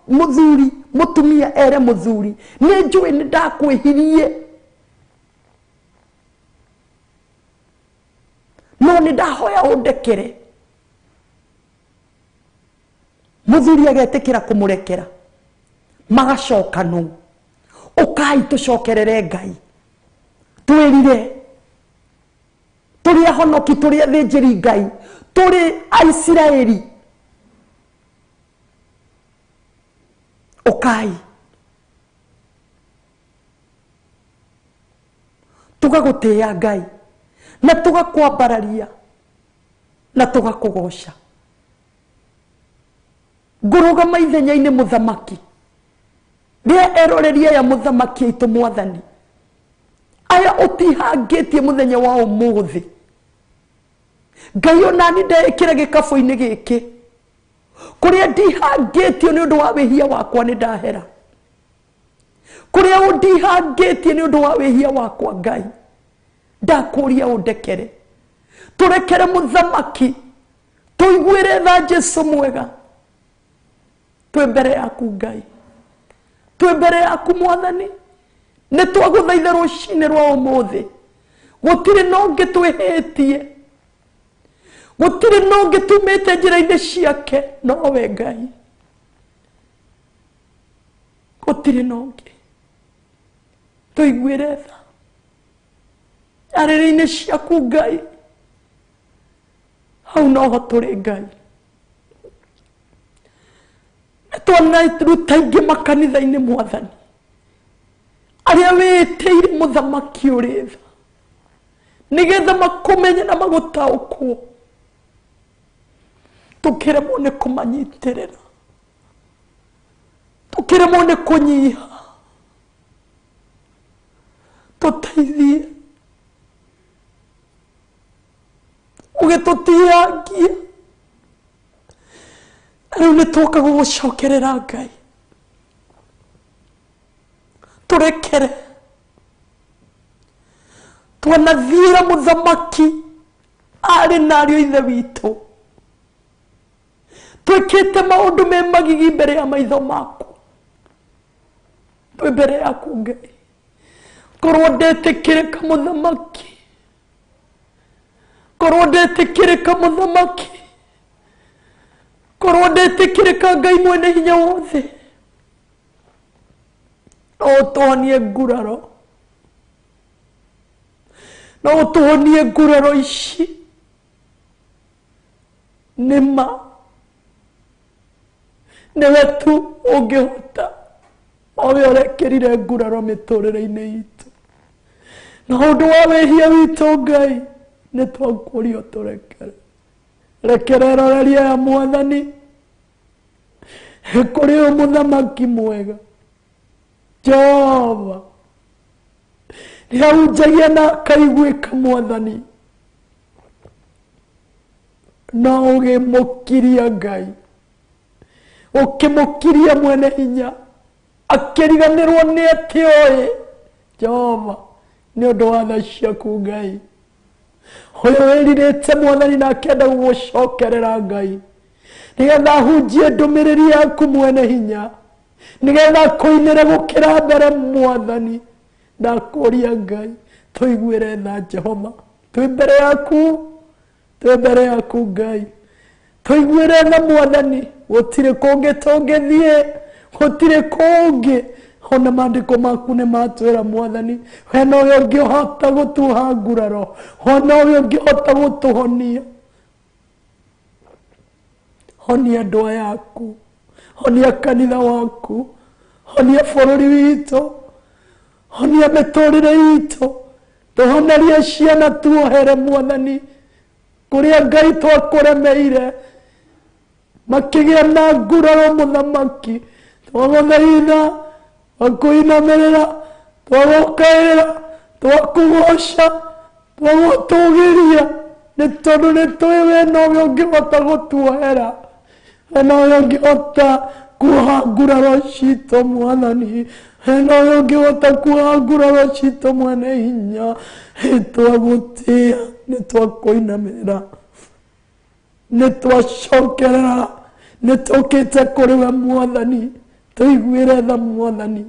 mũthuri mũtumia ere mũthuri nĩ njũĩ nĩ ndakwĩhirie no nĩ ndahoya ũndekere. Mũthuri agetĩkĩra kũmũrekera magacokanwo. Ũkai tũcokerere Ngai twĩrire tũrĩ ahonoki tũrĩ athĩnjĩri Ngai tũrĩ Aisiraeli. Ũkai tũgagũtĩĩa Ngai na tũgakwambararia na tũgakũgoca. Ngũrũgama ithenya-inĩ mũthamaki rĩa eroreria ya mũthamaki aitũ mwathani aya ũtihangĩtie mũthenya wa ũmũthĩ. Ngai onani ndeĩkĩra gĩkabũ-inĩ gĩkĩ kũrĩa ndihangĩtio nĩ ũndũ wa wĩhia wakwa nĩ ndahera, kũrĩa ũndihangĩtie nĩ ũndũ wa wĩhia wakwa Ngai ndakũria ũndekere. Tũrekere mũthamaki tũiguĩre tha Jesũ mwega. Twĩ mbere yaku Ngai, twĩ mbere yaku mwathani, nĩ twagũthaitha rũcinĩ rwa ũmũthĩ. Gũtirĩ na ũngĩ twĩhĩtie, gũtirĩ na ũngĩ tumĩte njĩra-inĩ ciake nowe Ngai, gũtirĩ na ũngĩ. Tũiguĩre tha arĩrĩ-inĩ ciaku Ngai, hau noho tũrĩ Ngai. Twanaruta ingĩ makanitha-inĩ mwathani arĩa wĩtĩire mũthamaki ũrĩ tha nĩgetha makũmenye na magũtaũkwo, tũkĩremwo nĩ kũmanyitĩrĩra, tũkĩremwo nĩ kũnyiha. Tũteithie ũgĩtũtihangie. Rĩu nĩ twoka gũgũcokerera Ngai, tũrekere. Twanathiĩra mũthamaki arĩ na ariũ ithe witũ, twĩkĩte maũndũ me magigi mbere ya maitho maku, twĩ mbere yaku Ngai. Korwo ndetĩkĩrĩka mũthamaki, korwo ndetĩkĩrĩka mũthamaki, korwo ndetĩkĩrĩka Ngai mwene hinya wothe, no ũtũhonie nguraro, no ũtũhonie nguraro ici. Nĩ ma nĩwe tu ũngĩhota, owe ũrekĩrire nguraro mĩtũrĩre-inĩ itũ na ũndũ wa wĩhia witũ Ngai nĩ twakũria ũtũrekere. Rekere eroreria ya mwathani kũrĩ ũyũ mũthamaki mwega Jehova nĩahunjagia na akaiguĩka mwathani, no ũgĩmũkiria Ngai, ũkĩmũkiria mwene hinya akĩriganĩrwo nĩ atĩ oĩ Jehova nĩ ũndũ wa tha ciaku Ngai. Ũyũ wĩrirĩte mwathani na akenda gũgũcokerera Ngai nĩgetha ahunjie ndũmĩrĩri yaku mwene hinya, nĩgetha akũinĩre gũkĩra mbere mwathani. Ndakũria Ngai tũiguĩre tha Jehova, twĩ mbere yaku, twĩ mbere yaku Ngai, tũiguĩre tha mwathani. Gũtirĩ kũngĩ tũngĩthiĩ, gũtirĩ kũngĩ, ona maandĩko maku nĩ matwĩra mwathani we nowe ũngĩhota gũtuha nguraro, we nowe ũngĩhota gũtũhonia. Honia andũ aya aku, honia kanitha waku, honia bũrũri witũ, honia mĩtũrĩre itũ, tũhonerie ciana tuohere mwathani kũrĩa Ngai twakũremeire makĩgĩa na nguraro mũthamaki. Twagũthaitha, twakũinamĩrĩra, twagũkaĩra, twakũgoca, twagũtũgĩria nĩ tondũ nĩ tũĩ we nowe ũngĩhota gũtuohera, we nowe ũngĩhota Kuoha nguraro citũ mwathani, nowe ũngĩhota kuoha nguraro citũ mwene hinya. Nĩtwagũtĩĩa, nĩtwakũinamĩrĩra, nĩtwacokerera, nĩtũkĩte kũrĩ we mwathani. Tũiguĩre tha mwathani,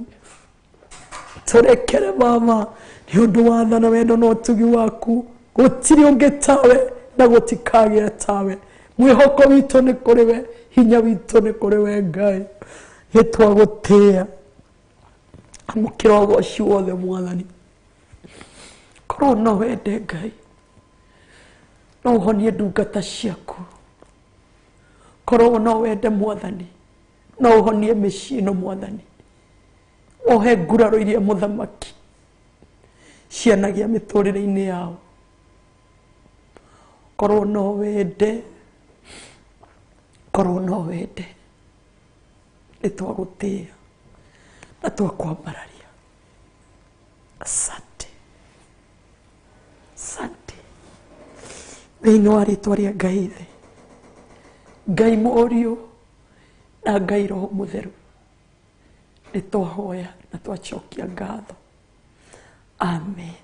tũrekere baba nĩ ũndũ wa tha na wendo na ũtugi waku. Gũtirĩ ũngĩ tawe na gũtikagĩa tawe. Mwĩhoko witũ nĩ kũrĩ we, hinya witũ nĩ kũrĩ we Ngai. Nĩtwagũtĩĩa, amũkĩra ũgoci wothe mwathani. Korwo no wende Ngai, no ũhonie ndungata ciaku. Korwo no wende mwathani, no ũhonie mĩciĩ ĩno mwathani. Ohe nguraro iria mũthamaki cianagia mĩtũrĩre-inĩ yao. Korwo no wende, korwo no wende, nĩtwagũtĩĩa na twakwambararia. Asante, asante. Thĩinĩ wa rĩtwa rĩa Ngai Ithe, Ngai Mũriũ na Ngai Roho Mũtheru, nĩtwahoya na twacokia ngatho. Amen,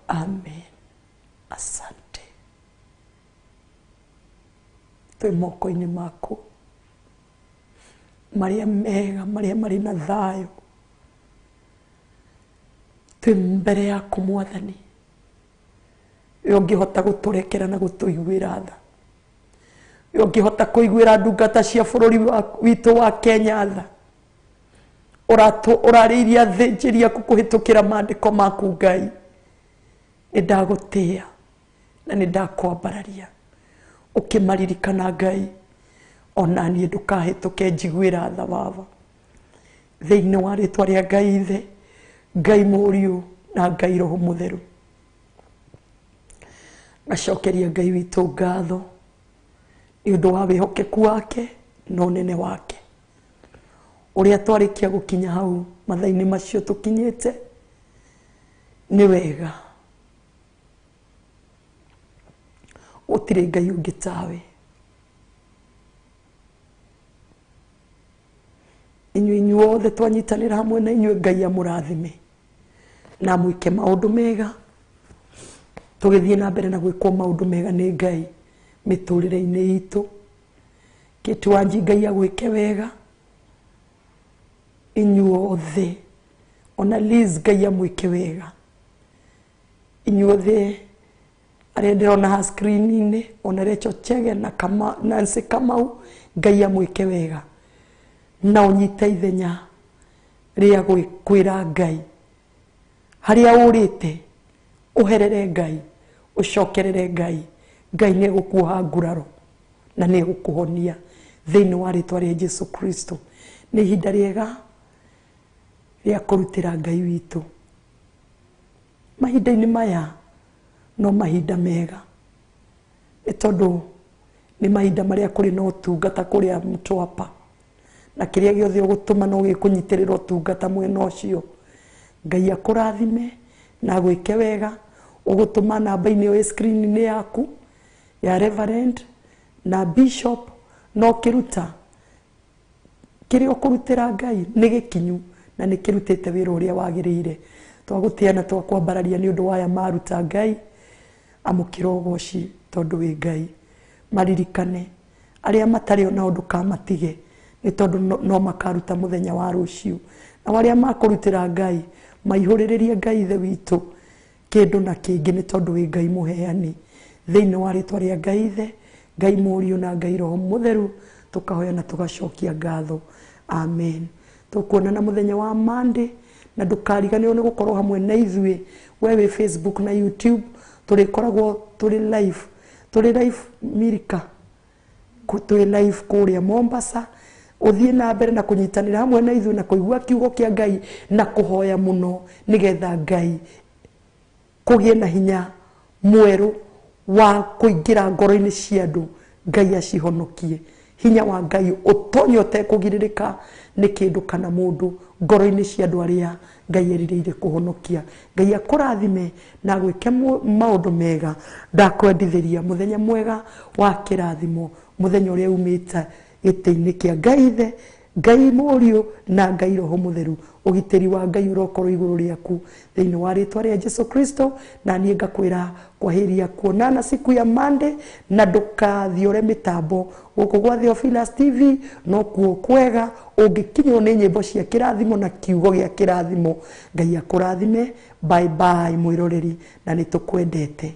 amen. Asante. Twĩ moko-inĩ maku marĩa mega, marĩa marĩ na thayũ. Twĩ mbere yaku mwathani, we ũngĩhota gũtũrekera na gũtũiguĩra tha, we ũngĩhota kũiguĩra ndungata cia bũrũri witũ wa Kenya tha. Ũrarĩirie athĩnjĩri aku kũhĩtũkĩra maandĩko maku Ngai. Nĩndagũtĩĩa na nĩndakwambararia. Ũkĩmaririkana Ngai, ona niĩ ndũkahĩtũke njiguĩra tha baba. Thĩinĩ wa rĩtwa rĩa Ngai Ithe, Ngai Mũriũ na Ngai Roho Mũtheru, ngacokeria Ngai witũ ngatho nĩ ũndũ wa wĩhokeku wake na ũnene wake. Ũrĩa twarĩkia gũkinya hau mathaa-inĩ macio tũkinyĩte nĩ wega. Gũtirĩ Ngai ũngĩ tawe. Inyuĩ inyuothe twanyitanĩra hamwe na inyuĩ, Ngai amũrathime na amwĩke maũndũ mega. Tũgĩthiĩ na mbere na gwĩkwo maũndũ mega nĩ Ngai mĩtũrĩre-inĩ itũ. Kĩtu Wanji, Ngai agwĩke wega. Inyuothe, ona Liz, Ngai amwĩke wega. Inyuothe arĩa ndĩrona ha screen-inĩ, ona Rachel Chege na Nancy Kamau, Ngai amwĩke wega. Na ũnyite ithenya rĩa kwĩra Ngai harĩa ũrĩte, ũherere Ngai, ũcokerere Ngai. Ngai nĩ egũkuoha nguraro na nĩ egũkũhonia thĩinĩ wa rĩtwa rĩa Jesu Kristo. Nĩ ihinda rĩega rĩa kũrutĩra Ngai witũ. Mahinda-inĩ maya no mahinda mega, nĩ tondũ nĩ mahinda marĩa kũrĩ na ũtungata kũrĩa Mtwapa, na kĩrĩa gĩothe ũgũtũma no gĩkũnyitĩrĩra ũtungata mwena ũcio. Ngai akũrathime na agwĩke wega. Ũgũtũma namba-inĩ ĩyo ĩ screen-inĩ yaku ya Reverend na Bishop, no ũkĩruta kĩrĩa ũkũrutĩra Ngai nĩ gĩkinyu na nĩ kĩrutĩte wĩra ũrĩa wagĩrĩire. Twagũtĩĩa na twakwambararia nĩ ũndũ wa aya maruta Ngai. Amũkĩra ũgoci tondũ wĩ Ngai. Maririkane arĩa matarĩ ona ndũkamatige, nĩ tondũ no makaruta mũthenya wa rũciũ. Na arĩa makũrutĩra Ngai, maihũrĩrĩrie Ngai Ithe witũ kĩndũ na kĩngĩ, nĩ tondũ wĩ Ngai mũheani. Thĩinĩ wa rĩtwa rĩa Ngai Ithe, Ngai Mũriũ na Ngai Roho Mũtheru, tũkahoya na tũgacokia ngatho. Amen. Tũkuonana mũthenya wa Monday, na ndũkariganĩrwo nĩ gũkorwo hamwe na ithuĩ. We wĩ Facebook na YouTube, tũrĩkoragwo tũrĩ live, tũrĩ live Mirika, twĩ live kũrĩa Mombasa. Ũthiĩ na mbere na kũnyitanĩra hamwe na ithuĩ na kũigua kiugo kĩa Ngai na kũhoya mũno, nĩgetha Ngai kũgĩe na hinya mwerũ wa kũingĩra ngoro-inĩ cia andũ, Ngai acihonokie. Hinya wa Ngai ũtonye ũtekũgirĩrĩka nĩ kĩndũ kana mũndũ ngoro-inĩ cia andũ arĩa Ngai erirĩire kũhonokia. Ngai akũrathime na agwĩke maũndũ mega. Ndakwendithĩria mũthenya mwega wa kĩrathimo, mũthenya ũrĩa umĩte Gĩtĩ-inĩ kĩa Ngai Ithe, Ngai Mũriũ na Ngai Roho Mũtheru. Ũgitĩri wa Ngai ũrokorwo igũrũ rĩaku thĩinĩ wa rĩtwa rĩa Jesu Kristo. Na niĩ ngakwĩra kwahĩria kuonana siku ya Monday, na ndũkathiũre mĩtambo gũkũ gwa Theophilus TV no kuo kwega ũngĩkinywo nĩ nyĩmbo cia kĩrathimo na kiugo gĩa kĩrathimo. Ngai akũrathime. Bye bye mwĩroreri, na nĩ tũkwendete.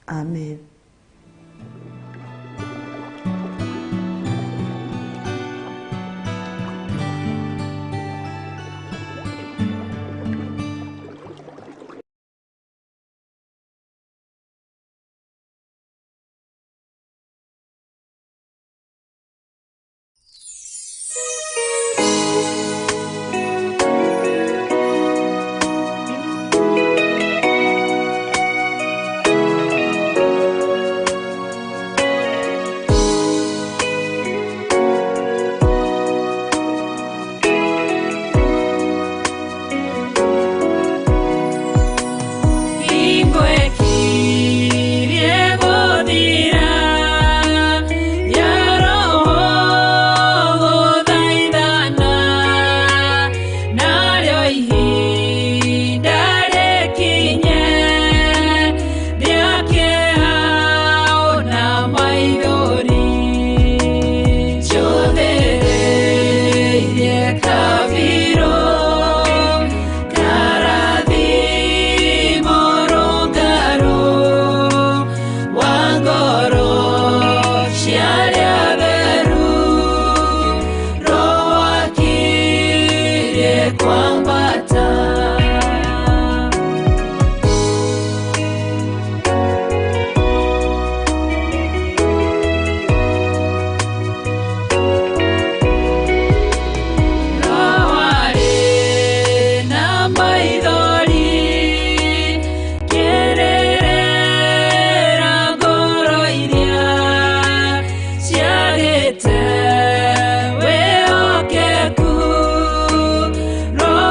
Amen. Te we okeku ro.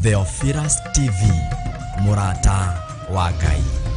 Theophilus TV, mũrata wa Ngai.